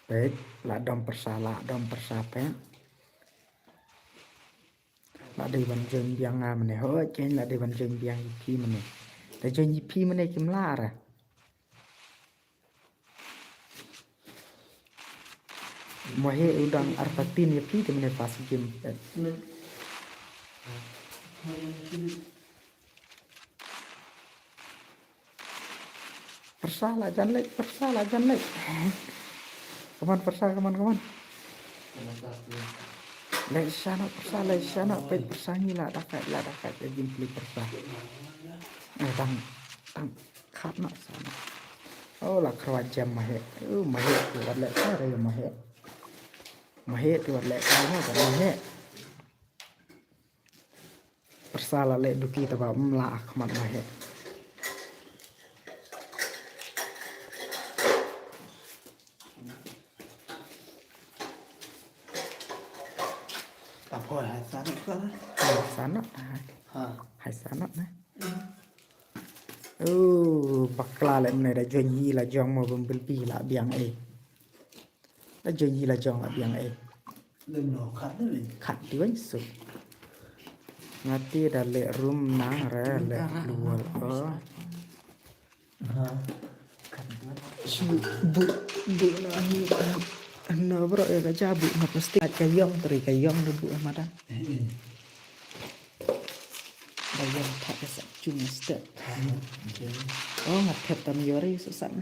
Peit, la dom pyrsa, la dom pyrsa peit. La dei ban join biang nga mynne, hooid keiñ, la dei ban join biang ïa phi mynne. Da join ïa phi mynne kim lah re. Mo he u dang artatien ïa phi te mynne first game. Pyrsa la jan leh, pyrsa la jan leh. Come on, pyrsa, come on, come on. Leh sha noh, pyrsa, leh sha noh, peit pyrsa ngi la da kat, la da kat, eh, gameplay pyrsa. Eh, tang, tang, khat noh, sa noh. Oh, la khreh jam ma he. Oh, ma he, wat leh, sa re ma he. Ma he, wat leh, sa noh, ma he. Pyrsa la leh duki taba ym lah khmat ma he. Tapoh hai sanok ka. Hai sanok na. Ha. Hai sanok na. Oh, bakla leh mynne da join hi la jong mo bym bilbi la biang eh. Da join hi la jong la biang eh. Lem no khat ne. Khat di wan suk. Nga te da leh room nang re leh luar. Oh. Ha. Shu bu bu na hi. Na bro ïa ka ja bu na plastik. Ka yong teri ka yong de bu ma da. Ba ïa thak ka sa jung step. Oh, nga thep tam yori sa sa na.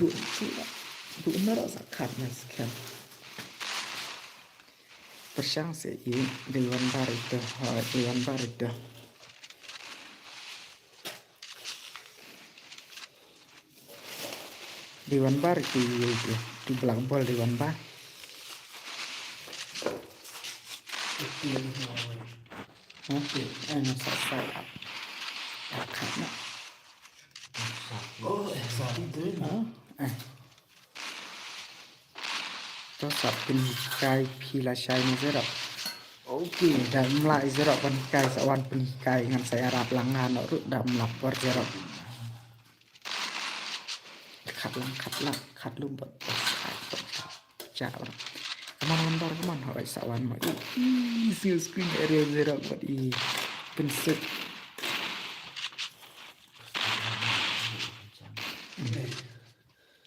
Bu bu na ro sa khat na skhem. Pyrshang se i dei wan bar ito, ha, dei wan bar ito. Dei wan bar ki, ki, ki black ball dei wan bar. Ha? Eh, nga sa sa. Ka na. Oh, eh, sorry, tu. Ha? Eh. To sa pynhikai phi lashai ne Zerok. Okay, da mla Zerok ban hikai sa wan pynhikai ngan sa ïarap lang nga noh ruh da mla por Zerok. Khat lang, khat lang, khat lum bad. Ja bad. Come on, wan bar, come on. Hoi sa wan ma. Ih, ih, seal screen area Zerok bad i pynsuk.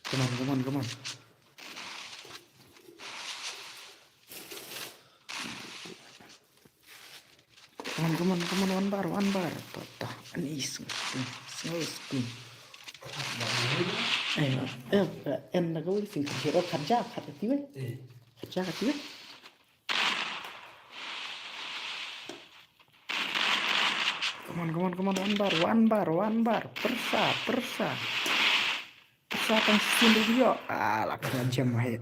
Come on, come on, come on. Come on, come on, come on, wan bar, wan bar. Tota, ani sngewskuin, sngewskuin. Eh, eh, eh, en na ka wei sing ka jiro khat ja khat ka tiwe. Khat ja ka tiwe. Come on, come on, come on, one bar, one bar, one bar. Pyrsa, pyrsa. Pyrsa tang shisien ruh ïoh. Ah, la kyrwa jem ma he.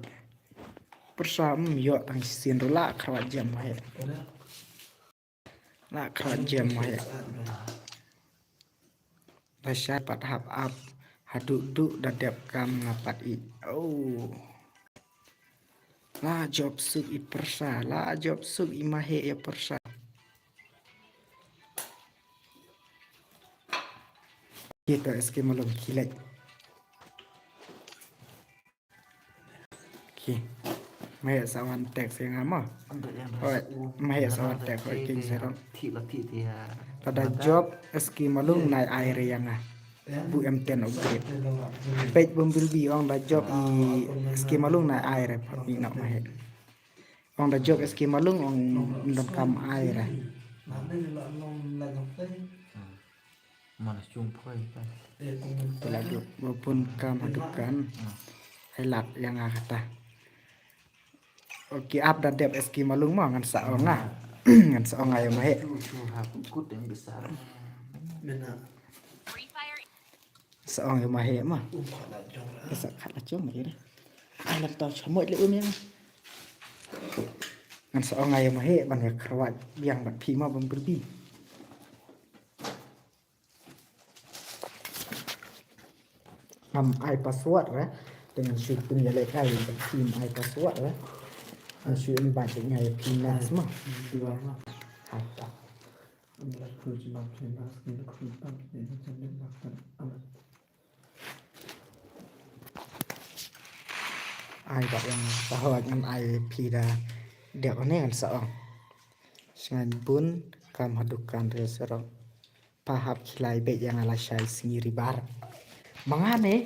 Pyrsa, mm, ïoh tang shisien ruh la kyrwa jem ma he. La kyrwa jem ma he. Lashai pat hap ap haduh duh da dep kam nga pat i. Oh. La jop suk i pyrsa, la jop suk i ma he ïa pyrsa. Kita S K Malung khie leit. Ki. Ma he sa wan text ïa nga mo. Hoi, ma he sa wan text hoi king serong. Lada jop S K Malung nai ai re ïa nga. Bu M ten upgrade. Peit Bumblebee ong da jop i S K Malung nai ai re pat ni nok ma he. Ong da jop S K Malung ong ndon kam ai re. Mana sung phoi ka. Te la duk ba bun kam ha dukan. Ai lap ïa nga kata. Okay, ap da dep S K Malung mo ngan sa ong nga. Ngan sa ong nga ïa ma he. Chu chu ha kut yang besar. Sa ong ïa ma he mo. Sa khat la jong ïa. Ai la tau chamot le um ïa nga. Ngan sa ong nga ïa ma he ban ïa kyrwat biang bad phi mo Bumblebee. Ngam ai password re. Te ngan shu pynïalehkai ïa ka team ai password re. Ngan shu invite ïa nga ïa phi next mo. Hata. Ai ba ong ba hoi ngan ai phi da dep ne ngan sa ong. Sngan bun kam ha dukan re serong. Pa hap khilai beit ïa nga lashai sngi ribar. Ma nga ne,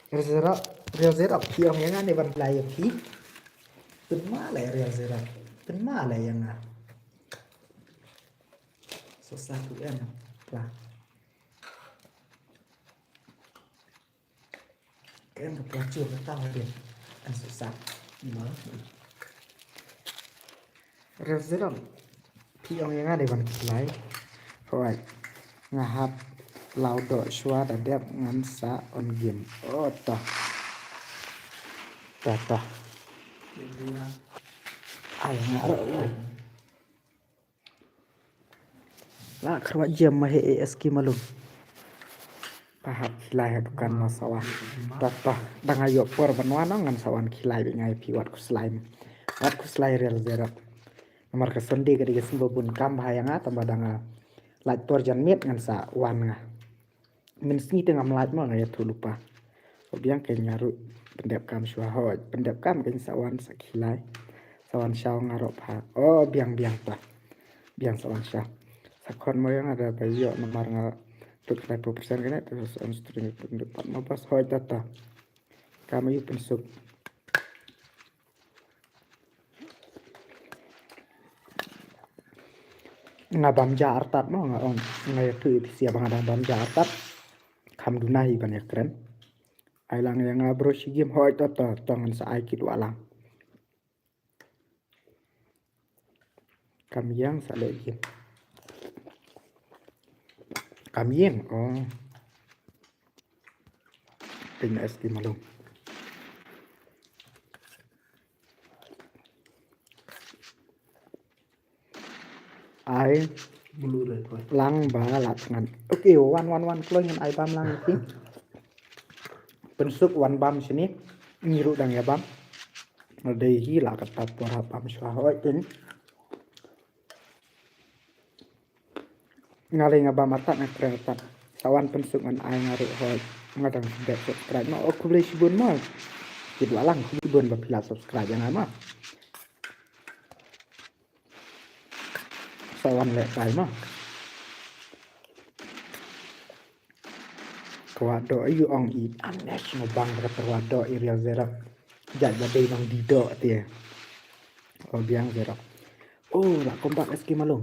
Real Zero, Real Zero, phi ong ïa nga ne ban khilai ïa phi. Pynma lei Real Zero, pynma lei ïa nga. So sa tu em, pla. Ken ka pla chu ka tang dia. An sa sa. Ma. Real Zero. Phi ong ïa nga dei ban khilai. Hoi. Nga hap law doh shuwa da dep ngan sa on game. Oh, ta. Ta, ta. Ai, nga. La kyrwa jem ma he A S K Malung. Pa hap khilai ha dukan ma sawa. Ta, ta. Da nga ïoh por ban wan ngan sa wan khilai bad nga ïa phi wat khuslai. Wat khuslai Real Zero. Namar ka Sunday ka dei ka symba bun kam bha ïa nga tangba da nga lait por janmiet ngan sa wan nga. Mynsngi te ngam lait mo nga ïathuh lypa. Hooid biang kein nga ruh pyndep kam shuwa hooid. Pyndep kam kein sa wan sa khilai. Sa wan shaw nga ruh pha. Oh biang biang ta. Biang sa wan shaw. Sa khot mo ïa nga da ba ïoh namar nga lut khlai phew percent kane te sa on stream pyndep pat mo bas hooid ta ta. Kam aïu pynsuk. Nga bam ja artat mo nga ong nga ïathuh ïa phi sha ba nga dang bam ja artat. Kham duna hi ban ïakren. Ai lang ïa nga bro shi game hooid to to to ngan sa ai kit wa lang. Kam ïeng sa leh game. Kam ïeng oh. Pynna S K Malung. Ai lang ba la thngan. Okay, wan wan wan kloi ngan ai bam lang ïa phi. Pynsuk wan bam shini. Ngi ruh dang ïa bam. Dei hi la kata por hap bam shuwa hooid pyn. Nga lei nga bam artat nga kren artat. Sa wan pynsuk ngan ai nga ruh hooid. Nga dang dep subscribe mo. Oh khublei shibun mo. Kit wa lang khublei shibun ba phi la subscribe ïa nga mo. Sa wan leh kai mo. Ka wad doh aïu ong i. Anesh mo bang ka wad doh i Real Zero. Jait ba dei nong di doh te. Oh biang Zero. Oh la kompak S K Malung.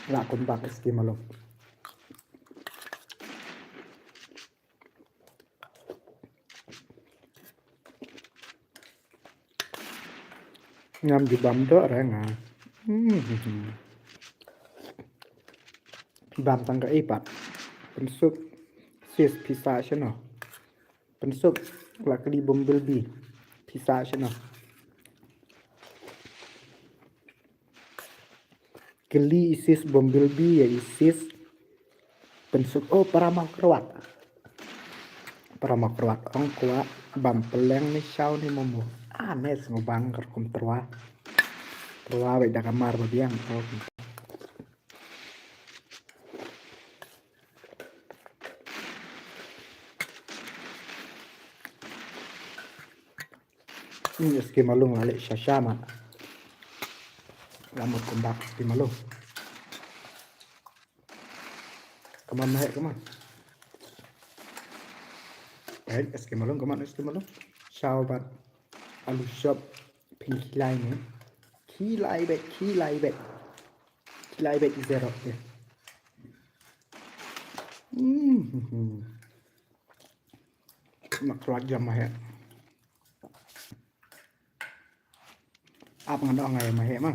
Lah kumba ka skim alo. Ngam ju bam doh re nga. Hmm. Bam tang ka ipat. Pynsuk sis pisa shano. Pynsuk la kli Bumblebee pisa shano. Kylli i sis Bumblebee ïa i sis. Pynsuk, oh, para Mawkyrwat. Para Mawkyrwat ong kwah bam pylleng ne shaw ne momo. Ah, ne sngewbang ka rukom tyrwa. Tyrwa bad da ka mar ba biang. Oh. Hmm, skim alung la leh sha sha ma. La mut kumba skim alung. Come on, Mahek, come on. Right, skim alung, come on, skim alung. Shaw bad alu shop phin khilai ne. Khilai bad, khilai bad. Khilai bad zero. Hmm. Mak klak jam Mahek. Ap ngan ong ai Mahek ma.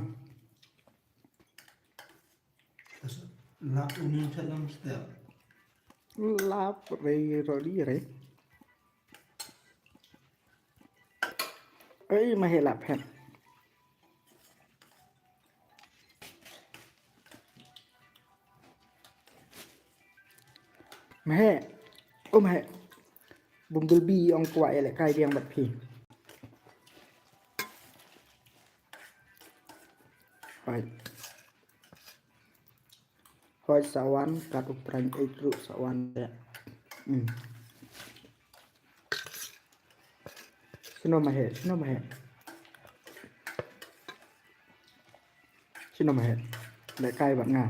La onion chat lam step. Lap rei rodi rei. Ei, Mahek lap het. Mahek. Oh, Mahek. Bumblebee ong kwah ïalehkai biang bad phi. Right. Hooid sa wan, kat u prank eight ruh sa wan. Hmm. Shano Mahek, shano Mahek. Shano Mahek. Lehkai bad nga.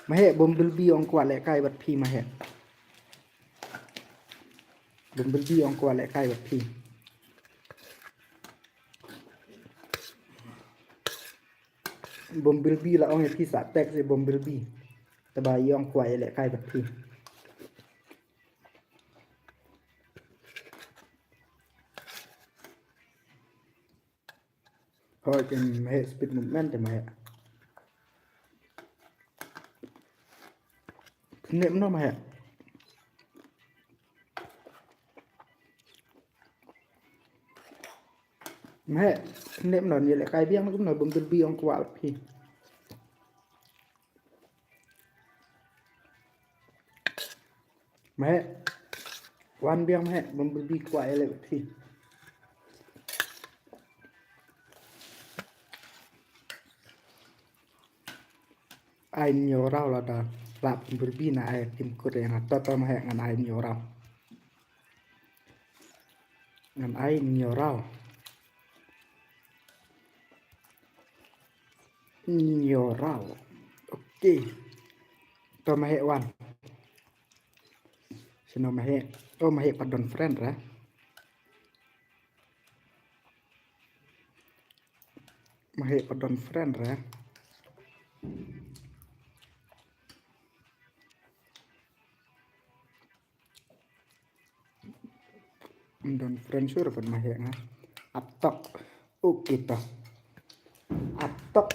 Mahek, Bumblebee ong kwah lehkai bad phi Mahek. Bumblebee ong kwah lehkai bad phi. Bumblebee la ong ïa phi sa text ïa Bumblebee. Te ba i ong kwah ïalehkai bad phi. Hooid, em, Mahek speed movement te Mahek. Kniep no Mahek. Mahek, kniep no, ïalehkai biang kumno Bumblebee ong kwah phi. Mahek. Wan biang Mahek, Bumblebee kwah ïaleh bad phi. Ai hynñiew raw lada lap Bumblebee na ai tim kut ïa nga, to to Mahek ngan ai hynñiew raw. Ngan ai hynñiew raw. Hynñiew raw. Okay. To Mahek wan. Shano Mahek. Oh, Mahek pat don friend re. Mahek pat don friend re. Don friend sure pat Mahek nga. Ap tok. Okay to. Ap tok.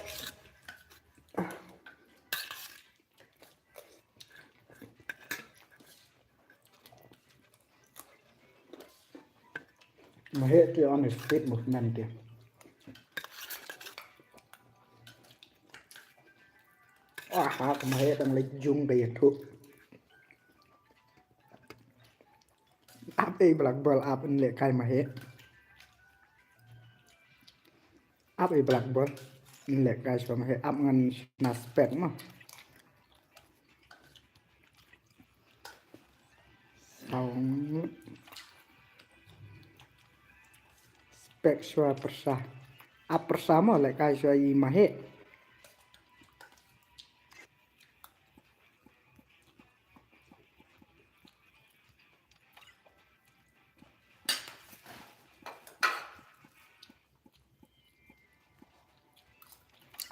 Mahek te on speed movement te. Ah, ha, Mahek dang leh jung ka ïathuh. Ap ei black ball ap yn lehkai Mahek. Ap ei black ball. Lehkai shuwa Mahek ap ngan shna spek ma. Sound. Spek shuwa pyrsa. Ap pyrsa mo lehkai shuwa i Mahek.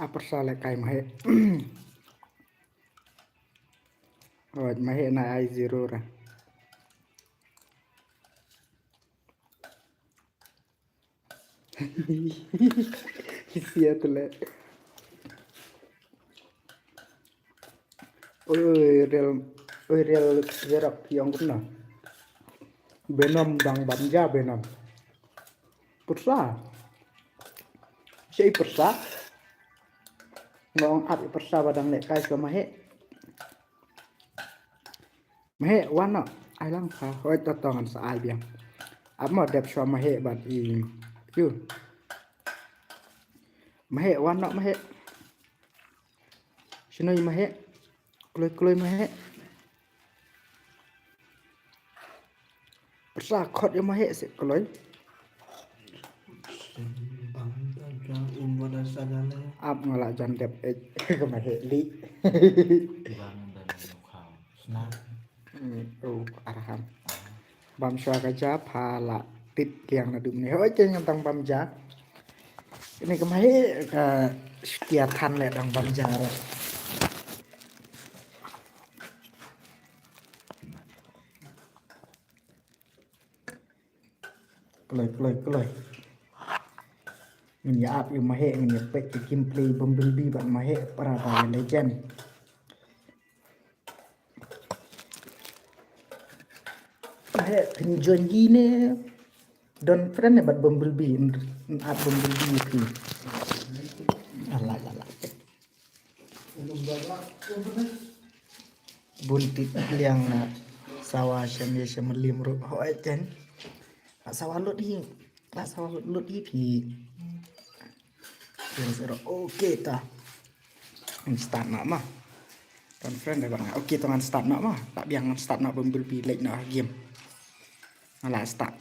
Ap pyrsa lehkai Mahek. Oj, ma heh na ai zero ra. Sia tele. Oi, real, oi, real, Xerox phi ong kumno. Venom dang bam ja Venom. Pyrsa. Shi pyrsa. Nga ong ap pyrsa ba dang leh kai shuwa ma heh. Ma heh wan noh. Ai lang pha. Hoi to to ngan sa ai biang. Ap mo dep shuwa ma heh bad i. Yu. Ma heh wan noh ma heh. Shino i ma heh. Kloi kloi ma heh. Pyrsa khot ïa ma heh se kloi. Bang ta jang um wada sa jale. Ap nga la jan dep eh ka ma heh li. Bang da na kham. Sna. Hmm, oh, arham. Bam shuwa ka ja pha la tip kiang na dum ne. Hoi ke ngan tang bam ja. Ini ka ma heh ka shutia than le dang bam ja re. Kloi, kloi, kloi. Ngin ïa ap ïa ma heh, ngin ïa peit ïa gameplay Bumblebee bad ma heh para ba legend. Ma heh phin join hi ne. Don friend ne bad Bumblebee, n-, n-, ap Bumblebee ïa phi. Ala, ala. Bun tip liang na sawa shem ye shem lim ruh hoi ten. Na sawa lut hi. Na sawa lut hi phi. Zero zero. Okay ta. Ngan start noh ma. Kan friend dei bang. Okay to ngan start noh ma. Tak biang ngan start noh Bumblebee leh noh game. Nga la start.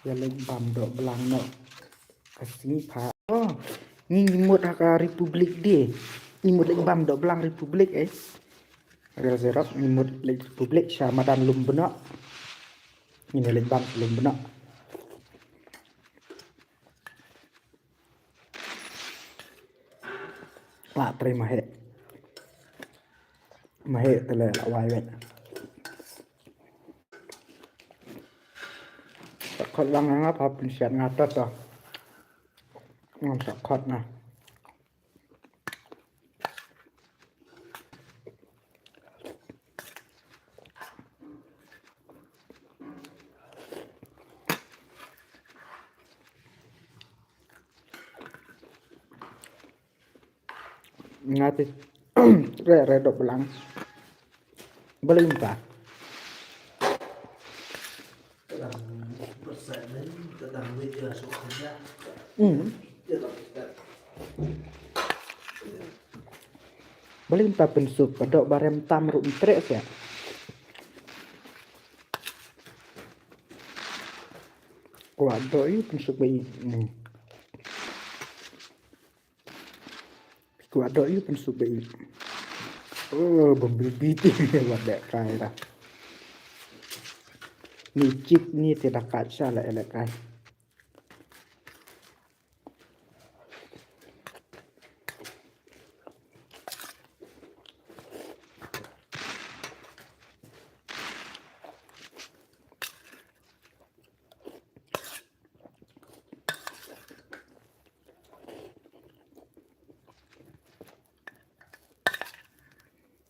Ïa leit bam doh blang noh ka sngi pha. Oh, ngi, ngi mut ha ka Republic Day. Ngi mut leit bam doh blang Republic eh. Real Xerox ngi mut leit Republic sha madan Lumbnoh. Ngin ïa leit bam Lumbnoh. Lah trei ma heh. Ma heh te leh lah wai wet. Sa khot lang nga pha pynsiat nga ta ta. Ngam sa khot nga. Nga te re re doh blang. Balei mynta? Hmm. Balei mynta pynsuk ka doh ba rem tam ruh myntreh sia. Kwah doh ïa pynsuk ba i. Hmm. Kwah doh ïa pynsuk ba i. Oh, Bumblebee te wat deh kai ra. Ni chik ni te da kat sha la elek kai.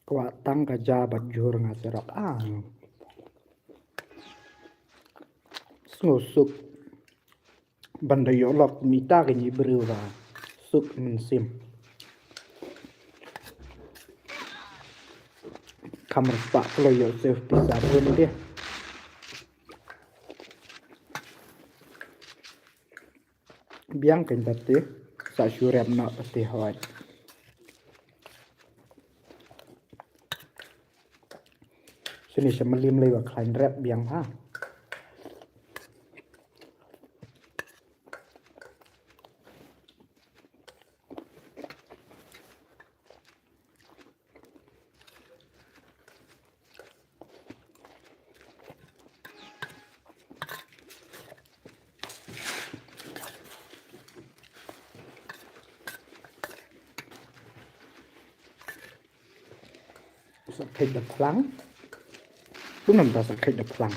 Kwah tang ka ja bad jhur nga Xerox ah. Sngewsuk. Ban da ïoh lok mita ka ngi briew ba suk mynsiem. Kham respect kloi ïoh sef pisa bun de. Biang kein ta te sa shu rep noh ta te hoi. Sini sa mlim lei ba khlaiñ rep biang ha. Sa kheit da phlang. Kum nam ta sa kheit da phlang.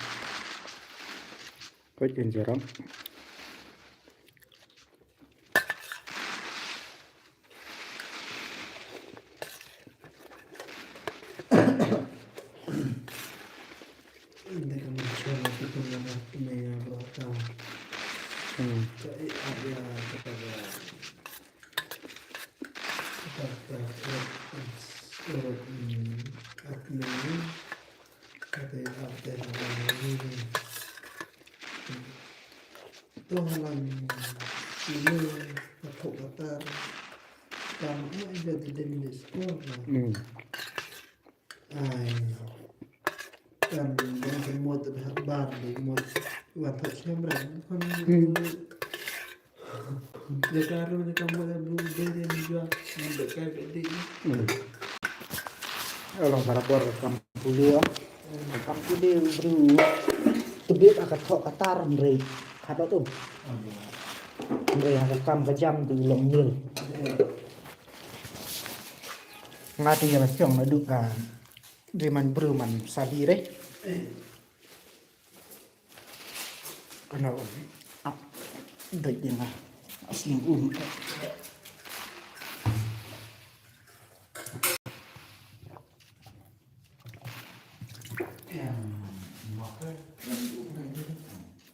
Kheit in jerong. Hmm. Hmm. Ai. Kan ban pynmut ban ban ban mut wan thot shem ran. Hmm. Kan ya ka ru ni ka mut bu de de ni jua. Ngan de ka de. Hmm. Along barabor kam pule ya. Kam pule bru. Tebit aka thok katar mrei. Kado tu. Mrei aka kam kajam tu long mil. Nga ti la chong na duk ka. Dei man bru man sadi re. Kana um. Ah, dei dei nga. Asli um.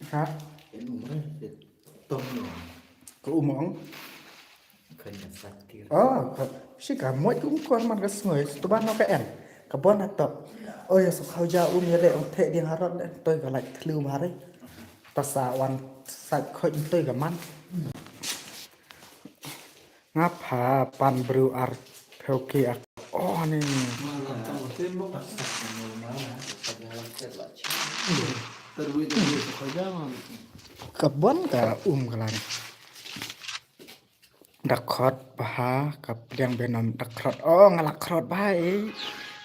Ha? Ka um ong. Oh, ka, shi ka moj ka um kor man ka sngoi, tu ban no ka en. Ka bon na tok. Oh, ya suk hau ja um ya le ong the ding harot le, toi ka lait thlu mare. Ta sa wan sa khoj toi ka man. Nga pha pan bru ar phew ki ak. Oh, ni. Ka bon ka um ka lan. Da khrot bha ka pliang benom da khrot. Oh, nga la khrot bha, eh.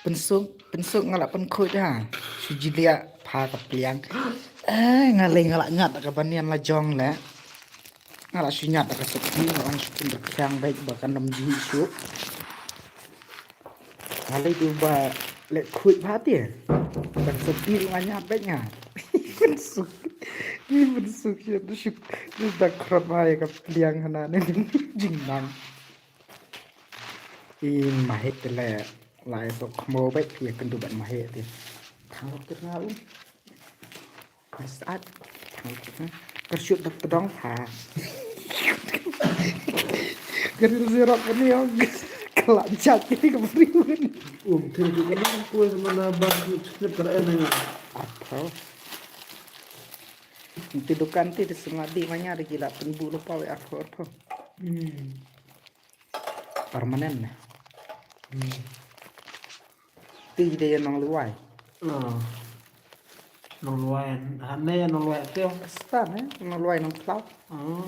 Pynsuk, pynsuk nga la pynkhuid ha. Shu jiliah bha ka pliang. Eh, nga lei nga la nyat ka banian la jong le. Nga la shu nyat ka sukti, nga la shu pynrkhiang beit ba kan ym ji shu. Nga lei du ba leh khuid bha te. Ban sa bil nga nyap beit nga. Ban suk. Ni ban suk ya du suk. Ni da khrot bha ya ka pliang hana ne jingnang. I mahit te le la ya to khmo beit ya kan du ban mahit te. Thang rok te nga um. Sat. Ka shoot da pdong ha. Ka ril zero ka ni ong. Ka la jat ni ka bri wen. Um, thil tu ka ni ku sama na ba ku chnep ka en ni. Apa? Ti dukan ti di sunga di manya di gila pynbu lo pawe apa apa. Hmm. Permanent ne. Hmm. Ti de nong luai. Oh. Nong luai. Hane nong luai tio. Stan eh nong luai nong klau. Oh.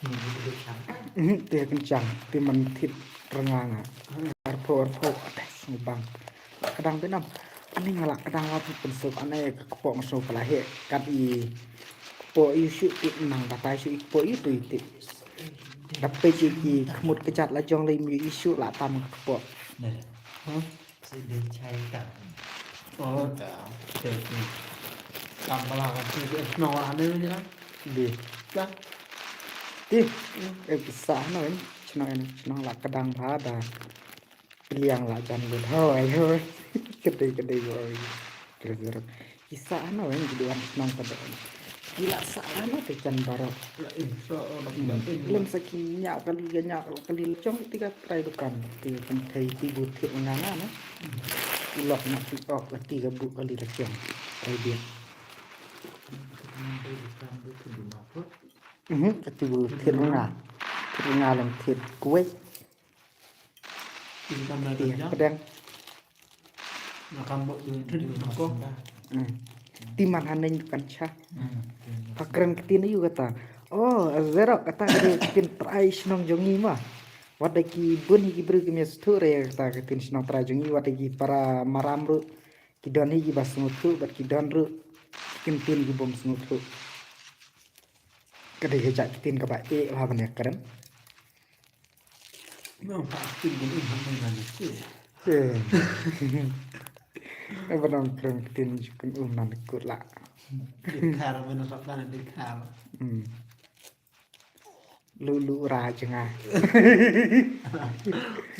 Hmm, ti de chang. Mhm, ti kan chang. Ti man thit renga nga. Hmm. Arpho arpho. Atas ngubang. Kadang binam. Ani nga la kadang wat pynsuk ane ka kpoh nga shu pala he kat i kpoh i shu ti nang batai shu i kpoh i tu i ti. Da peit i ki khmut kjat la jong le i shu la tam ka kpoh. Huh? Si dei chai ta. Oh ta. Tam bala ka ti no ane ni la. Di. Ta. Ti. Eh, pisa no ni. Chnong ni, chnong la kadang bha da. Piliang la jan lut hoi hoi. Kedei kedei hoi. Kira kira. Ki sa ano en ki duan nang pada. Ki la sa ano te jan barok. Lem sa ki nyak kali ga nyak kali lechong tiga trai dukan. Ti kan thei ti bu thit ngana na. Ilok na ti ok la tiga bu kali lechong. Trai dia. Mhm, kati bu thit nga. Thit nga lem thit kuwait. Iya, pedang. Hmm. Ti man haneng dukan cha. Pakren ketin ayu kata. Oh, zerok kata ketin trai shnong jongi ma. Wat da ki bun hi ki bru ki mes tu re kata ketin shnong trai jongi wat da ki para maram ru. Ki don hi ki ba sngewthuh bad ki don ru. Ketin ki bom sngewthuh. Ka dei ka jait ktien kaba eh bha ban ïakren. Nang ba ktien ban ïakren ban ïakren. Ke. Ba nang kren ktien jukun um nan kut la. Dikar, ba nang sap nan dikar. Hmm. Lulu rajnga.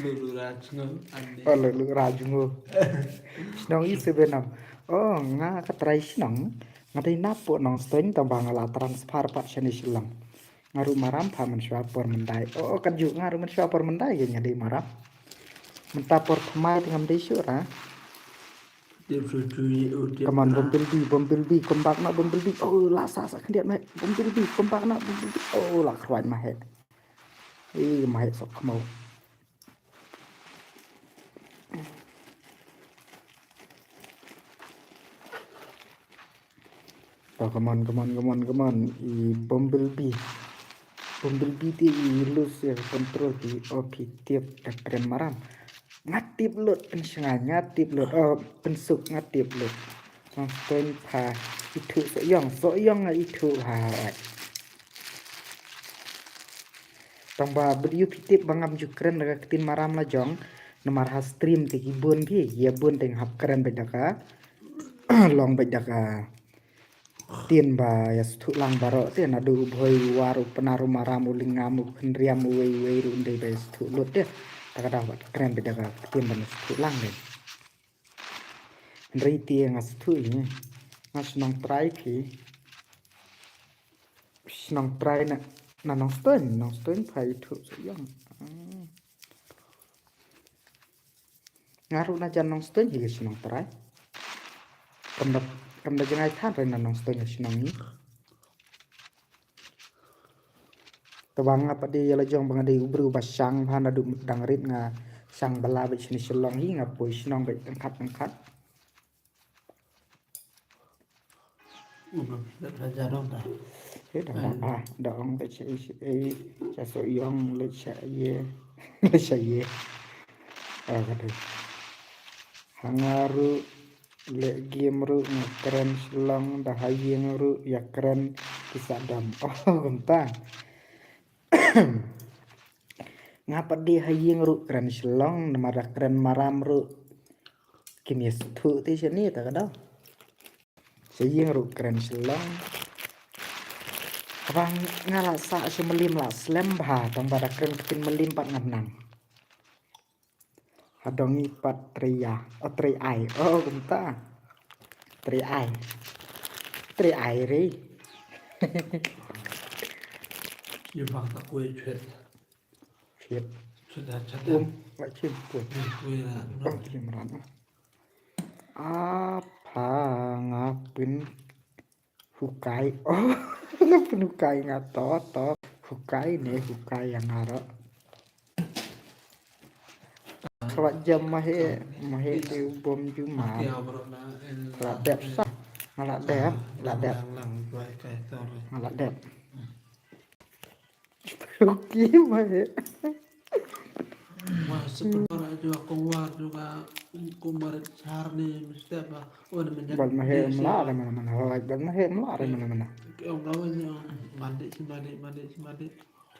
Lulu rajnga, ane. Oh, lulu rajnga. Shnong i sebenam. Oh, nga ka trai shnong. Nga dei napoh Nongstoiñ tang ba nga la transfer pat shane Shillong. Nga ruh maram pha mynshwa por myndai. Oh, oh, kan ju nga ruh mynshwa por myndai ïa nga dei maram. Mynta por thymmai te ngam dei shuh ra. Tip shu shu ye u tip. Come on, Bumblebee, Bumblebee, come back na Bumblebee. Oh, la sa sa khyndiat ma he. Bumblebee, come back na Bumblebee. Oh, la khruaid ma he. Ih, ma he sok khmau. To, come on, come on, come on, come on. I Bumblebee. Bumblebee te i lose ïa control te, oh, phi tip da kren maram. Nga tip lut, pynshngaiñ, nga tip lut. Oh, pynsuk, nga tip lut. Nongstoiñ pha ithuh Sohiong, Sohiong nga ithuh ha. Tang ba bad ïoh phi tip ba ngam ju kren da ka ktien maram la jong. Namar ha stream te ki bun phi, ïa bun te nga hap kren bad da ka long bad da ka ktien ba ïa sngewthuh lang baroh te, naduh u Bhoi, u War, u Pnar, u Maram, u Lyngngam, u Khynriam, uwei uwei ruh ym dei ba ïa sngewthuh lut te. Ta ka daw bad kren bad da ka ktien ba ïa sngewthuh lang te. Hynrei te nga sngewthuh ïa ngi. Nga shnong trai phi. Shnong trai na, na Nongstoiñ, Nongstoiñ pha ithuh Sohiong. Hmm. Nga ruh na jan Nongstoiñ hi ka shnong trai. Kam da, kam da jngai than re na Nongstoiñ ka shnong hi. Te ba nga pat dei ïa la jong ba nga dei u briew ba shang bha naduh dang rit nga shang bala bad shane Shillong hi nga poi shnong bad ryngkat ryngkat. He dang ba ah da ong leit sha ei sha ei sha Sohiong leit sha ei leit sha ei. Ah, ka dei. Ha nga ruh leh game ruh nga kren Shillong, da ha ïing ruh ïa kren ki Saddam. Oh, kumta. Nga pat dei ha ïing ruh kren Shillong, namar da kren maram ruh kim ïa sngewthuh te shane ta ka daw. Sha ïing ruh kren Shillong. Kaba nga la sah sha Mylliem la slem bha, tang ba da kren ktien Mylliem pat ngam nang. Ha dong i pat trei ïa, oh, trei ai. Oh, kumta. Trei ai. Trei ai re. Ïa bang ta kuai chwet. Chwet. Chwet da chwet da. Um, la chim kuai. Kuai da. Bang chim ran. Apa nga pyn Hukai. Oh, nga pynhukai nga to, to. Hukai ne, hukai ïa nga ruh. Khlad jam ma he, ma he te u bom juma. Khlad dep sa. Nga la dep, la dep. Nga la dep. Ruki ma he. Wa sepedor ajo kong War juga kong Marit Sar ni mesti apa. Oh, ni menjadi. Bad ma he mla re mana mana. Hoi, bad ma he mla re mana mana. Kong rawan ni mandi si mandi, mandi si mandi.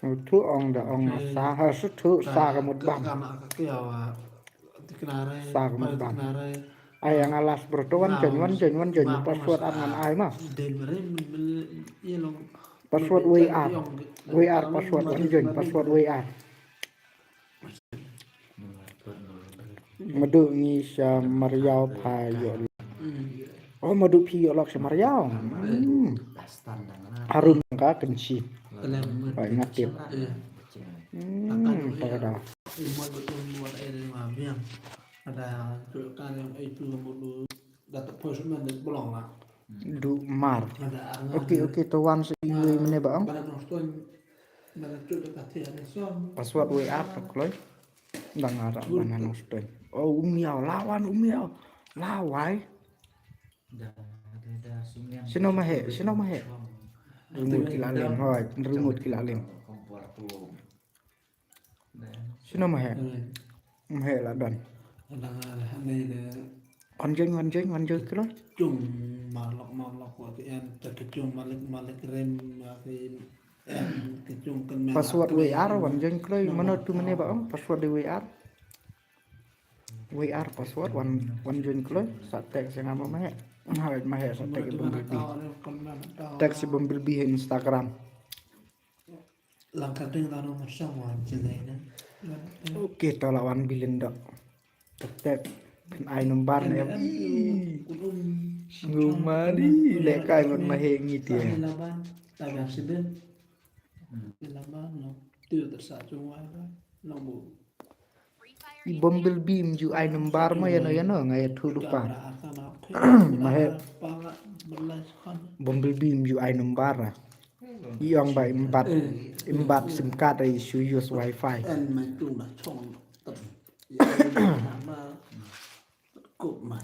Thu ong da ong sa ha su thu sa ka mut bam. Kana ka kia wa. Tiknare. Sa ka mut bam. Ai nga las bro to wan join, wan join, wan join. Password am ngan ai ma. Dem re men men ye long. Password W R. W R password, wan join password W R. Madu ngi sha Mariaw pha ïoh. Oh, madu phi ïoh lok sha Mariaw. Hmm. Harum ka Kynshi. Bai nga tip. Hmm, ta ka da. Du mar. Okay, okay, to wan sa iwei mene ba ong. Password W R to kloi. Dang ara bana Nongstoiñ. Oh, umiaw, lawan umiaw. Lawai. Sino mahe, sino mahe. Ringut kila lem, hoi, ringut kila lem. Sino mahe. Mahe la don. Wan join, wan join, wan join kilo. Cung malok malok wa ki en ta ki cung malik malik rem wa ki en ki cung ken mel. Password W R wan join kilo, mano tu mene ba ong password W R. Wei ar password wan wan join kloi sa text ïa nga ma Maheh. Hawai Maheh sa text i Bumblebee. Text i Bumblebee ha Instagram. Lang ka ding la nong song wan jilai na. Okay, to la wan bilin dok. Text phin ai number ne em. Ih, ngu mari lehkai mut Maheh ngi te. Laban, laban sibin. Laban no. Tiu tersa chung wai ba. Nong bu. I Bumblebee ym ju ai number mo ïano ïano nga ïathuh lypa. Maheh. Bumblebee ym ju ai number ah. I ong ba im bat im bat sim card, i shu use wifi.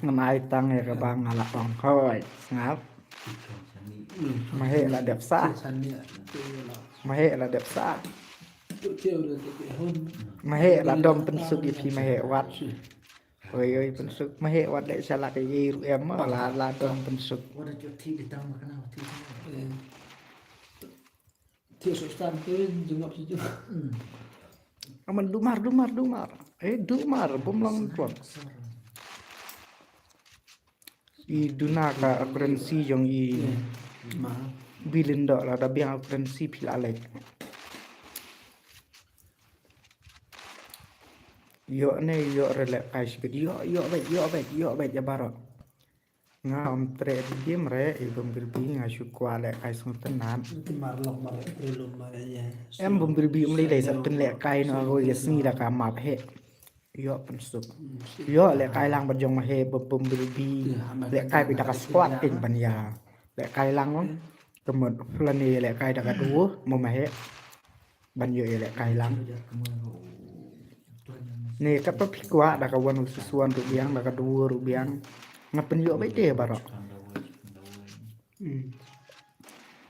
Ngan ai tang ïa kaba nga la ong. Hoi, sngap. Maheh la dep sah. Maheh la dep sah. Maheh la dom pynsuk ïa phi Maheh wat. Oi oi pynsuk Maheh wat leh shalak ïa ruh em la la dom pynsuk. Aman dumar dumar dumar. Eh dumar bym long twak. I duna ka currency jong i. Bilin dok lada biang currency phi la leh. Ïoh ne ïoh re lehkai shibit ïoh ïoh beit ïoh beit ïoh beit ïa baroh. Nga ym treh redeem re i Bumblebee nga shu kwah lehkai sngewtynnat. Em Bumblebee ym lei lei sa pynlehkai noh ha kawei ka sngi da ka map heh. Ïoh pynsuk. Ïoh lehkai lang bad jong Maheh ba Bumblebee. Lehkai beit da ka squad pyn ban ïa. Lehkai lang ong. Ka mut lane lehkai da ka duo mo Maheh. Ban ïoh ïa lehkai lang. Ne katba phi kwah da ka one versus one ruh biang da ka duo ruh biang. Nga pynïoh beit te baroh.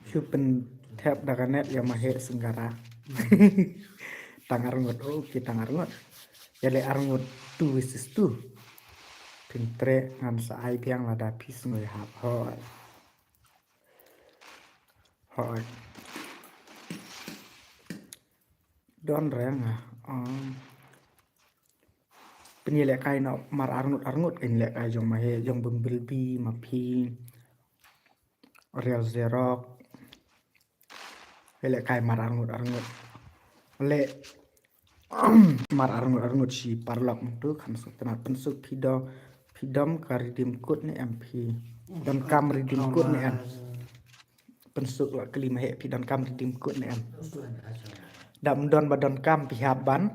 Shu pynthep da ka net ïa Maheh Singara. Tang arngut, okay tang arngut. Ïa leh arngut two versus two. Phin treh ngan sa ai biang lada phi sngew hap hoi. Hoi. Don re nga. Phin ïalehkai noh mar arngut arngut, kin lehkai jong Maheh, jong Bumblebee, ma phi. Real Xerox. Ïalehkai mar arngut arngut. Leh mar arngut arngut shi paralok mynta kan sngewtynnat pynsuk phi do phi dom ka redeem code ne em phi. Donkam redeem code ne em. Pynsuk la kylli Maheh phi donkam redeem code ne em. Da ym don ba donkam phi hap ban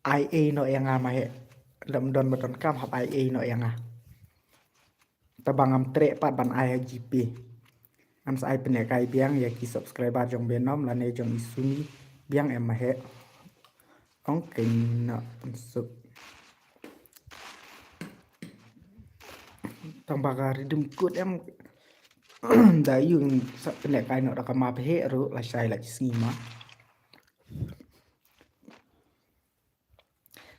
ai ei noh ïa nga Maheh. Da ym don ba donkam hap ai ei noh ïa nga. Taba ngam treh pat ban ai ha GPay. Ngan sa ai pynlehkai biang ïa ki subscriber jong Benom lane jong i Sumi biang em Maheh. Ong kein noh pynsuk. Tang ba ka redeem code em. Da ïoh sa pynlehkai noh da ka map heh ruh lashai la ki sngi ma.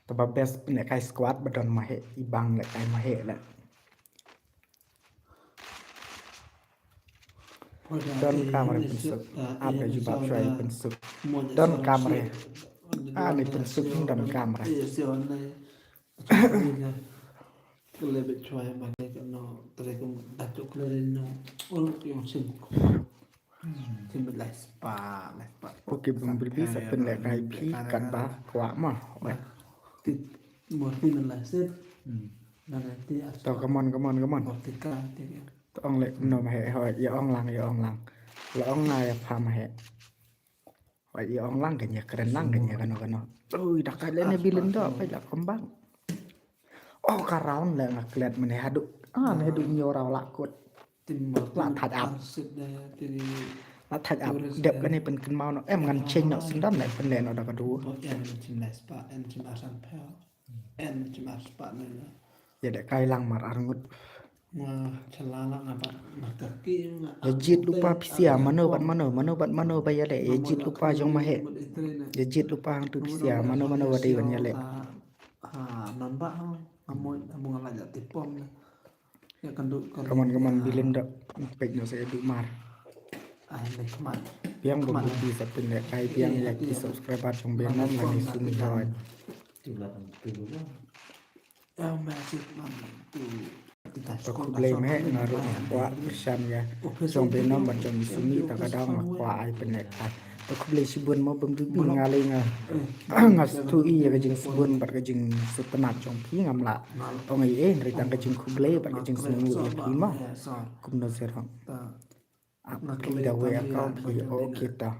Taba best pynlehkai squad ba don Maheh i bang lehkai Maheh leh. Donkam re pynsuk. Ap da jubab shuwa i pynsuk. Donkam re. Ani pynsuk donkam re. Okay, Bumblebee sa pynlehkai phi katba kwah ma. To, come on, come on, come on. To ong leh kumno Maheh, hoi, ïa ong lang, ïa ong lang. La ong nga ïa pha Maheh. Hoi, ïa ong lang, kan ïa kren lang, kan ïa kano kano. Ui, da ka leh ne bilin da, ka ïa kembang. Oh, ka round leh nga klet mane haduh. Ah, ne haduh nyo raw la kut. La thaj ap. La thaj ap. Dep kane pynkynmaw noh. Em ngan change noh syndon leh pynleh noh da ka duo. Ïa lehkai lang mar arngut. Ïa jied lypa phi sia mano bad mano, mano bad mano ba ïa leh. Ïa jied lypa jong Maheh. Ïa jied lypa hangtu phi sia mano mano ba dei ban ïa leh. Come on, come on, bilin da. Peit noh sa ïa dumar. Biang ba Bumblebee sa pynlehkai biang ïa ki subscriber jong Benom lane Sumi hoi. Our magic money to To khublei meh, nga ruh nga kwah pyrshang ïa jong Benom bad jong i Sumi, ta ka daw nga kwah ai pynlehkai. To khublei shibun mo Bumblebee, nga lei nga nga sngewthuh ïa ka jingsbun bad ka jingsngewtynnat jong phi, ngam lah ong ei ei, hynrei tang ka jingkhublei bad ka jingsngewnguh ïa phi mo. Kumno Xerox? Ap phi da wei account phi, okay ta.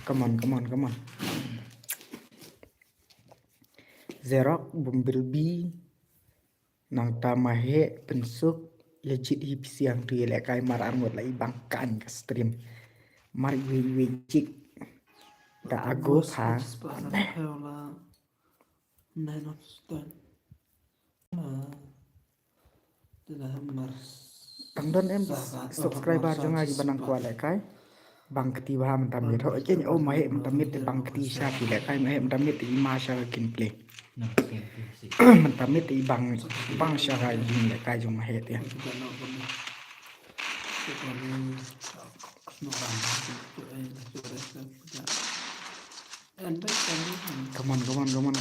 Come on, come on, come on. Xerox, Bumblebee, nangta Maheh, Pynsuk, ïa jied hi phi siang tu ïa lehkai mar arngut la i bang kan ka stream. Mar iwei iwei jik. Da ago pha. Nine of stone. Tang don em subscriber jong nga kiba nang kwah lehkai. Bang kti bha mynta miet. Ho ken o Maheh mynta miet te bang kti sha ki lehkai, Maheh mynta miet te i ma sha ka gameplay. Mynta miet te i bang, bang sha ka ïing lehkai jong Maheh te. Come on, come on, come on, come on.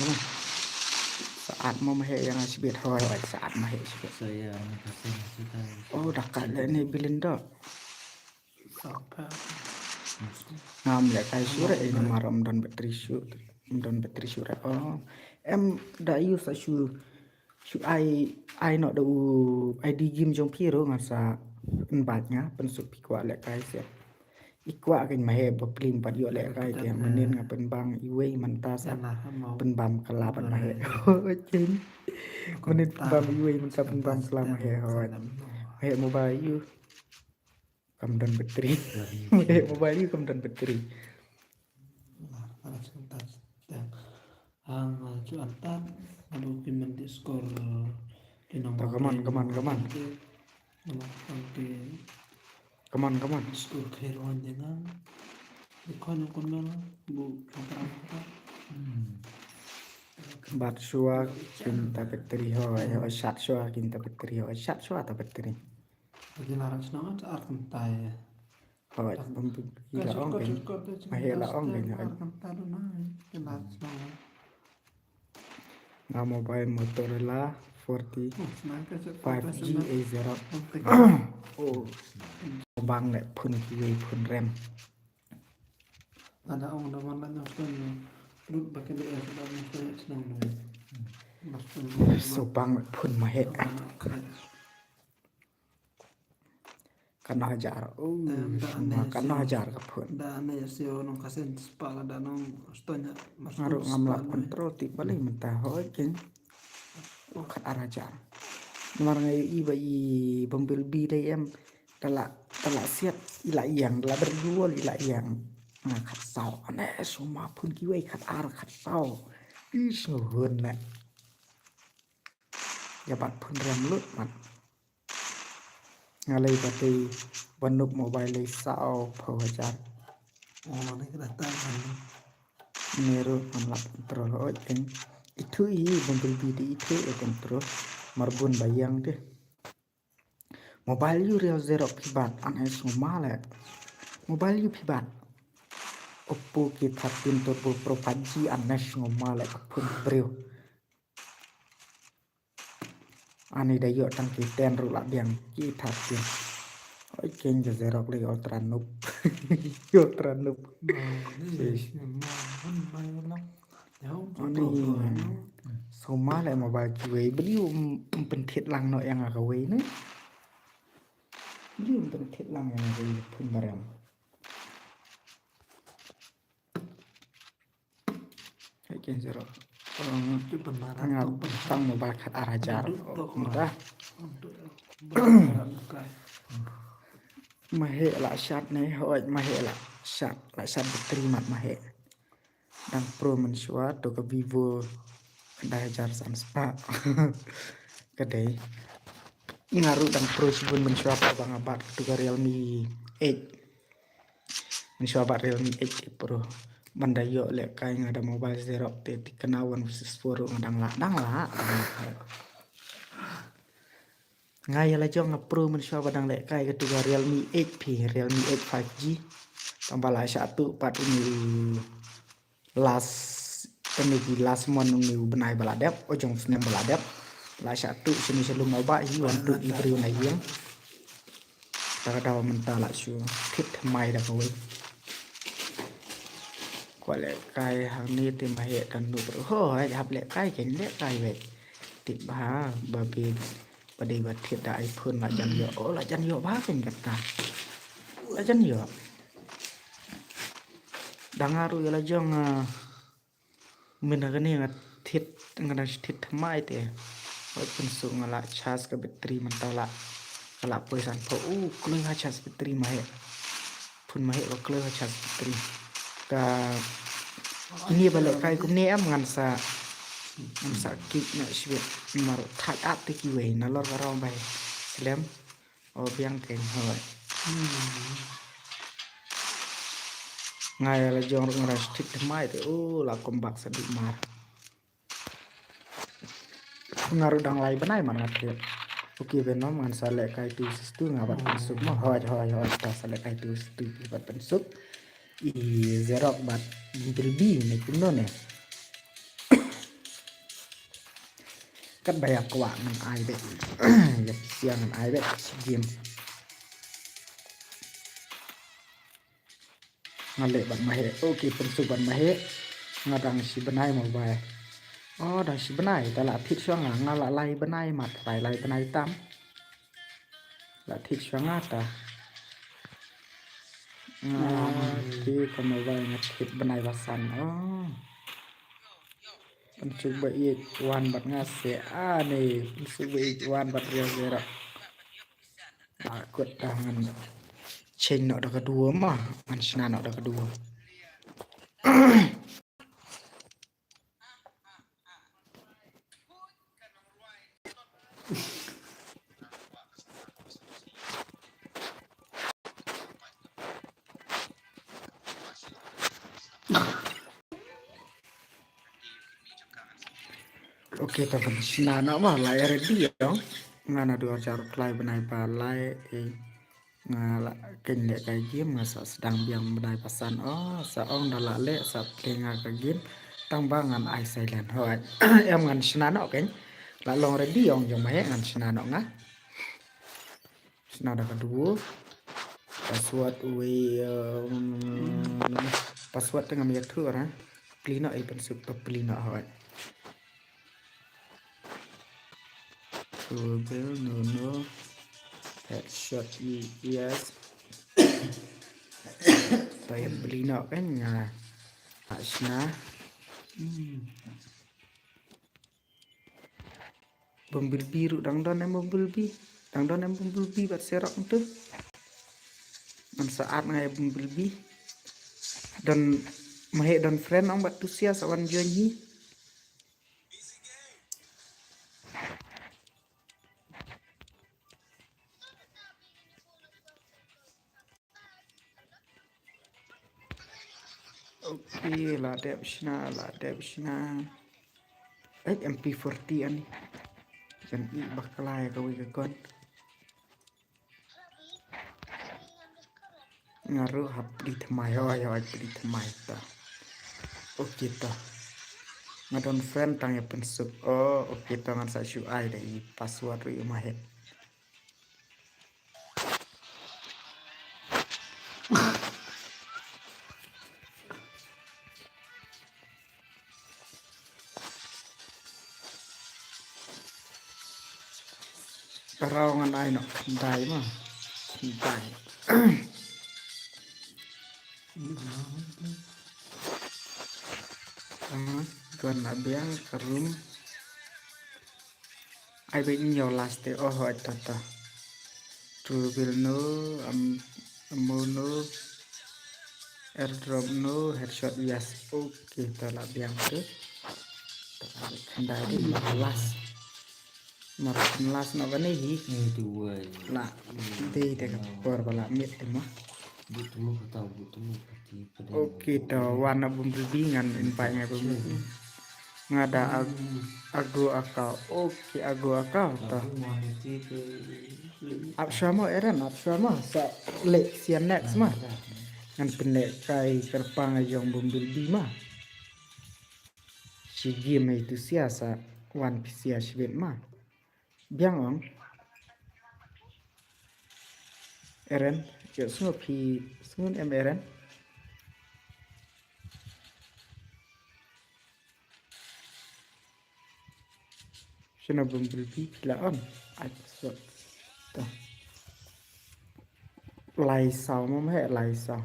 Sa'at mo Maheh ïa nga shibit, hoi hoi, sa'at Maheh shibit. Oh, da kat leh ne Belinda. Ngam lehkai shuh re, eh, namar ym don battery shuh. Ym don battery shuh re. Oh, em da ïoh sa shu shu ai, ai noh da u I D game jong phi ruh ngan sa invite nga, Pynsuk phi kwah lehkai se. I kwah kein Maheh ba plim pat ïoh lehkai te, mynnin nga pynbang iwei mynta sa pynbam kylla bad Maheh. Mynnin pynbam iwei mynta pynbam kylla Maheh hoi. Maheh mobile ïoh. Kam don battery. Maheh mobile ïoh kam don battery. Hang, uh, ju antan, aduh ki men di skor, uh, ki nong. To, come on, come on, come on. Come on, come on. Skor khair wan dengan. Di kon kon men, bu kontra. Bat shuwa kin ta battery ho, ho, shat shuwa kin ta battery ho, shat shuwa ta battery. Lagi larat shnong ar kyntai. Hoi, bym pu-, ira ong kein. Maheh la ong kein, hoi. Nga mobile Motorola forty-five G A zero. Oh. Bang leh phone kiwei phone rem. Ada ong da man la nyok shnong. Lut ba kali es da nyok shnong. So bang leh phone Maheh. Kano hajar. Oh, kano hajar ka phone. Da ne sio nong kasen spah la da nong stonya. Nga ruh ngam lah control ti balei mynta hoi kein. Oh, khat ar hajar. Namar nga ïohi ba i Bumblebee dei em. Da la, da la siat i la ïeng, da la ber duol i la ïeng. Nga khat saw. Ane suma phone kiwei khat ar khat saw. Ish nguhun leh. Ïa bat phone rem lut mat. Nga lei ba dei ba nup mobile lei saw phew hajar. Oh, ne ka data kan. Ne ruh ngam lah control hoi kein. Ithuh i Bumblebee te ithuh i control. Marbun ba ïeng te. Mobile ïoh Realme Xerox phi bat, an es ngoma leh. Mobile ïoh phi bat. Oppo K thirteen Turbo Pro five G, an es ngoma leh ka phone briew. Ani da ïoh tang K ten ruh la biang K thirteen. Oi kein ka Xerox lei ultra noob. Ultra noob. Ani suma leh mobile kiwei, balei um, um pynthied lang noh ïa nga kawei ne? Balei um pynthied lang ïa nga kawei phone ba rem? Hai kein Xerox. Nga tang mobile khat ar hajar. Mynta. Maheh la shat ne, hoi Maheh la shat, la shat battery mat Maheh. Dang pro mynshuwa to ka Vivo khyndai hajar san spah. Ka dei. Nga ruh dang pro shibun mynshuwa pat ba nga bat to ka Realme eight. Mynshuwa bat Realme eight Pro. Ban da ïoh lehkai nga da mobile Xerox te, te kane one versus four ruh nga dang lah, dang lah, dang lah. Nga ïa la jong nga pro mynshuwa ba dang lehkai kato ka Realme eight phi, Realme eight five G. Tang ba la shah tuh pat une u last, une ki last month une u bnai ba la dep, o jong snem ba la dep. La shah tuh shane sha lum Mawbah hi wan tuh i briew na ïing. Ta ka daw mynta la shu thied thymmai da kawei. Kwah lehkai hangne te ma heh da nuh ruh. Hooid, hap lehkai kein, lehkai wei. Tip bha ba phi ba dei ba thied da iPhone la jan ïoh. Oh, la jan ïoh bha kein kata. La jan ïoh. Da nga ruh ïa la jong, ah, mynta kane nga thied, nga dang thied thymmai te. Hooid, pynsuk nga la charge ka battery mynta la, ka la poi sanphew. U kloi ha charge battery ma heh. Phone ma heh ba kloi ha charge battery. Ka ine ba lehkai kumne em ngan sa, ngan sa kit na shibit. Mar thait at te kiwei nalor ka raw bai slem. O biang kein hooid. Nga ïa la jong ruh nga dang thied thymmai te, u la kum bak sa dih mar. Nga ruh dang lai bnai mar nga thied. Okay, Venom, ngan sa lehkai tu sistu nga bad pynsuk mo. Hooid, hooid, hooid, ta sa lehkai tu sistu ki bad pynsuk. I Zerok bad Bilbi ne kumno ne. Kat ba ïa kwah ngan ai beit. Ïa phi sia ngan ai beit shi game. Nga leh bad ma heh. Okay, pynsuk bad ma heh. Nga dang shi bnai mo bai. Oh, dang shi bnai. Ta la thied shuwa nga, nga la lai bnai mat, lai lai bnai tam. La thied shuwa nga ta. Nga thied ka mo bai nga thied bnai ba san. Oh. Pynsuk ba ïeit wan bad nga se a ne. Pynsuk ba ïeit wan bad riaw Zerok. Ba kut ta ngan change noh da ka duo ma. Ngan shna noh da ka duo. Okay, ta ban shna noh ma, lai ready ïong. Nga naduh arhajar khlai bnai ba lai, eh, nga la kein lehkai game, nga sa sdang biang bnai ba san. Oh, sa ong da la leh, sa play nga ka game. Tang ba ngan ai silent. Hooid. Em ngan shna noh kein. La long ready ïong jong ma heh ngan shna noh nga. Shna da ka duo. Password uwei, um, password te ngam ïathuh ra. Plie noh, eh, pynsuk to plie noh hooid. Double, no, no. Headshot, yes. To ïa plie noh kein nga. Shna. Hmm. Bumblebee ruh dang don em Bumblebee. Dang don em Bumblebee bad Zerok tu. Ngan sa add nga ïa Bumblebee. Don ma heh don friend ong bad tu sia sa wan join hi. Okay, la dep shna, la dep shna. Eh, M P forty ani. Jan i bakla ïa kawei ka gun. Nga ruh hap plie thymmai, hooid, hooid, plie thymmai ta. Okay ta. Nga don friend tang ïa pynsuk. Oh, okay ta ngan sa shu ai da i password ruh ïa ma heh. Parau ngan ai noh khyndai ma. Khyndai. Ah, gun na biang ka room. Ai beit ñiew last te, oh, hooid ta ta. Two will no, am, ammo no, airdrop no, headshot yes. Okay, ta la biang te. Ta la khyndai te, mar last. Mar last no kane hi. La. Dei te ka por ba la miet te mo. Okay, to wan na Bumblebee ngan invite nga Bumblebee. Nga da ag-, ago account. Okay, ago account to. Ap shuwa mo Eren, ap shuwa mo. Sa leh sia next ma. Ngan pynlehkai kyrpang ïa jong Bumblebee ma. Shi game hi tu sia sa wan phi sia shibit ma. Biang ong. Eren, ïoh sngew phi, sngew em Eren. Shano Bumblebee phi la on? Ai, sot. Ta. Lai saw mo, ma heh lai saw.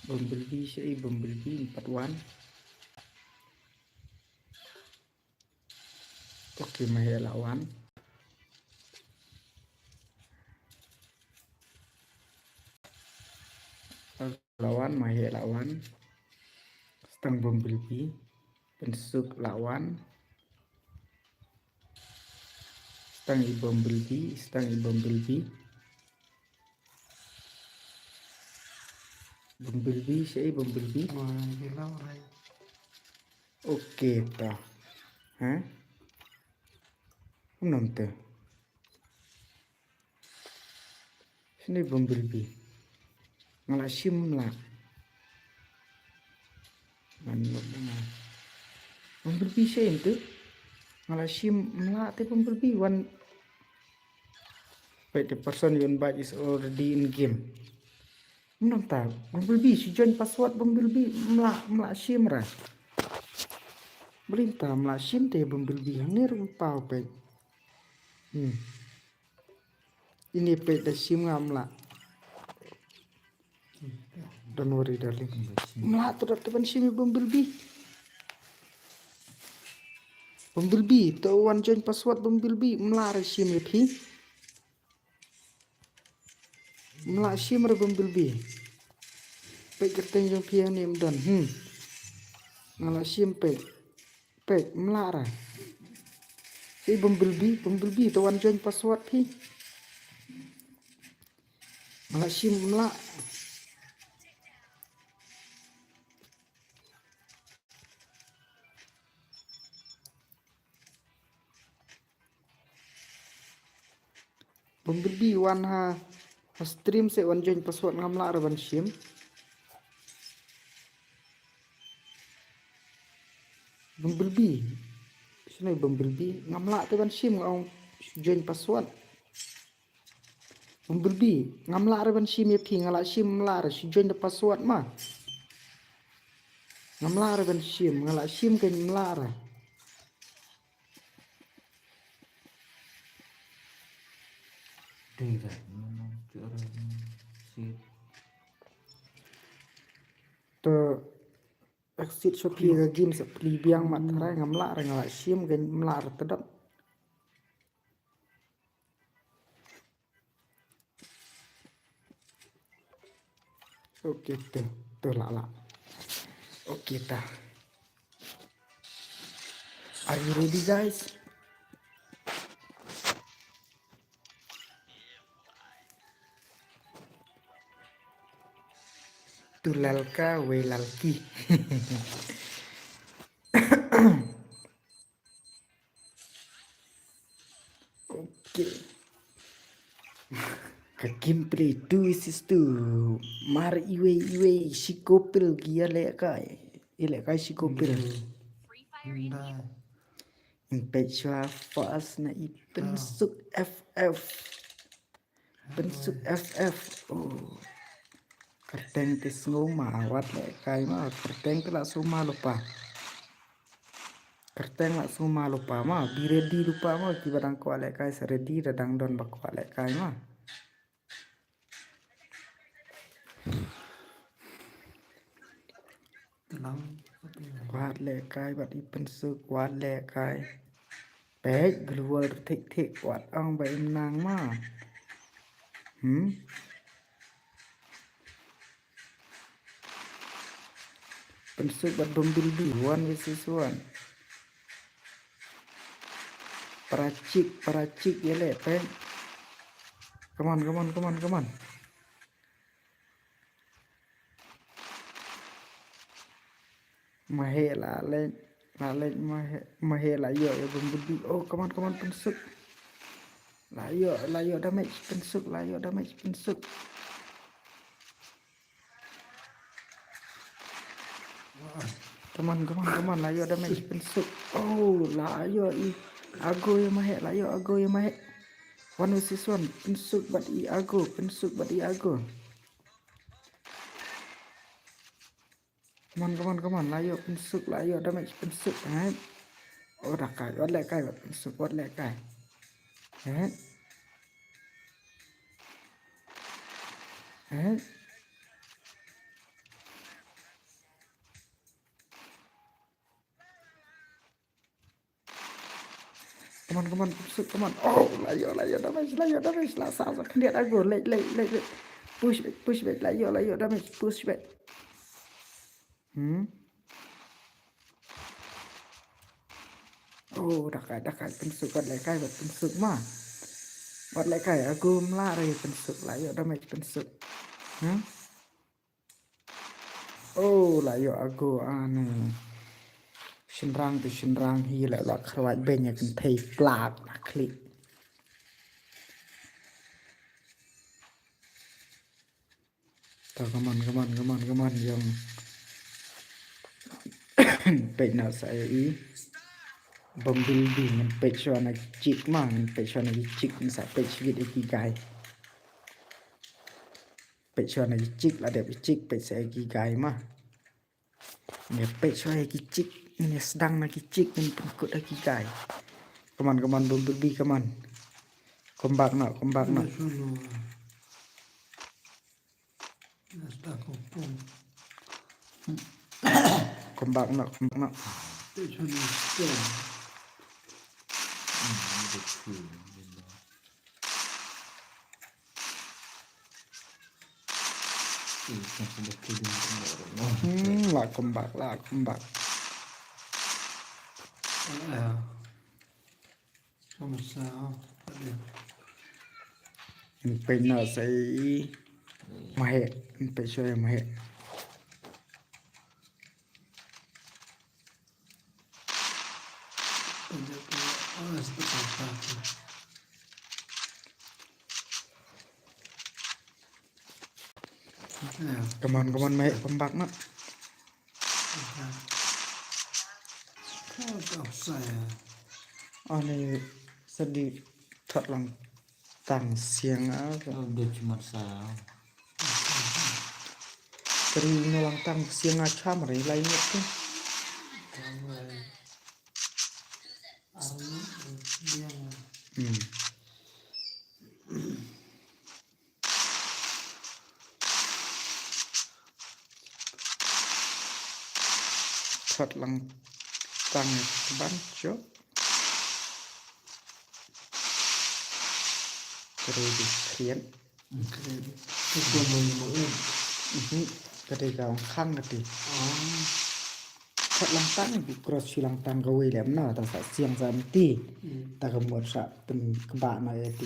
Bumblebee, shaei Bumblebee, em pat wan. Ok, ma heh la wan. La wan, ma heh la wan. Stang Bumblebee. Pynsuk la wan. Stang i Bumblebee, stang i Bumblebee. Bumblebee, shaei Bumblebee. Wah, gila orang. Ok, ta. Ha? Kumno te? Shane Bumblebee. Nga la shim, ym lah. Ngan, Bumblebee shaei te? Nga la shim, ym lah te Bumblebee wan. Wait, the person you invite is already in game. Kumno ta, Bumblebee, shu join password Bumblebee, ym lah, ym lah shim ra. Balei ta, ym lah shim te Bumblebee, hangne ruh paw peit. Hmm. Ine peit da shim nga ym lah. Don't worry, darling. Ym lah to da te ban shim ïa Bumblebee. Bumblebee, to wan join password Bumblebee, ym lah ra shim ïa phi. Ym lah shim ra Bumblebee. Peit kyrteng jong phi hangne ym don. Hmm. Nga la shim peit. Peit, ym lah ra. Shaei Bumblebee, Bumblebee, to wan join password phi. Nga la shim, ym lah. Bumblebee wan ha, ha stream se wan join password, ngam lah ra ban shim. Bumblebee. Shane Bumblebee, ngam lah te ban shim, nga ong join password. Bumblebee, ngam lah re ban shim ïa phi, nga lah shim ym lah re, shu join da password ma. Ngam lah re ban shim, nga lah shim kein ym lah re. Dei da, mano, cu re, sit. To exit sha phi ka game sa pli biang mat tharai, ngam lah re, nga lah shim kein ym lah re tdap. Okay, to, to lah, lah. Okay, ta. Are you ready, guys? Tu lalka, wei lalki. Okay. Ka gameplay two versus two. Mar iwei iwei shi kopil ki ïalehkai. Ïalehkai shi kopil. Hyundai. Ngin peit shuwa first na i Pynsuk F F. Pynsuk F F. Oh. Kyrteng te sngew ma, wat lehkai ma, kyrteng te la sngew ma lypa. Kyrteng la sngew ma lypa ma, be ready lypa ma, kiba dang kwah lehkai sa ready, da dang don ba kwah lehkai ma. Wat lehkai, wat i Pynsuk, wat lehkai. Peit, global thik thik, wat ong ba im nang ma. Hmm? Pynsuk bad Bumblebee, one versus one. Parachik, parachik, ïaleh, peit. Come on, come on, come on, come on. Mahela leh. La leh ma he, ma he la ïoh ïa Bumblebee. Oh, come on, come on, pynsuk. La ïoh, la ïoh damage, pynsuk, la ïoh damage, pynsuk. Come on, come on, come on, la ïoh damage, pynsuk. Oh, la ïoh i Ago ïa ma he, la ïoh Ago ïa ma he. One versus one, pynsuk bad i Ago, pynsuk bad i Ago. Come on, come on, come on, la ïoh pynsuk, la ïoh damage, pynsuk, eh. Oh, da kai, wat leh kai, wat pynsuk, wat leh kai. Eh. Eh. Come on, come on, pynsuk, come on. Oh, la ïoh, la ïoh damage, la ïoh damage, la sah, sah khyndiat Ago, leh, leh, leh, leh. Push back, push back, la ïoh, la ïoh damage, push back. Hmm. Oh, da kai, da kai, pynsuk, wat leh kai, wat pynsuk ma. Wat leh kai, Ago ym lah re pynsuk, la ïoh damage pynsuk. Hmm. Oh, la ïoh Ago, ani. Shynrang tu shynrang hi la, la kyrwat beiñ ïa kynthei plak la klik. Ta, come on, come on, come on, come on, jong. Peit noh sa ïa i Bumblebee, ngan peit shuwa na ki chick ma, ngan peit shuwa na ki chick, ngan sa peit shibit ïa ki guy. Peit shuwa na ki chick, la dep ki chick, peit sa ïa ki guy ma. Ngan peit shuwa ïa ki chick, ngan sdang na ki chick, ngan pynkut ha ki guy. Come on, come on, Bumblebee, come on. Come back noh, come back noh. Come back noh, come back noh. Hmm, la come back, la come back. Ngan peit noh sa ïa i ma he, ngan peit shuwa ïa ma he. Come on, come on, ma he, come back noh. Ani sa dei thot lang tang siang a. Ka ri no lang tang siang a cham re lai ngut tu. Hmm. Thot lang tang ban cho. Kare di krian. Kare di. Kare di. Mhm. Kare ka ong khang kati. Thot lang tang, bu cross shi lang tang kawei lem na, ta sa siang sa mti. Ta ka mut sa pyn kba na ya ti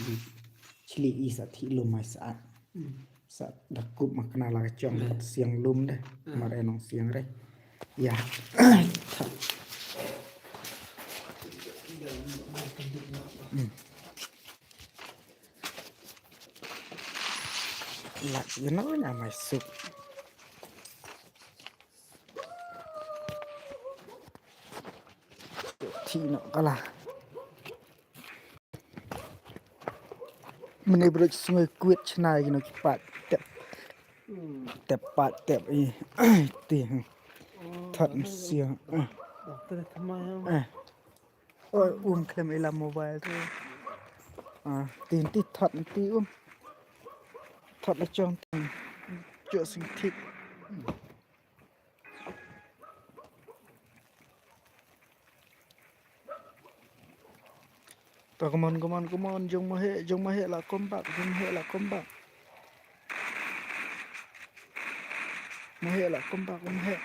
chili i sa thi lum ai sa. Sa da kup ma kane la ka chong pat siang lum de. Mar e nong siang re. Ya. La, you know, na mai suk. Thi noh kala. Mane bro sngoi kwit chna ïa kino ki pat tep. Tep pat tep i. Ti. Thot sia. Eh. Oi, um khlem ila mobile tu. Ah, tin ti thot ti um. Thot la chong tin. Cho sing thik. Ta, come on, come on, come on, jong ma he, jong ma he la come back, jong ma he la come back. Ma he la come back, ma he.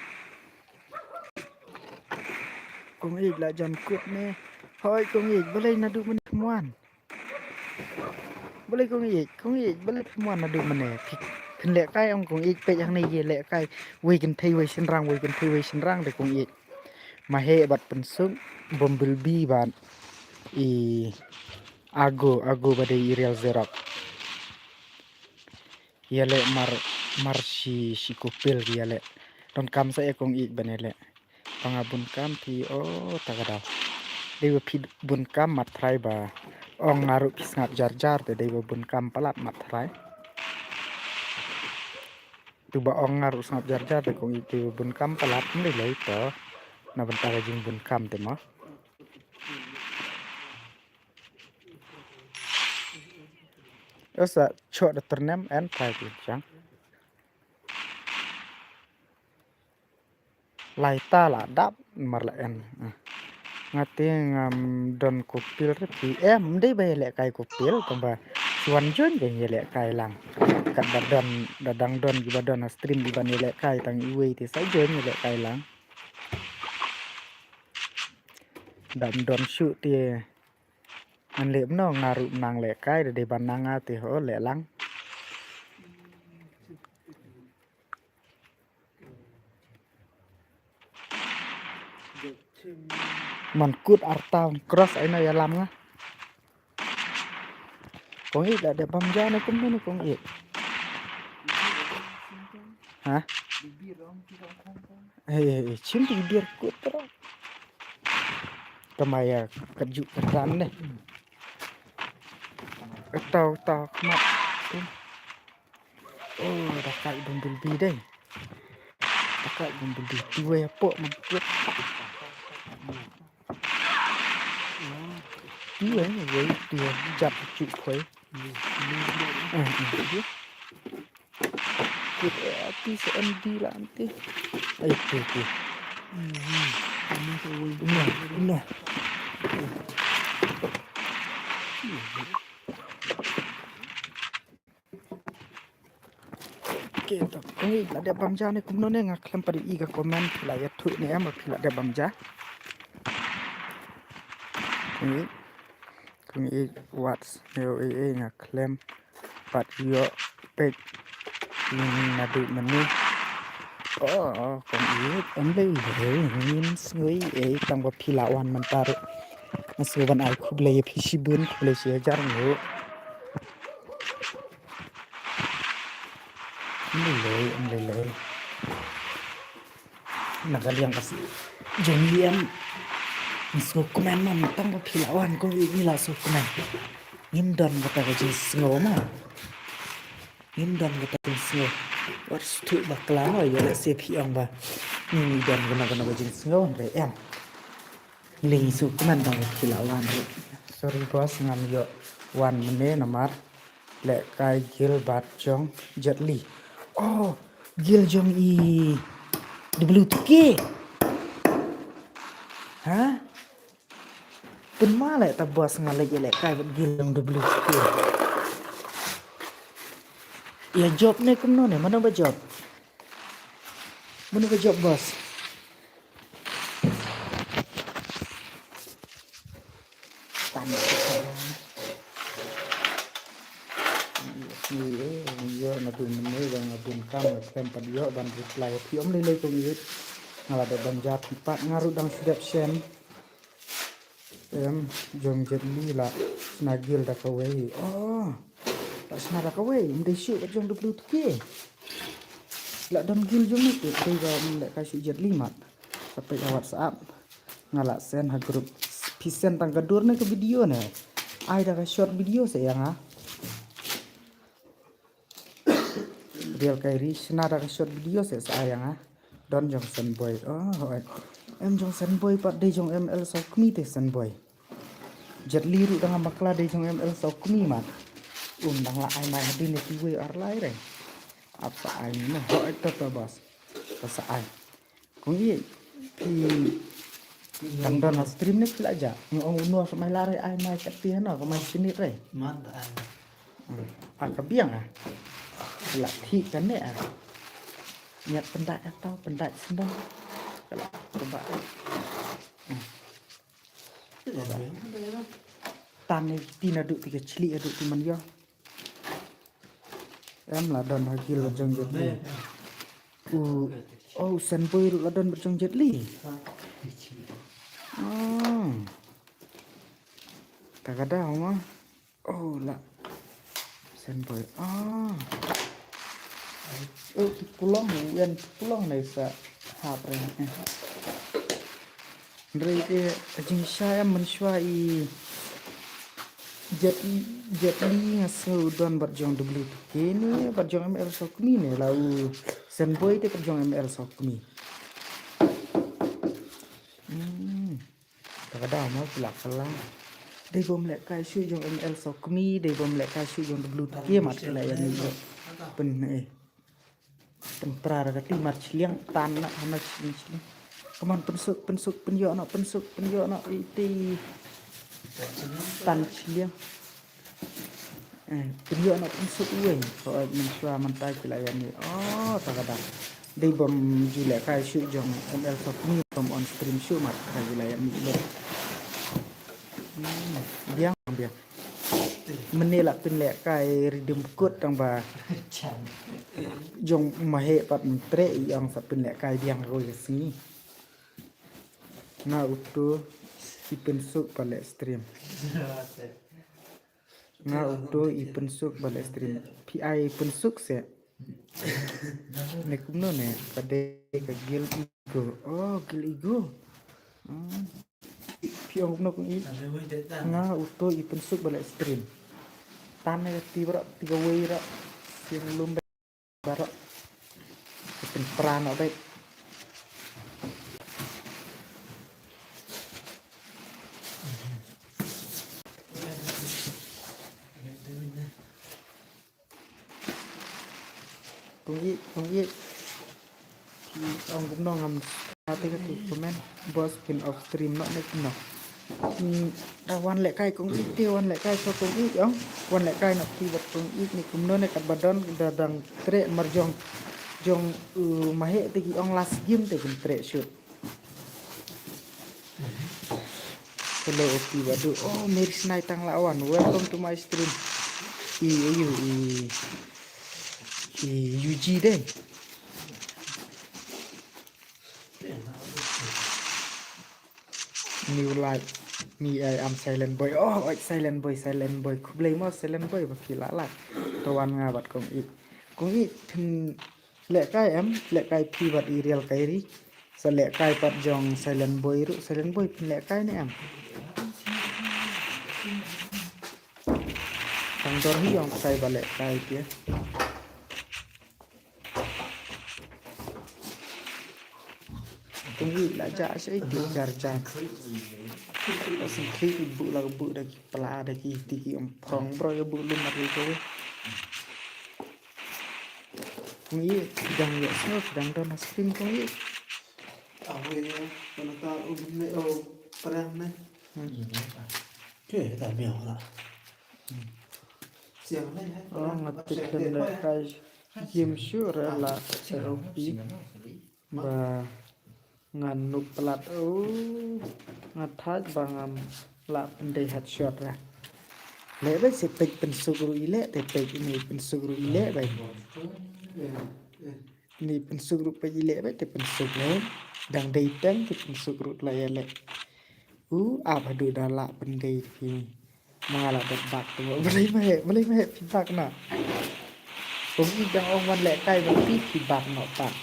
Kong Ïeid la jan kut ne. Hoi Kong Ïeid, balei naduh mynne phim wan. Balei Kong Ïeid, Kong Ïeid, balei phim wan naduh mynne. Phi, phin lehkai ong Kong Ïeid, peit hangne ïa lehkai. Wei kynthei wei shynrang, wei kynthei wei shynrang de Kong Ïeid. Mahe bad pynsuk, bumblebee bad i agu, agu ba dei i real zerok. Ïaleh mar, mar shi, shi kupil ïaleh. Donkam sa ïa kong ïeit ban ïaleh. Ba nga bun kam phi, o, ta ka daw. Dei ba phi bun kam mat trai ba ong nga ruh phi sngap jar jar te dei ba bun kam palat mat trai. Tu ba ong nga ruh sngap jar jar te kong ïeit dei ba bun kam palat, ym lei lei to. Na bynta ka jingbun kam te mo. Esa chok da ternem en trai tu chang. Lai ta la dap mar la en. Ah. Nga te ngam don kupil re phi em, ym dei ba ïalehkai kupil, tang ba shu wan join ba ïalehkai lang. Kat ba don, da dang don kiba don ha stream kiban ïalehkai tang iwei te sa join ïalehkai lang. Dam don shuh te. Ngan leh mano, nga ruh nang lehkai, da dei ban nang nga te ho leh lang. Man kut arta cross ai na ïalam nga. Kong ïeit la dep bam ja ne kumno ne kong ïeit. Ha? Hei, hei, hei, chim di biar kut tro. Kamaya kaju katan ne. Tau, tau, kmat. Oh, da kai bumblebee dei. Da kai bumblebee. Tuwe po man kut. Tuwe, wei, tuwe, jap chuk koi. Eh, eh, tuwe. Kut, eh, ati se M D la anti. Ai, tuwe, tuwe. Nah, nah. Okay, to. Kong ïeit la dep bam ja ne kumno ne, nga khlem pat ïohi ka comment, la ïathuh ne em, phi la dep bam ja. Kong ïeit, kong ïeit wat, ïoh ei ei nga khlem pat ïoh peit. Naduh mynne. Oh, kong ïeit, em lei lei, ngin sngew ei, tang ba phi la wan mynta ruh. Nga sngew ban ai khublei ïa phi shibun, khublei shi hajar nguh. Ym lei lei, ym lei lei. Na ka liang ka sngew jong ngi em. Ngi sngew kmen man tang ba phi la wan, kong ïeit, ngi la sngew kmen. Ngim don kata ka jingsngew ma. Ngim don kata ka jingsngew. Wat shu bakla ma, ïa lehse phi ong ba ngim don kano kano ka jingsngew, hynrei em. Ngi sngew kmen tang ba phi la wan ruh. Sorry boss, ngam ïoh wan mynne namar lehkai guild bad jong Jet Li. Oh, guild jong i W two K. Ha? Pynma leh ta boss, nga leit ïalehkai bad guild jong W two K. Ïa job ne kumno ne, mano ba job? Mano ba job boss? Tan. Ïa, ïa, naduh mynne ba nga bun kam nga khlem pat ïoh ban reply ïa phi, ym lei lei kong ïeit. Nga la dep bam ja phi pat, nga ruh dang shu dep send. Em jong Jet Li la shna guild da kawei. Oh. La shna da kawei, ym dei shuh bad jong W two K. La don guild jong ne te, dei ba ym lehkai shuh Jet Li mat. Sa peit ha WhatsApp. Nga la send ha group. Phi send tang ka dur ne ka video ne. Ai da ka short video sa ïa nga. Rial kai ri shna da ka short video se sa ai ïa nga. Don jong Senboy. Oh, hooid. Em jong Senboy pat dei jong M L Sawkmie te Senboy. Jet Li ruh dang bakla dei jong M L Sawkmie mat. Um dang la ai mai hadien ne kiwei ar lai re. Ap sa ai ne. Hooid, to to boss. To sa ai. Kong ïeit, phi dang don ha stream ne phi la jah? Nga ong u Noor sa mai lare ai mai kat ti hano ka mai shinit re. Man ta ai. Hmm. Ah, ka biang ah. La thi kane ah. Ngiat pyndait ah tau, pyndait sendong. Ka la ka ba. Hmm. Tan ne ti naduh ti ka chli haduh ti man ïoh. Em la don ha guild jong Jet Li. U, oh, Senboi ruh la don bad jong Jet Li. Oh. Ta ka daw ma. Oh, la. Senboi. Ah. Oh, tu pulang, wen tu pulang dei sa hap re. Hynrei te, ka jingshisha em mynshuwa i Jet, Jet Li nga sngew u don bad jong W two K ne, bad jong M L Sokmi ne, la u Senboi te bad jong M L Sokmi. Hmm. Ta ka daw mo pla pla. Dei bym lehkai shuh jong M L Sokmi, dei bym lehkai shuh jong W two K mat ki la ïa ni. Pyn, eh. Pynpra ra ka ti mar chiliang tan na hana chiliang chiliang. Come on, pynsuk, pynsuk, pynïoh noh, pynsuk, pynïoh noh, iti. Tan chiliang. Eh, pynïoh noh, pynsuk uwei. Ko ai mynshuwa mynta ki la ïa ni. Oh, ta ka daw. Dei bym ju lehkai shuh jong M L Sokmi bym on stream shuh mat ka ki la ïa ni. Hmm, biang, biang. Mynne la pynlehkai Riddim Kut tang ba jong Maheh pat Myntreh i ong sa pynlehkai biang ruh ïa sngi. Nga uto i pynsuk ba leh stream. Nga uto i pynsuk ba leh stream. Pi ai pynsuk se. Ne kumno ne ka dei ka Guild Ego. Oh, Guild Ego. Hmm. Phi ong kumno kong i. Nga uto i pynsuk ba leh stream. Tan ne ka ti baroh, ti kawei baroh. Sien lum baroh. Ka pynpra noh beit. Kong i, kong i. Ong kumno ngam ate ka tu comment. Boss pyn off stream noh ne kumno. Hmm, da wan lehkai kong i te, wan lehkai so kong i ong. Wan lehkai noh ti bad kong i ne kumno ne kat ba don da dang treh mar jong, jong, uh, Maheh te ki ong last game te kin treh shuh. Hello, O P Badu. Oh, Mary Snai tang la wan. Welcome to my stream. I, ayu, i, i U G dei. New light. Me, I am Silent Boy. Oh, oi, Silent Boy, Silent Boy. Khublei mo Silent Boy ba phi la lak. To wan nga bad kong i. Kong i phin lehkai em, lehkai phi bad i Real Kairi. Sa lehkai pat jong Silent Boy ruh, Silent Boy phin lehkai ne em. Tang dor hi ong kai ba lehkai phi. Kong i la ja shai ti jar jan. Sngkhri i bu la bu da ki pla da ki ti ki ong prong bro ya bu lum ar ko. Kong i dang ya so dang don stream kong i. Awe ya, mana ta u ne o prang ne. Ke ta miao la. Siang ne. Oh, nga te khlem lehkai game shuh re la seropi. Ba ngan nuk plat, oh, nga thait ba ngam lah pyndei headshot ra. Leh beit se peit pynsuk ruh i leh, te peit ini pynsuk ruh i leh beit. Ini pynsuk ruh peit i leh beit, te pynsuk leh. Dang dei teng te pynsuk ruh la ïa leh. U ap haduh da lah pyndei phi. Ma nga la dep bak tu. Balei ma heh, balei ma heh phi bak noh. Kong i dang ong wan lehkai bad phi, phi bak noh pat.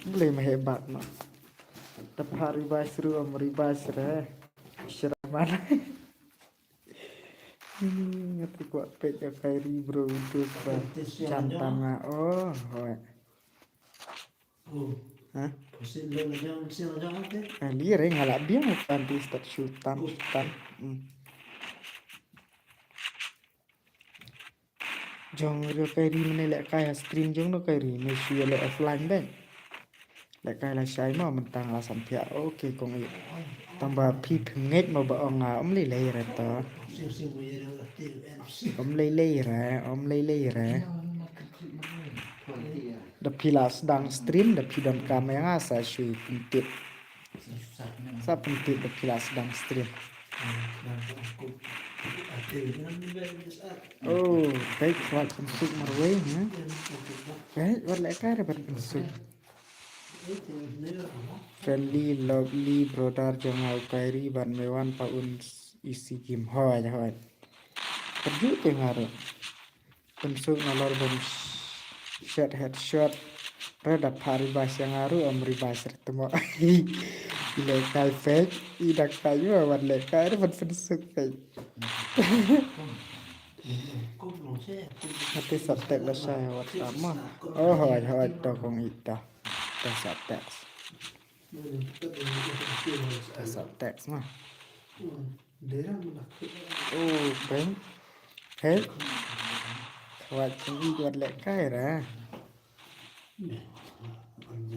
Balei ma heh bak noh. Te pha ribais ruh, ym ribais re. Shraman. Hmm, nga te kwah peit ïa Kairi bro, utu ba jan tam nga. Oh, hoi. Ha? Ah, li re nga la biang u kan ti start shoot tan, shoot tan. Hmm. Jong ri Kairi mynne lehkai ha stream jong no Kairi, ne shu ïa leh offline beit. Lehkai lashai mo mynta nga la sam thiah. Okay kong i. Tang ba phi phi ngeit mo ba ong nga ym lei lei re to. Ym lei lei re, ym lei lei re. Da phi la sdang stream, da phi donkam ïa nga sa shu pyntip. Sa pyntip da phi la sdang stream. Oh, peit wat pynsuk marwei, ha? Peit wat lehkai re ban pynsuk. Friendly, lovely brother jong nga u Kairi bad me wan pa un isi game. Hoi, hoi. Kyrjuh te nga ruh. Pynsuk nalor bym shot headshot. Re da pha ribas ïa nga ruh ym ribas re tmo. I lehkai fake, i da kai ma wat lehkai re ban pynsuk fake. Hati sa tek la sa wat tamo. Oh, hoi, hoi, to kong ita. To sa tek. To sa tek ma. Oh, bang. Hey. Wat kong i wat lehkai ra.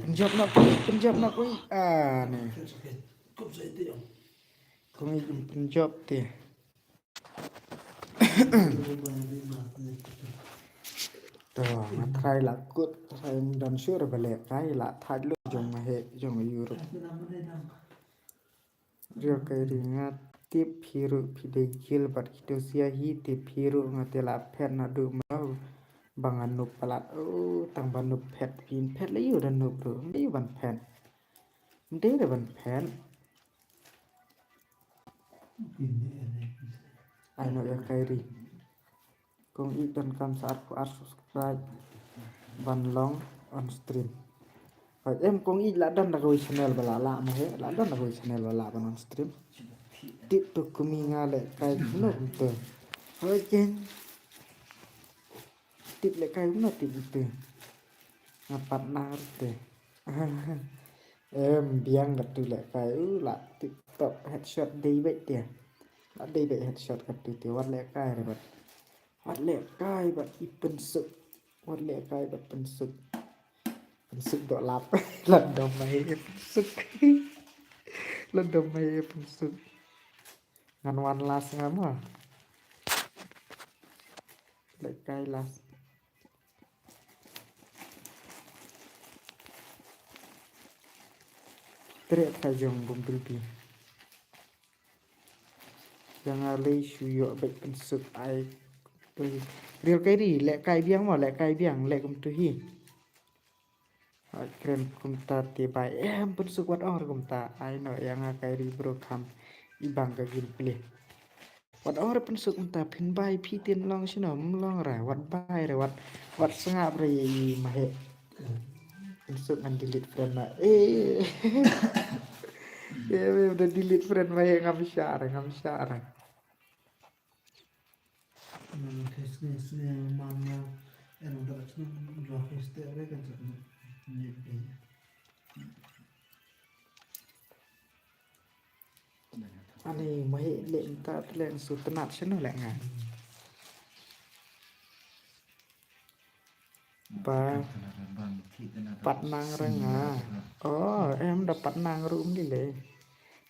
Pynjop na kong i, pynjop na kong i. Ah, ne. Kong i pynjop te. To, nga trai la kut, trai don shuh re ba lehkai la thait lu jong ma he jong Europe. Rio Kairi nga tip hi ruh phi dei gil bad kito sia hi tip hi ruh nga te la phet naduh mlaw ba nga nup palat. Oh, tang ba nup phet phin phet la yu da nup ruh. Ym dei ban phet. Ym dei da ban phet. Ai no ïa Kairi. Kong i donkam sa arphew ar subscribe ban long on stream. Hoi em kong i la don da kawei channel ba la lah ma he, la don da kawei channel ba la ban on stream. Tip to kumi nga lehkai kumno kumto. Hoi ken. Tip lehkai kumno tip kumto. Nga pat nang rute. Em biang katu lehkai u la tip top headshot dei beit te. La dei beit headshot katu te wat lehkai re bad. Wat lehkai bad i pynsuk. Wat lehkai bad pynsuk. Pynsuk doh lap. Lad dom mai e pynsuk. Lad dom mai e pynsuk. Ngan wan last nga ma. Lehkai last. Treh ka jong bumblebee. Jong nga lei shu ïoh beit pynsuk ai. Rio Kairi lehkai biang mo lehkai biang leh kumto hi. Ai kren kumta te bai em pynsuk wat ong re kumta ai no ïa nga Kairi bro kham i bang ka gameplay. Wat ong re pynsuk kumta phin bai phi tin long shino ym long re wat bai re wat wat sngap re ïa i ma he. Pynsuk ngan delete friend na eh. Eh, da delete friend ma he ngam shah re ngam shah re. Ani mai leh mynta te leh nsu tnat shano leh nga. Ba pat nang re nga. Oh, em da pat nang ruh um lei lei.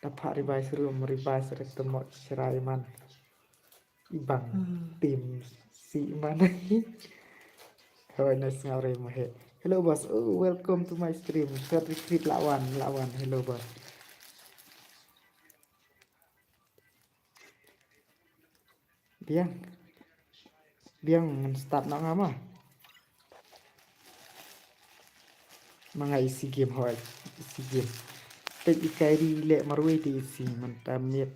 Da pha revise ruh um revise re te mo shrai man. Ibang tim si man. Hoi na sngaw re mo he. Hello boss. Oh, welcome to my stream. Third retreat lawan lawan. Hello boss. Biang. Biang ngan start noh nga ma. Ma nga isi game hoi. Isi game. Peit i Kairi leh marwei te isi mynta miet.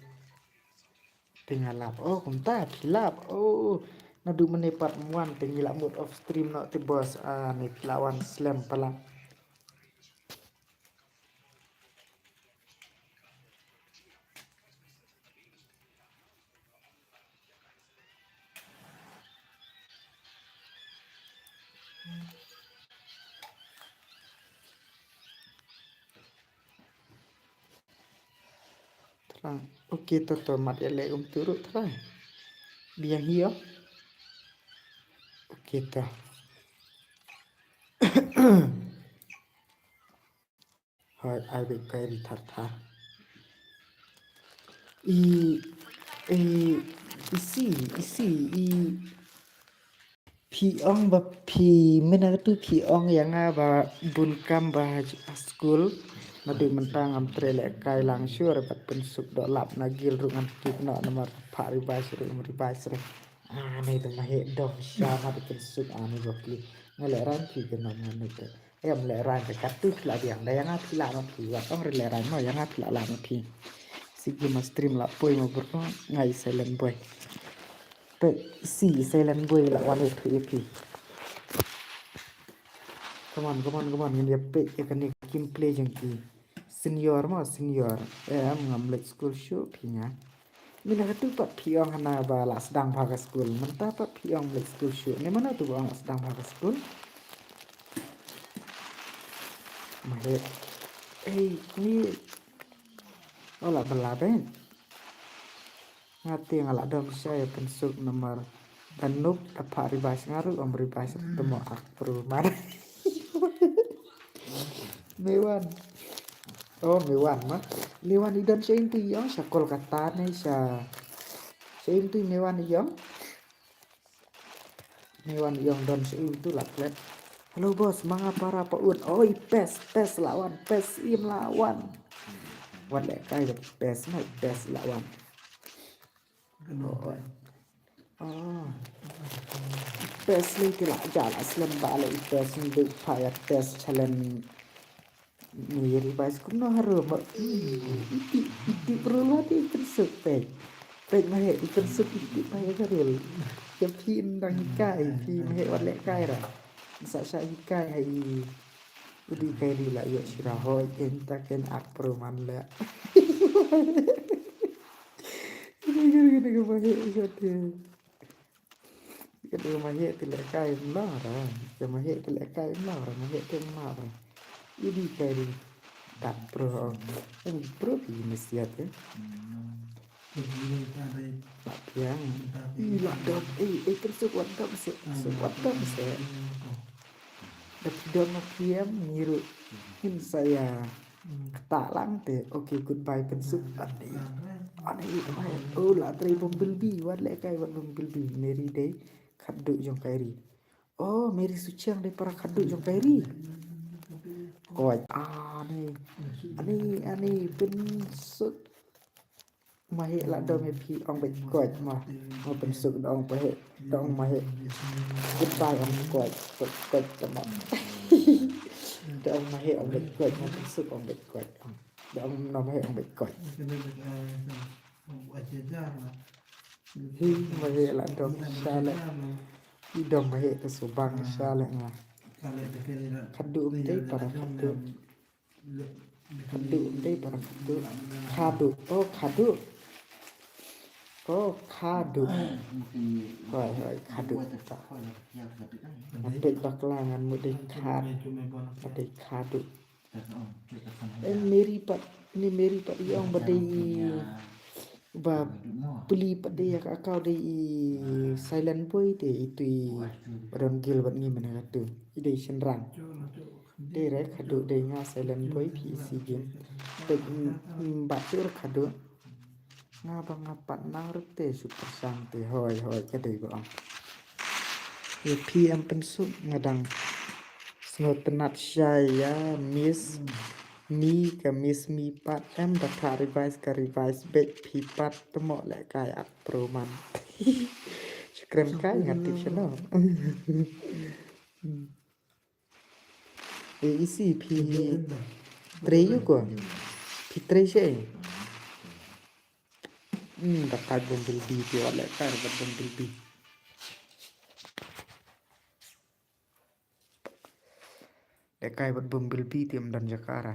Te nga lap. Oh, kumta phi lap. Oh, naduh mynne pat wan te ngi la mut off stream noh te boss. Ah, ne phi la wan slem pala. Trai. Okay, to to mat ïa leh um turu trai. Biang hi ïa. Okay, to. Hoi, ai beit Kairi thar thar. I, i, isi, isi, i. Phi ong ba phi, mynta tu phi ong ïa nga ba bun kam ba ha school. Naduh mynta ngam trei lehkai lang shuh re, bad Pynsuk doh lap na gil ruh ngan kit noh namar phah revise ruh, revise ruh. Ah, ni tu maheh dom sha ma da Pynsuk, ah, ni ba phi. Nga lehrain phi ka nam ngan ni te. Em lehrain ka katu phi la biang da ïa nga phi la ma phi. Wat ong re lehrain ma ïa nga phi la la ma phi. Si gi ma stream la poi ma bro ngai silent boy. Te si silent boy la wan ïa phi ïa phi. Come on, come on, come on. Ngin ïa peit ïa kane ka gameplay jong ki. Senior ma, senior. Em, ngam leit skul shuh phi nga. Mynta katu pat phi ong hana ba la sdang bha ka skul. Mynta pat phi ong leit skul shuh. Ne mano tu ba ong la sdang bha ka skul. Maheh. Ei, ni. Oh, la bala ben. Nga te nga la dom sha ïa Pynsuk namar da Nuk da phah revise nga ruh ym revise te mo ak pro mar. Mewan. Oh, Mewan ma. Mewan i don sha ïing tu ïong sha Kolkata ne sha. Sha ïing tu Mewan ïong. Mewan ïong don sha ïing tu la klet. Hello boss, ma nga para pa un. Oi, pes, pes la wan, pes im la wan. Wat lehkai da pes, mai pes la wan. Oi. Ah. Pes ni ki la ja la slem ba la i pes ni duk pa ïa pes challenge. Ni revise kumno harum. Iti, iti bro la ti Pynsuk pek. Pek maheh i Pynsuk iti maheh harum. Ïa phi ndang hikai, phi maheh wat lehkai ra. Sa sa hikai ha i. Udi kai ri la ïoh shira hoi, ken ta ken ak pro man le. Ini gini gini ke maheh shot ya. Ka dei maheh te lehkai mla ra. Ka maheh te lehkai mla ra. Maheh te mla ra. Ini kari dat pro. Ini pro ki mesiat ya. Piang. Ih, la dom. Eh, eh, Pynsuk wat dom se. Pynsuk wat dom se. Da phi dom ma phi em ngiru. Hin saya. Kata lang te. Okay, goodbye Pynsuk. Ani. Ani, mai. Oh, la trei Bumblebee. Wat lehkai wat Bumblebee. Meri dei khadduh jong Kairi. Oh, Meri Suchiang dei para khadduh jong Kairi. Koit. Ani. Ani, ani Pynsuk. Maheh la dom ïa phi ong beit koit ma. Ma Pynsuk dong paheh dong maheh. Goodbye ong koit koit koit tama. Dong maheh ong beit koit ma Pynsuk ong beit koit. Dong no maheh ong beit koit. Hi maheh la dom sha le. I dom maheh te subang sha le nga. Khadduh um tei para khadduh. Khadduh, dei para khadduh. Khadduh, oh khadduh. Oh khadduh. Hoi, hoi, khadduh. Nga peit bakla ngan mut dei khad. Nga dei khadduh. Eh, Meri pat, ni Meri pat i ong ba dei i ba pli pat dei ïa ka account dei i Silent Boy te itu i ba don guild bad ngi mynne katu. I dei shynrang. Dei re khadduh dei nga Silent Boy phi i si game. Te, mm, mm, ba shu re khadduh. Nga ba nga pat nang rut te shu pyrshang te hoi hoi ka dei ba ong. Ïa phi em Pynsuk nga dang sngewtynnat shai ïa miss mi ka miss mi pat em da phah revise ka revise beit phi pat te mo lehkai ak pro man. Shu kren kai nga tip shano. E isi phi trei ïa ko. Phi trei sha. Hmm, da kai Bumblebee phi wat lehkai bad Bumblebee. Lehkai bad Bumblebee te ym don jaka ra.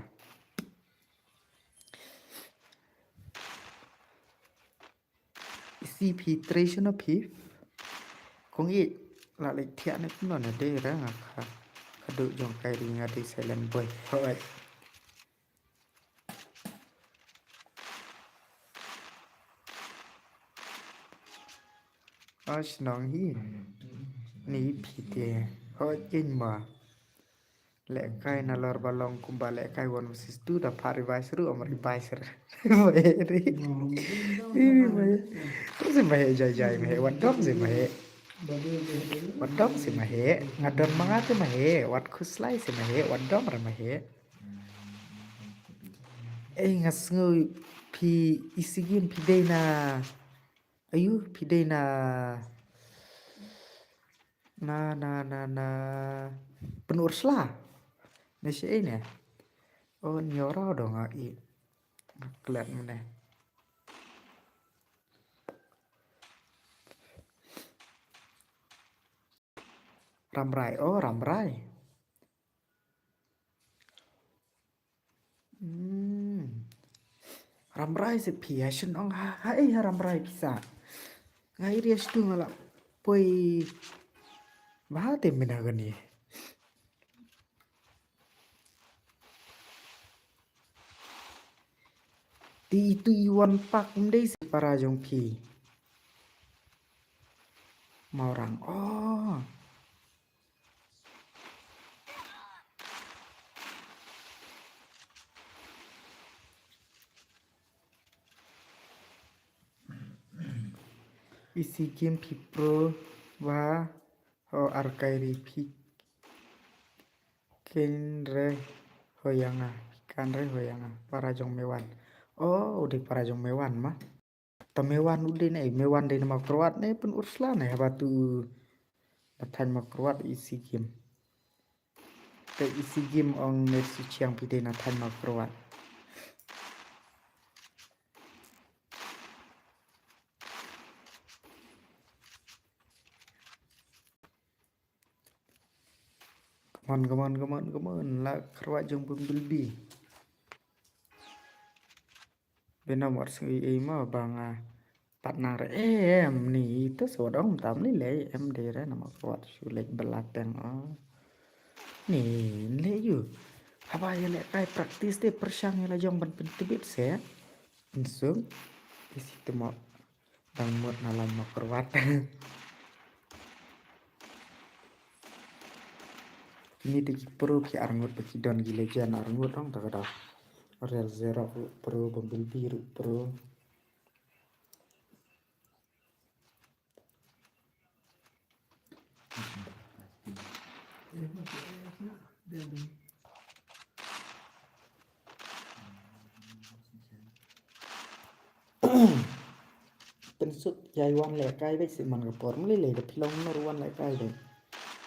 Isi phi trei shano phi. Kong i la leit thiah ne kumno ne dei ra nga kha. Khadduh jong Kairi nga dei Silent Boy. Hoi. Oh, shnong hi. Ni phi te. Hoi kin ma. Lehkai nalor ba long kumba lehkai one versus two da phah revise ruh ym revise ruh. Ri. Ri, ri, ri. Sim maheh jai jai maheh. Wat dom sim maheh. Wat dom sim maheh. Nga don ma nga te maheh. Wat khuslai sim maheh. Wat dom re maheh. Ei, nga sngew phi, Easy Game phi dei na, ayu, phi dei na, na, na, na, na Pynursla. Na shi ei ne? Oh, nyora dong a i. Klet mene. Ramrai, oh, Ramrai. Hmm. Ramrai se phi ha shen ong ha, ha, eh, ha Ramrai pisa. Ngai ria stu ngala poi. Ba te mina gani. Ti itu iwan pak mdei se para jong phi. Maurang. Oh. Easy Game phi pro wa ho arkairi phi kin re hoyanga, phi kan re hoyanga, para jong Mewan. Oh, udah para jong Mewan ma. Ta Mewan u dei ne, Mewan dei na Mawkyrwat ne, Pynursla ne, haba tu na thaiñ Mawkyrwat Easy Game. Te Easy Game ong ne su chiang phi dei na thaiñ Mawkyrwat. Come on, come on, come on, come on. La Kyrwat jong Bumblebee. Bina mor sui ei ma ba nga pat nang re em ni to so dong tam ni le em de re na Mawkyrwat shu lek belateng o. Ni le yu. Haba ya le kai practice te pyrshang ya la jong ban pyntbit se. Insung isi te mo dang mut na line Mawkyrwat. Kini te ki pro ki arngut ba ki don ki legend arngut dong ta ka dong. Real Zero ruh pro, Bumblebee ruh pro. Pynsuk ya i wan lehkai beit si man ka por mlei lei da phi long nor wan lehkai beit.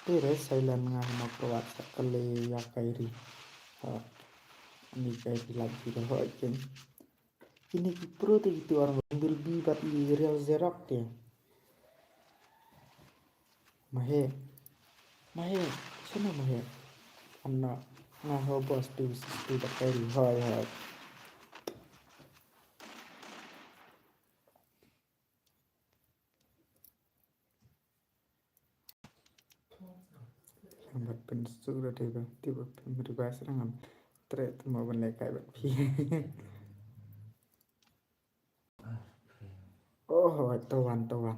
Te re silent nga ha Mawkyrwat sa ka lei ya kai ri. Ha. Ani kai ri lak ji da hoi ken. Kini ki pro te ki tu arngut Bumblebee bad i Real Zerok te. Mahe. Mahe. Shano mahe? Anna. Nga ho boss tu sistu bad kai ri hoi hoi. Lambat pynsuk da dei ba, dei ba pynmeri ba sdang am. Tre tmo ban lehkai bad phi. Oh, to wan, to wan.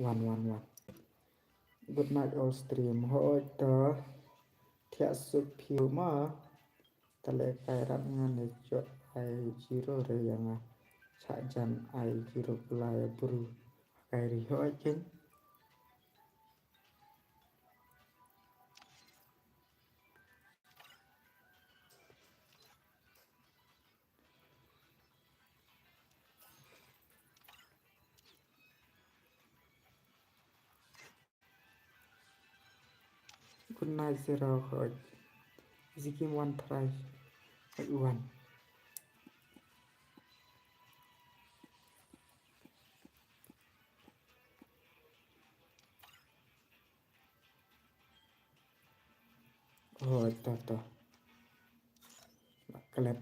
Wan, wan, wan. Good night all stream. Hoi to. Thiah suk phi ma. Tale kai rat ngan ne jot ai zero re ya nga. Chah jan ai zero pula ya bru. Kai ri hoi ken. Good night, Zero Hodge. Is the game one try? One. Oh, to, to. Klet.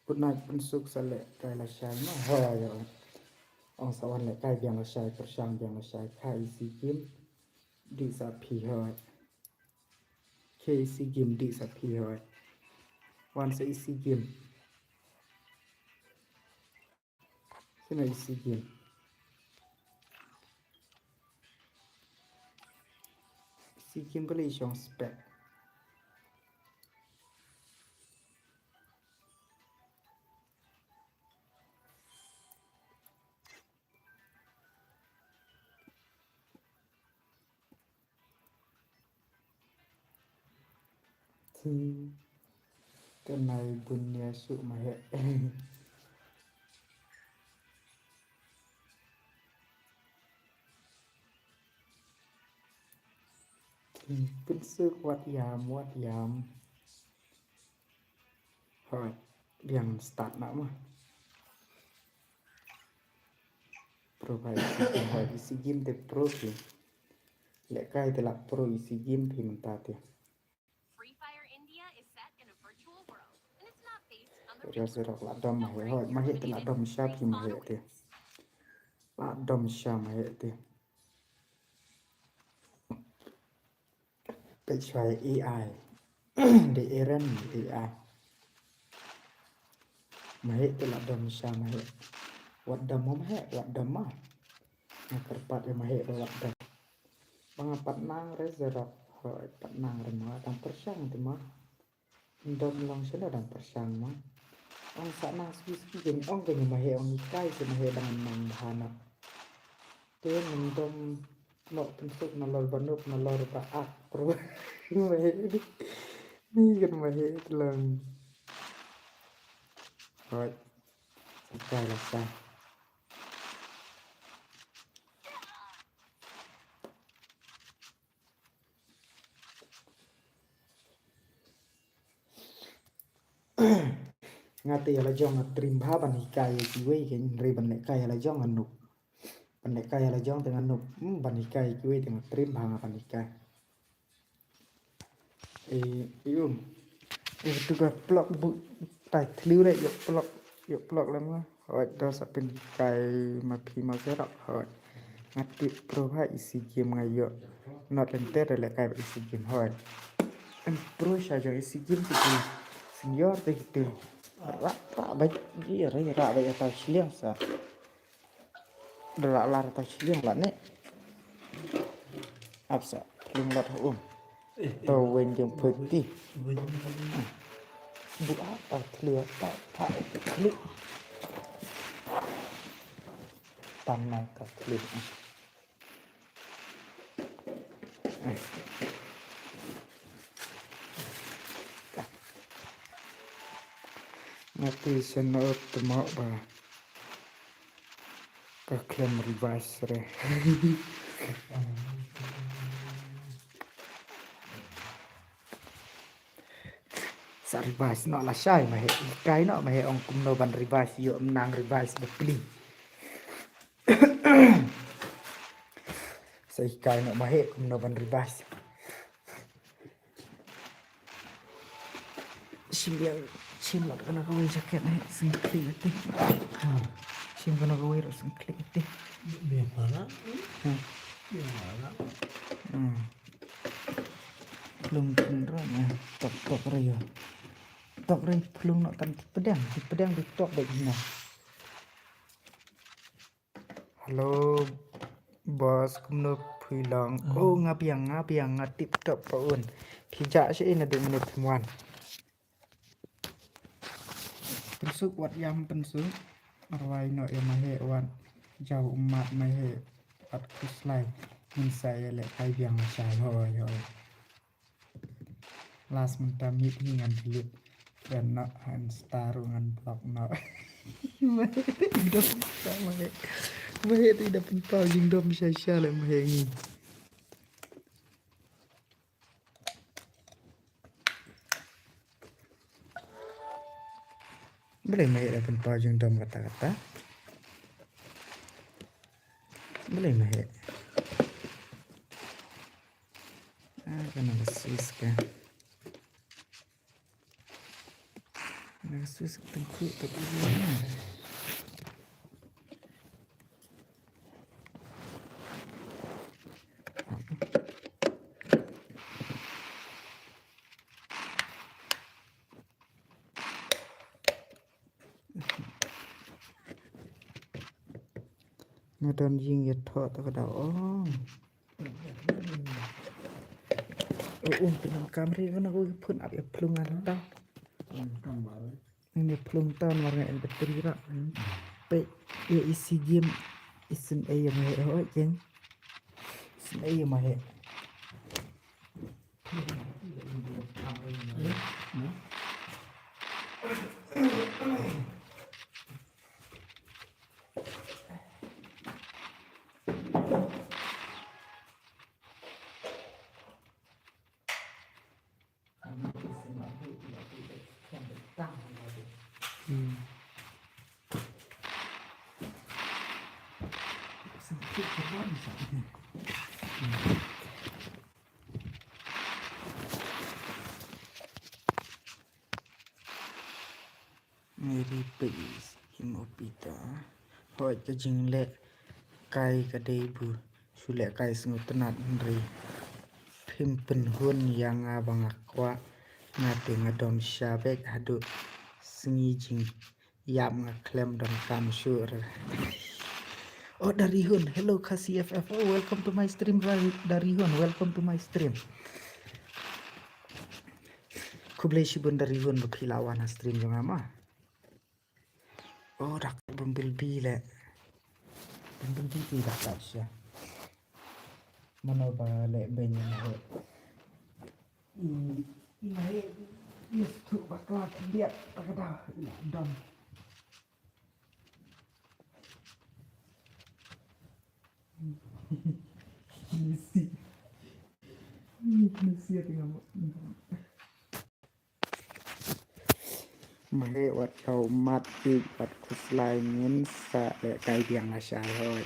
Good night, pynsuk sa lehkai lashai ma. Hoi, hoi. Ong sa wan lehkai biang lashai, pyrshang biang lashai. Ka isi game. Di sa phi hoi. Ka isi game di sa phi hoi. Wan sa isi game. Sina isi game. Isi game bali shong spek. Hmm. Ka nai bun nia suk ma heh. Hmm, pynsuk wat ïam, wat ïam. Hoi, biang start na ma. Pro bha isi game, hoi, isi game te pro phi. Lehkai te la pro isi game phi mynta te. Free Fire India is set in a virtual world, and it's not based on the Ria real sirok world. La dom ma heh, hoi, ma heh te la dom sha phi ma heh te. La dom sha ma heh te. Peit shuwa A I. De Eren A I. Ma heh te la dom sha ma heh. Wat dom ma heh, wat dom ma. Nga kyrpad ïa ma heh ba wat dom. Ba nga pat nang re zerok. Hoi, pat nang re ma, dang pyrshang te ma. Dom long sha dang pyrshang ma. Ong sa nang sui sui jeng ong ka ngi ma heh ong hikai te ma heh dang nang bha na. Te nang dom noh pynsuk na lor ba nup na lor ba ak pro. Ma heh ni. Ni kan ma heh te long. Hoi. Hikai la sa. Nga te ïa la jong nga trim bha ban hikai ïa kiwei, ke hynrei ban lehkai ïa la jong nga nup. Ban lehkai ïa la jong te nga nup. Hmm, ban hikai ïa kiwei te nga trim bha nga ban hikai. E, ïu. E, tu ka plok bu tai thliew re, ïoh plok, ïoh plok lem nga. Hoi, to sa pynhikai ma phi ma zerok, hoi. Nga tip pro bha isi game nga ïoh. Not lynter re lehkai ba isi game, hoi. Em pro sha jong isi game te ki senior te ki te. Rak, rak ba ji re, rak ba ïa tau shiliang sa. Da la lar ta shiliang la ne. Ap sa, phlung lat ha um. To wen jong phuti. Bu ap ta thlu ta ta thlu. Tam nai ta thlu. Nga ti shen na ot tmo ba. Ka khlem revise re. Sa revise noh lashai ma heh. Hikai noh ma heh ong kumno ban revise, ïoh mynta revise ba pli. Sa hikai noh ma heh kumno ban revise. Shim biang, shim lat kano kawei jaket ne, sngewkhlieh ïa ti. Ha. Shim kano kawei ruh sngewkhlieh ïa ti. Biang para. Ha. Biang para. Hmm. Phlung phlung ruh ne, tok tok ruh ïa. Tok ruh phlung noh kan ti pdeng, ti pdeng ti tok bad hina. Hello, boss, kumno phi long? Hmm. Oh, nga biang, nga biang, nga tip top pa un. Phi jah sha ïa na dei minit phim wan. Pynsuk wat ïam pynsuk. Arwai noh ïa ma heh wat. Jaw ummat ma heh. Wat khuslai. Ngin sa ïa leh kai biang ma shai hoi hoi. Last mynta mute hi ngan delete. Friend noh, Insta ruh ngan block noh. Ma heh te i dom sha ma heh. Ma heh te i da pynpaw jingdom sha sha leh ma heh ngi. Balei ma heh da pynpaw jingdom kata kata? Balei ma heh? Ah, kane ka Swiss ka. Kane ka Swiss ka tyngkhuh ka dei na. Nga don jingïathoh ta ka daw ong. U um pyndonkam ri kano ka phone ap ïa phlung ngan ta. Ngan ïa phlung ta namar nga em battery rak. Peit ïa isi game isin ei ïa ma heh hoi jeng. Isin ei ïa ma heh. Mary Pais, Him Opita. Hoi ka jingleh kai ka dei bu. Shu leh kai sngewtynnat hynrei phim pynhun ïa nga ba nga kwah. Nga te nga don sha bek haduh sngi jing ïap nga khlem don kam shuh re. Oh, Darihun, hello Khasi F F. Oh, welcome to my stream, Dari-, Darihun, welcome to my stream. Khublei shibun Darihun ba phi la wan ha stream jong nga ma. Oh, dak bumblebee le. Bumblebee ti dak dak sha. Mano ba le ben yang he. I, i ma he, i tu bakla khyndiat, tak da, i dom. Nasi. Nasi ati ngam. Ma he wat jaw mat ik wat khuslai ngin sa leh kai biang la shai hoi.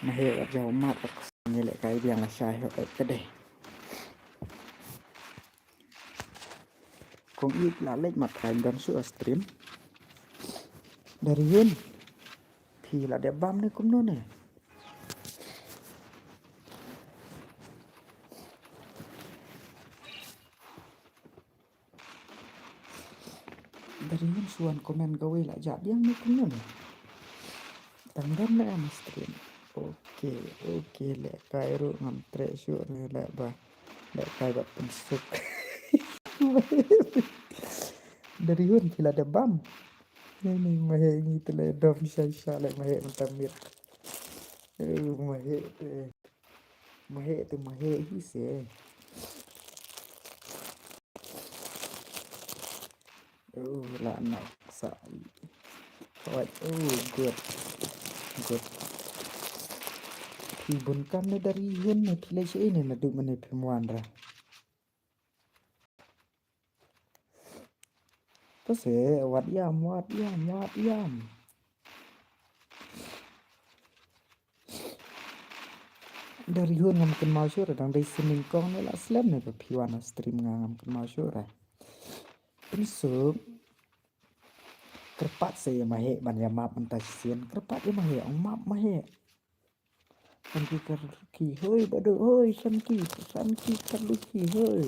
Ma he wat jaw mat wat khuslai ngin leh kai biang la shai hoi ka dei. Kong ik la leh mat kai don shu stream. Darihun. Phi la dep bam ne kumno ne? Darihun shu wan comment kawei la jah biang ne kumno ne? Tang don ne em stream. Okay, okay, leh kai ruh ngam treh shuh ne leh ba. Leh kai bad pynsuk. Darihun phi la dep bam. Ni ni ma he ngi te leh dom sha sha leh ma he mynta miet. Eh, ma he te. Ma he te ma he hi se. Oh, la nak sa. Right, oh, good. Good. Phi bun kam ne Darihun ne phi leh shi ne naduh mynne phim wan ra. Te se wat ïam, wat ïam, wat ïam. Darihun ngam kynmaw shuh re dang dei sien nyngkong ne la slem ne ba phi wan ha stream nga ngam kynmaw shuh re. Pynsuk. Kyrpad se ïa ma he ban ïa map mynta shisien. Kyrpad ïa ma he ong map ma he. Sanki Kharluki hoi badu hoi Sanki, Sanki Kharluki hoi.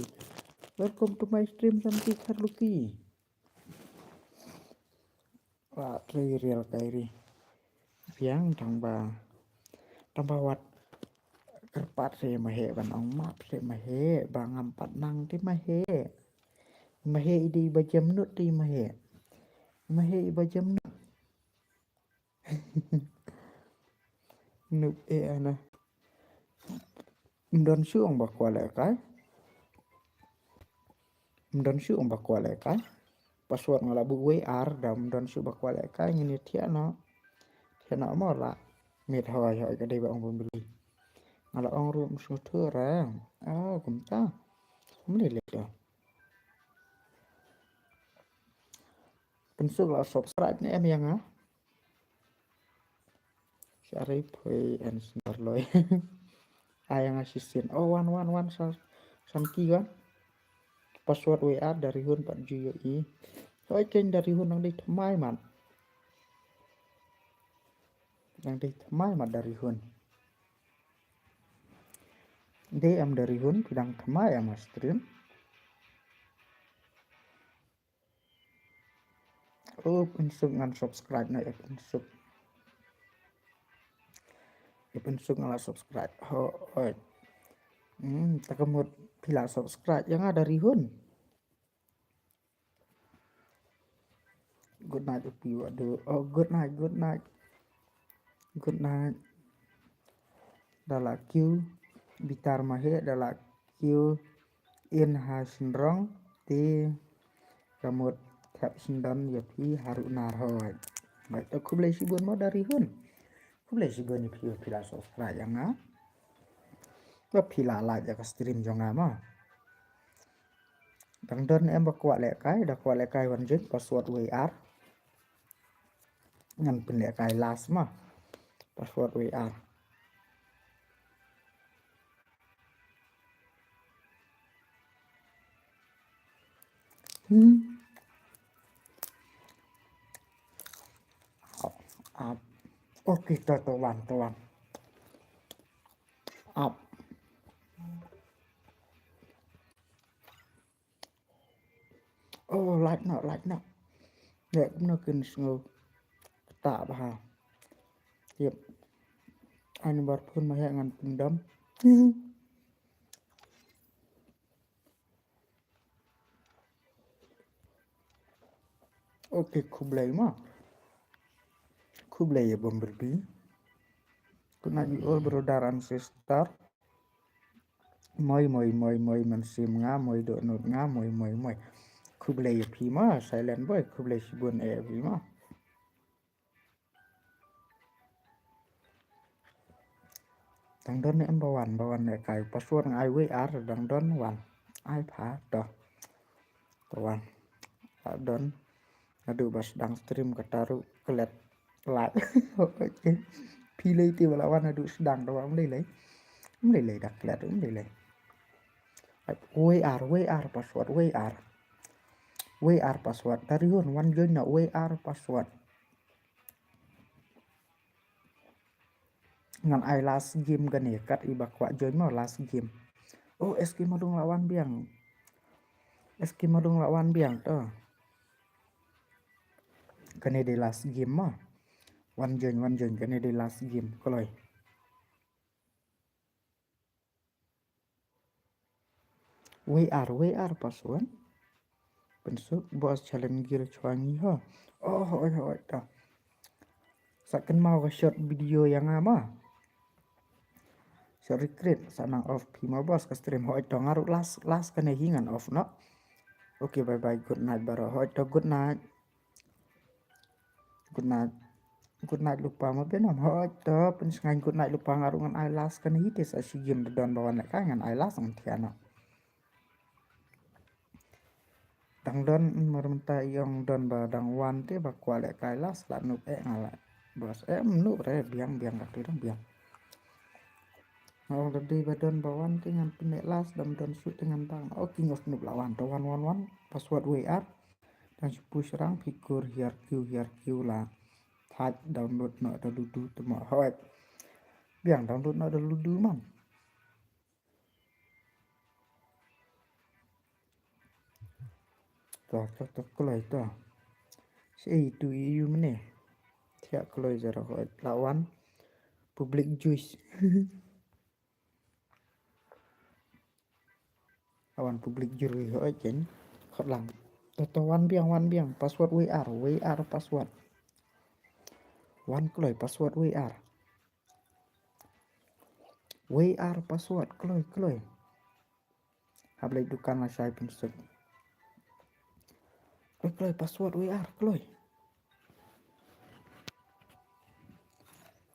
Welcome to my stream Sanki Kharluki. Wa trei rial kai ri. Biang tang ba. Tang ba wat kyrpad se ma he ban ong map se ma he ba ngam pat nang te ma he. Ma he i dei ba jem nut te ma he. Ma he i ba jem nut. Nup e ana. Mdon shuh ong ba kwah leh kai. Mdon shuh ong ba kwah leh kai. Password nga la buh wei ar da mdon shuh ba kwah leh kai ngin ïa thiah noh. Thiah noh mo la. Miet hoi hoi ka dei ba ong bym beli. Nga la ong ruh msngew thur eh. Oh kumta. Mli leh to. Pynsuk la subscribe ne em ïa nga. Shari phui en sendar loi. Ai nga shisien. Oh wan wan wan sa Sanki wan. Password wei ar Darihun pat ju ïohi. Hoi kein Darihun nang dei thymmai mat. Nang dei thymmai mat Darihun. Dei em Darihun phi dang thymmai em ha stream. Oh pynsuk ngan subscribe na ïa pynsuk. Ïa pynsuk ngan la subscribe. Hoi. Hmm, ta ka mut phi la subscribe ïa nga Darihun. Good night upi wa do. Oh good night, good night. Good night. Da la kiew bitar ma he da la kiew in ha synrong te ka mut thep syndon ïa phi ha ruh nar hoi. Bai to khublei shibun mo Darihun. Khublei shibun ïa phi ba phi la subscribe ïa nga. Ba phi la like ïa ka stream jong nga mo. Dang don em ba kwah leh kai, da kwah leh kai wan jin password wei ar. Ngan pynleh kai last ma. Password wei ar. Hmm. Okay, to, to wan, to wan. Ap. Oh, lait noh, lait noh. Leh kumno kin sngew ktah bha. Yep. Ani bar phun ma heh ngan pyndam. Okay, khublei ma. Khublei ïa Bumblebee. Good night you all, brother and sister. Moi, moi, moi, moi, mynsiem nga, moi, dohnud nga, moi, moi, moi. Khublei ïa phi ma, silent boy, khublei shibun ïa phi ma. Dang don ne em ba wan, ba wan ne kai, password nga ai wei ar, dang don wan. Ai pha, to. To wan. Dang don. Naduh ba sdang stream kata ruh klet lait. Phi lei te ba la wan naduh sdang, to wan, ym lei lei. Ym lei lei, da klet, ym lei lei. Ai, wei ar, wei ar password, wei ar. Wei ar password. Dari hun wan join na wei ar password. Ngan ai last game kane, kat i ba kwah join mo last game. Oh, S K Madung la wan biang. S K Madung la wan biang to. Kane dei last game mo. Wan join, wan join, kane dei last game. Kloi. Wei ar, wei ar password. Pynsuk boss challenge gear chwa ngi ho. Oh, hoi, hoi, ta. Sa kynmaw ka short video ïa nga ma. Short recruit, sa nang off phi ma boss ka stream. Hoi, to nga ruh last, last kane hi ngan off noh. Okay, bye bye, good night baroh. Hoi, to good night. Good night. Good night lypa ma Benom. Hoi to, pynsngew good night lypa, nga ruh ngan ai last kane hi te sa shi game da don ba wan lehkai ngan ai last ngan thiah noh. Dang don mar mynta i ong don ba dang wan te ba kwah lehkai last la noob eh nga la. Boss eh noob re biang biang ka tu dang biang. Nga ong da dei ba don ba wan te ngan pynleh last, dang don shuh te ngan dang. Oh, King of Noob la wan to, wan wan wan. Password wei ar. Dang shu push rang phi kur hiar kiew hiar kiew la. Thait download noh da Ludo te mo hoi. Biang download noh da Ludo man. To, to, to, kloi to. Sei tu i yu mane. Thiah kloi zara hoi. La wan. Public juice. Awan public jur wi hoi ken. Khot lang. To, to, wan biang, wan biang. Password wei ar, wei ar password. Wan kloi password wei ar. Wei ar password kloi, kloi. Hap leit dukan la shai pynsuk. Kloi, kloi password wei ar, kloi.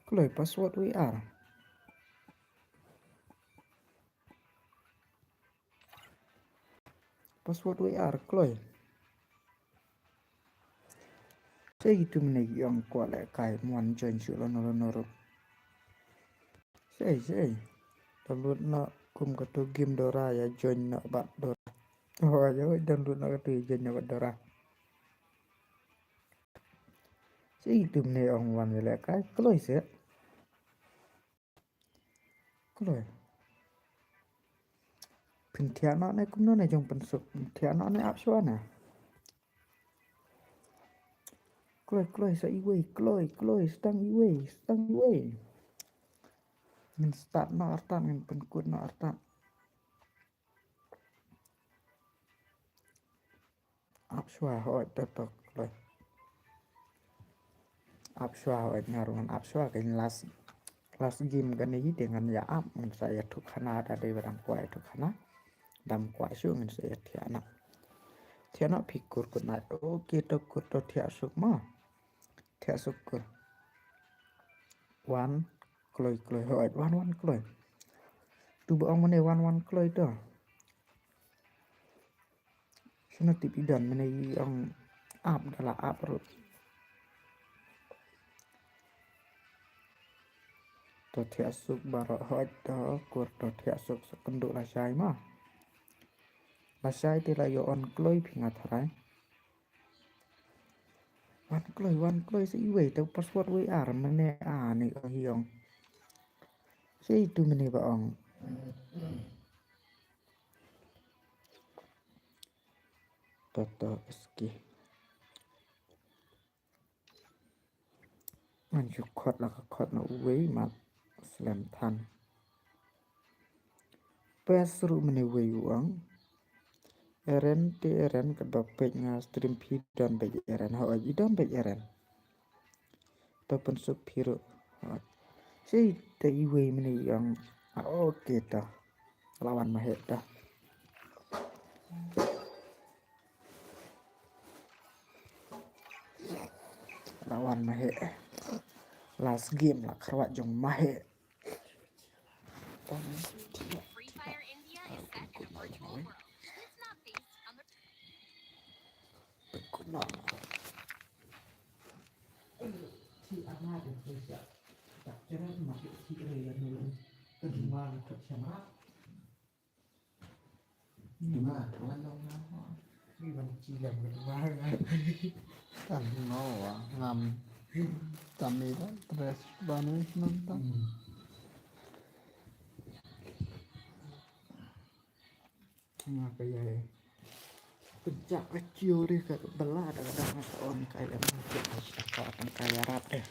Kloi password wei ar. Password wei ar kloi. Sei tu mane ong kwah lehkai mon join shuh lano lano ruh. Sei, sei. Download noh kum katu game Dora ïa join noh bad Dora. Oh, ïa download noh katu join noh bad Dora. Sei tu mane ong wan lehkai kloi se. Kloi. Pynthiah noh ne kumno ne jong pynsuk. Pynthiah noh ne ap shuwa ne. Kloi, kloi sa iwei, kloi, kloi, sdang iwei, sdang iwei. Ngin start noh artat, ngin pynkut noh artat. Ap shuwa hoi to to kloi. Ap shuwa hoi nga ruh ngan ap shuwa ka last, last game kane hi te ngan ïa ap ngan sa ïathuh khana da dei ba dang kwah ïathuh khana. Dam kwah shuh ngan sa ïathiah noh. Thiah noh phi kur good night. Okay to kur to thiah suk ma. Thiah suk kur. Wan kloi kloi hoi wan wan kloi. Tu ba ong mane wan wan kloi to. Shano tip i don mane i ong ap da la ap ruh. To thiah suk baroh hoi to kur to thiah suk sa kynduh la shai ma. La shai te la ïoh on kloi phi nga tharai. Wan kloi, wan kloi sa iwei, te password wei ar, mane a ne ong hi ong. Sa itu mane ba ong. Toto ski. Man ju khot la ka khot na uwei mat slem than. Pes ruh mane uwei u ong. Eren te Eren ka ba peit nga stream phi don beit Eren. Ho i don beit Eren. To pynsuk phi ruh. Ho. Sei te iwei mane i ong. Ah, okay to. La wan ma he to. La wan ma he. Last game la kharwat jong ma he. Free Fire India is set in a virtual world. It's not based on the Duma, tuan dong, ngam. Ni ban ci lem ke duma, ngam. Kan no wa, ngam. Tami da, tres banu nan tam. Nga ka ya. Pencak ka ciu deh ka bela da, da nga ka on ka lem ka ka ka ka ya rat deh.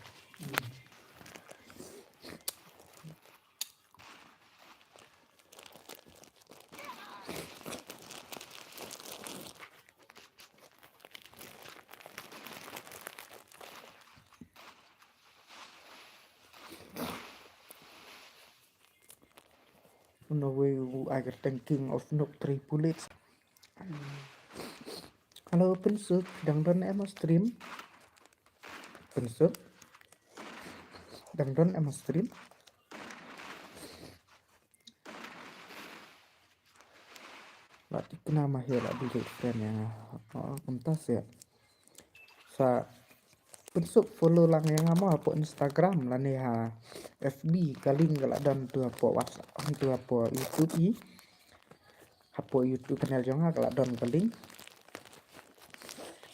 Uno wei u ai kyrteng King of Noob Triple H. Hello, Pynsuk, dang don em stream? Pynsuk, dang don em stream? La tikna ma he la delete friend ïa nga. Oh, kumta seh. Sa pynsuk follow lang ïa nga mo hapoh Instagram lane ha F B, ka link ka la don tu hapoh WhatsApp, tu hapoh YouTube i. Hapoh YouTube channel jong nga ka la don ka link.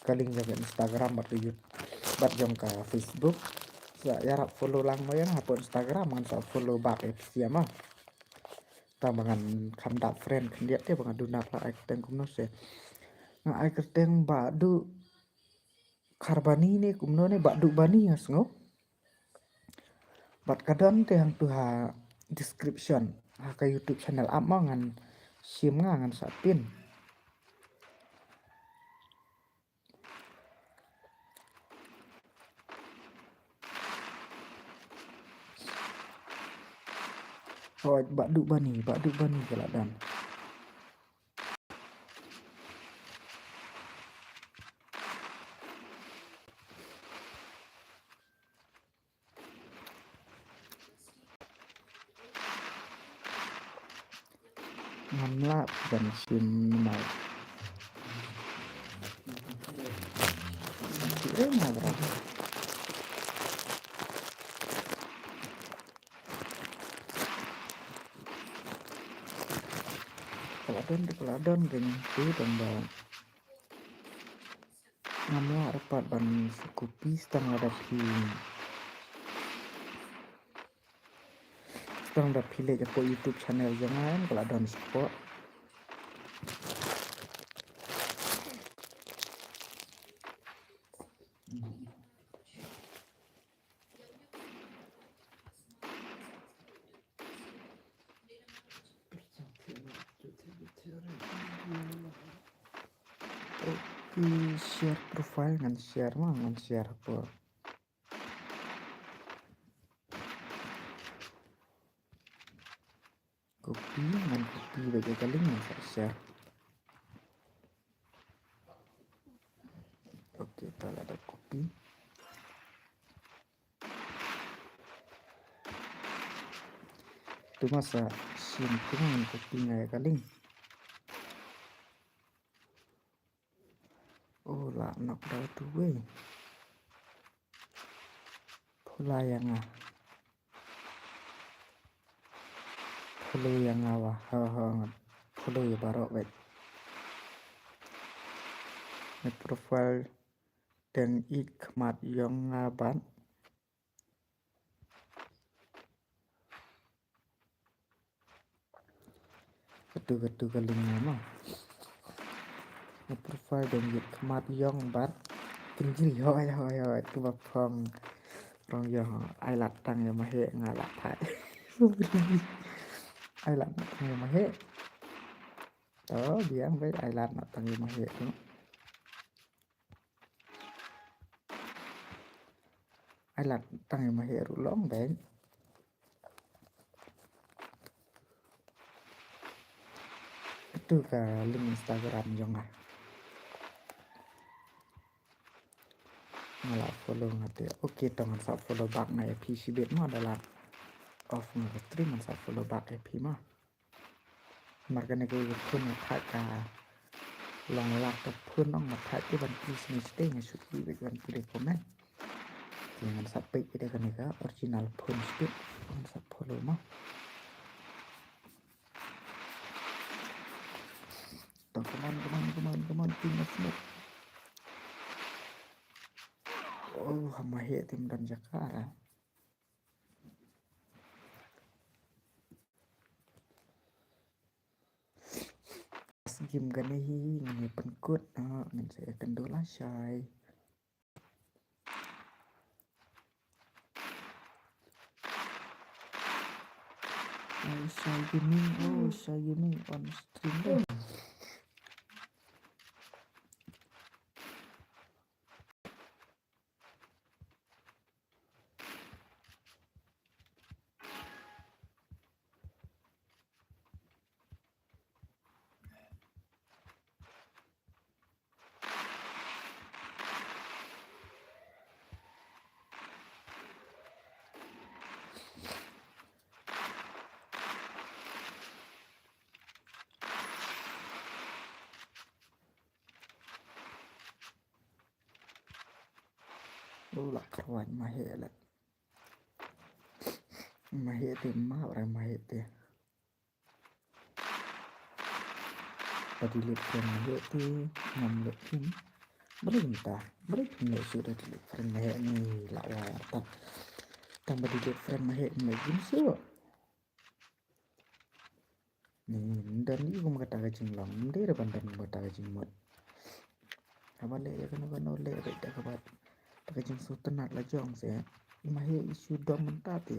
Ka link jong ka Instagram bad ka YouTube bad jong ka Facebook. Sa ïarap follow lang mo ïa nga hapoh Instagram ngan sa follow back ïa phi ïa ma. Tang ba ngan kham dap friend khyndiat te ba nga duna la ai kyrteng kumno se. Nga ai kyrteng Bah Duh Kharbani ne kumno ne, Bah Duh Bani nga sngew. Bad ka don te hangtu ha description ha ka YouTube channel app ma ngan shim nga ngan sa pin. Oh, Bah Duh Bani, Bah Duh Bani ka la don. Ngam lah ban shim mai. Eh, ma bra. Ka la don, ka la don kan tu tang ba. Ngam lah dapat ban sa copy tang lada phi. Tang da phi leit hapoh YouTube channel jong nga em, ka la don spot. Okay, share profile ngan share ma, ngan share hapoh. Copy, ngan copy beit ïa ka link ngan sa share. Okay, ta la da copy. Tu ma sa shim tu ngan copy nga ïa ka link. Oh, la knock da tu wei. Pula ïa nga. Follow ïa nga wa, ha, ha, nga follow ïa baroh wei. My profile. Dang ïeit khmat ïong nga bad. Katu katu ka link nga ma. Nga profile dang ïeit khmat ïong bad. Kynjri hoi hoi hoi tu ba phong. Rong ïong ai lad tang ïa ma heh nga lad thai. Ai lad tang ïa ma heh. To biang bad ai lad tang ïa ma heh tu. Ai lad tang ïa ma heh ruh long bad. Katu ka link Instagram jong nga. Nga la follow nga te. Okay, to ngan sa follow back nga ïa phi shibit mo, da la off nga ka stream ngan sa follow back ïa phi mo. Mar kane ka ïa phone nga thait ka long lad ka phone ong nga thait te ban please ni stay nga shu i bad ban pule comment. Te ngan sa peit ïa kane ka original phone stay ngan sa follow mo. To, come on, come on, come on, come on, team of smoke. Oh, ha ma heh team dan jakara. Game kane hi ngan ïa pynkut, ah, ngan sa ïa kynduh lashai. Oh, Shai Gaming, oh, Shai Gaming on stream deh. U la kyrwat ma heh leh. Ma heh te ma ora ma heh te. Ba delete friend ma heh te ngam leh phin. Balei mynta? Balei phin leh shuh da delete friend ma heh ni la wai artat. Tang ba delete friend ma heh ni leh gim shuh. Ni, ym don i kum kata ka jinglong, ym dei re ban don kum kata ka jingmut. Haba leh ïa kano kano leh beit da kaba da ka jingsngewtynnat la jong se. I ma heh i shu dom mynta te.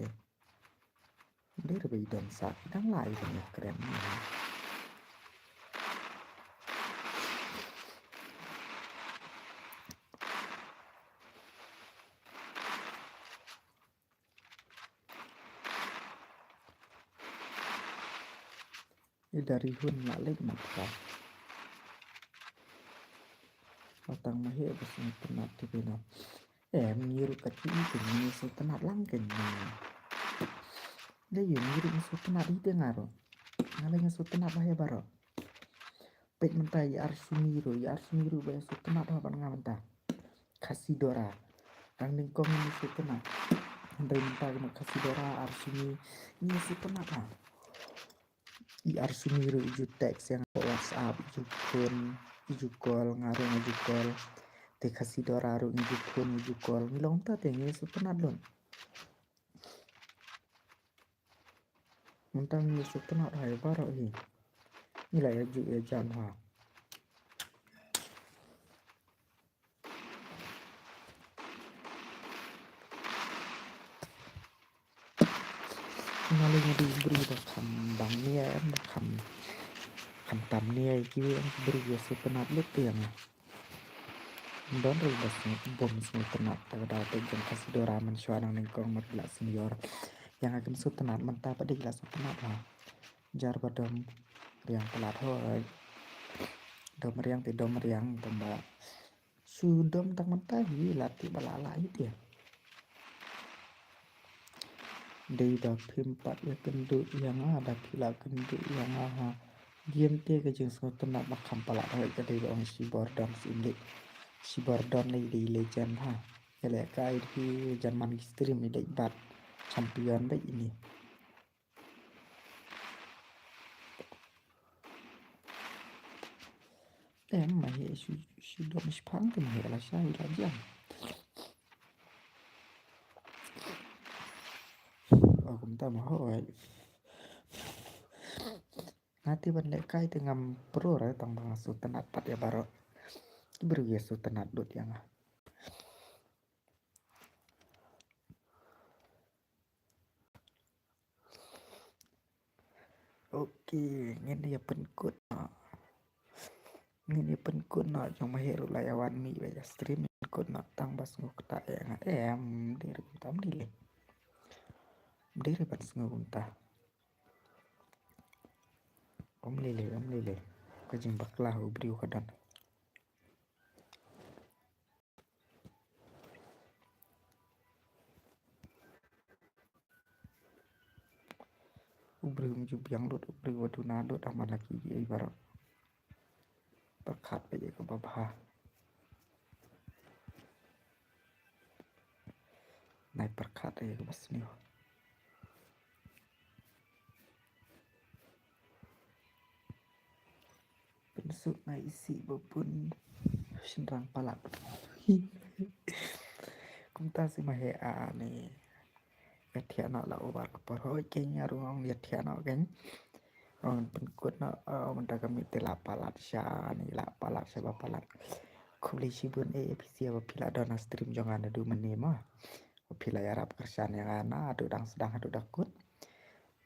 Ym dei re ba i dom sah, i dang lah i ban ïakren. I da rihun la leit mat ka. Ba tang ma heh ba sngewtynnat te phi no. Em ngi ruh ka ti i te ngi sngewtynnat lang kein ngi. Dei ïa ngi ruh ngi sngewtynnat hi te nga ruh. Nga la ngi sngewtynnat ba heh baroh. Peit mynta i Arsumi ruh, i Arsumi ruh ba ïa sngewtynnat ha ban nga mynta. Khasi Dora. Dang nyngkong ngi sngewtynnat. Hynrei mynta ki Khasi Dora, Arsumi ngi sngewtynnat ha. I Arsumi ruh i ju text ïa nga WhatsApp, i ju phone, i ju call, nga ruh nga ju call. Te Khasi Dora ruh ngi ju phone, ngi ju call. Ngi long ta te ngi sngewtynnat lut. Mynta ngi sngewtynnat ha ïa baroh hi. Ngi la ïa ju ïa jam ha. Nga lei nga dei u briew ba kham bang nia em, ba kham, kham tam nia ïa kiwei em, u briew ïa sngewtynnat lut ïa nga. Ym don ruh ba sngewbha, bym sngewtynnat, ta ka daw te jong Khasi Dora mynshuwa dang nyngkong mar ki la senior. Ïa nga kim sngewtynnat mynta pat de ki la sngewtynnat ha. Jar ba dom riang palat hoi. Dom riang te dom riang tang ba shu dom tang mynta hi la te ba la la hi te. Dei ba phim pat ïa kynduh ïa nga, da phi la kynduh ïa nga ha. Game te ka jingsngewtynnat ba kham palat hoi ka dei ba ong shibor don sien leh. Shibor don lei dei legend ha. Ïa leh ka ai hi jan man ki stream i dei bat champion beit ini. Em, ma heh shu, shu dom shiphang te ma heh lashai la jam. O kumta ma hoi. Nga te ban lehkai te ngam pro re tang ba nga sngewtynnat pat ïa baroh. Ki briew ïa sngewtynnat dud ïa nga. Ok, ngin ïa pynkut noh. Ngin ïa pynkut noh, jong ma heh ruh la ïa wan mih ba ïa stream, pynkut noh tang ba sngew ktah ïa nga. Em, dei ruh kumta, ym dei lei. Ym dei ruh ban sngew kumta. Ym lei lei, ym lei lei. Ka jingbakla u briew ka don. U briew um ju biang lut, u briew wa duna lut, ah, man la ki ei baroh. Pyrkhat ba ïa kaba bha. Nai pyrkhat ïa kaba sniew. Pynsuk nga isih ba bun shynrang palat. Kumta si ma heh a ne. Ïa thiah noh la over ka por hoi keiñ, nga ruh ong ïa thiah noh keiñ. Ong pynkut noh, ong mynta ka miet te la palat sha ne, la palat sha ba palat. Khublei shibun eh ïa phi sha ba phi la don ha stream jong nga naduh mynne mo. Ba phi la ïarap kyrshan ïa nga naduh dang sdang haduh da kut.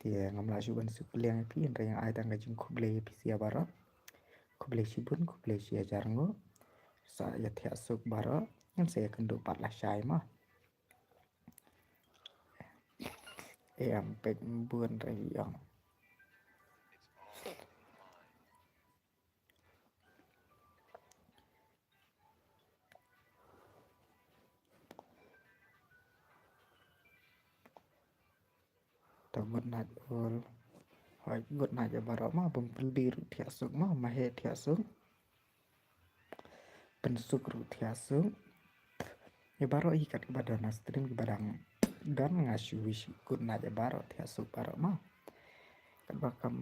Te ngam lah shuh ban suk liang ïa phi, hynrei nga ai tang ka jingkhublei ïa phi sha baroh. Khublei shibun, khublei shi hajar nguh. Sa ïa thiah suk baroh, ngan sa ïa kynduh pat lashai mo. Em peit bun re ïong. Ta good night all. Hoi, good night ïa baroh mo, bym pynbi ruh thiah suk mo, ma heh thiah suk. Pynsuk ruh thiah suk. Ïa baroh hi kat kiba don ha stream kiba dang don nga shu wish good night ïa baroh thiah suk baroh mo. Katba kam,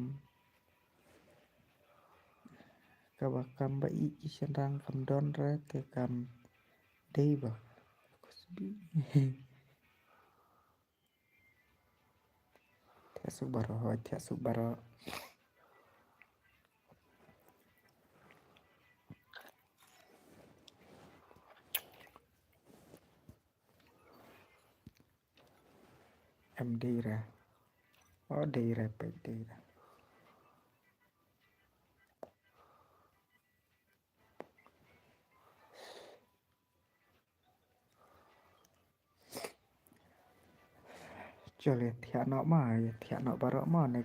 kaba kam ba ïeit ki shynrang kam don re te kam dei ba. Thiah suk baroh, hoi thiah suk baroh. Em dei re. O dei re peit dei re. Chol ïa thiah noh ma, ïa thiah noh baroh ma ne.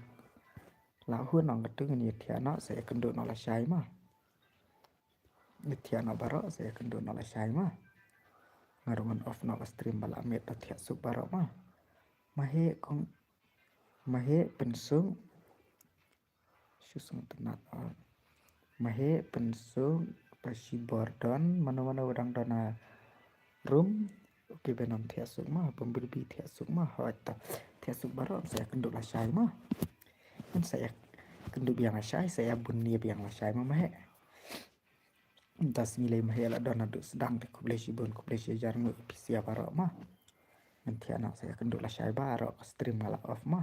La hun ong katu ngin ïa thiah noh sa ïa kynduh noh lashai ma. Ïa thiah noh baroh sa ïa kynduh noh lashai ma. Nga ruh ngan off noh ka stream ba la miet ba thiah suk baroh ma. Ma heh kong, ma heh pynsuk. Shu sngewtynnat. Ma heh pynsuk ba shibor don, mano mano ba dang don ha room. Ok, benom thiah suk ma, bym pynbi thiah suk ma, hoi ta. Thiah suk baroh, sa ïa kynduh lashai ma. Kan sa ïa kynduh biang lashai, sa ïa bun ïa biang lashai ma, ma heh. Mynta sngi lei ma heh la don haduh sdang te khublei shibun, khublei shi hajar nguh ïa phi sha baroh ma. Ngan thiah noh sa ïa kynduh lashai baroh, ka stream nga la off ma.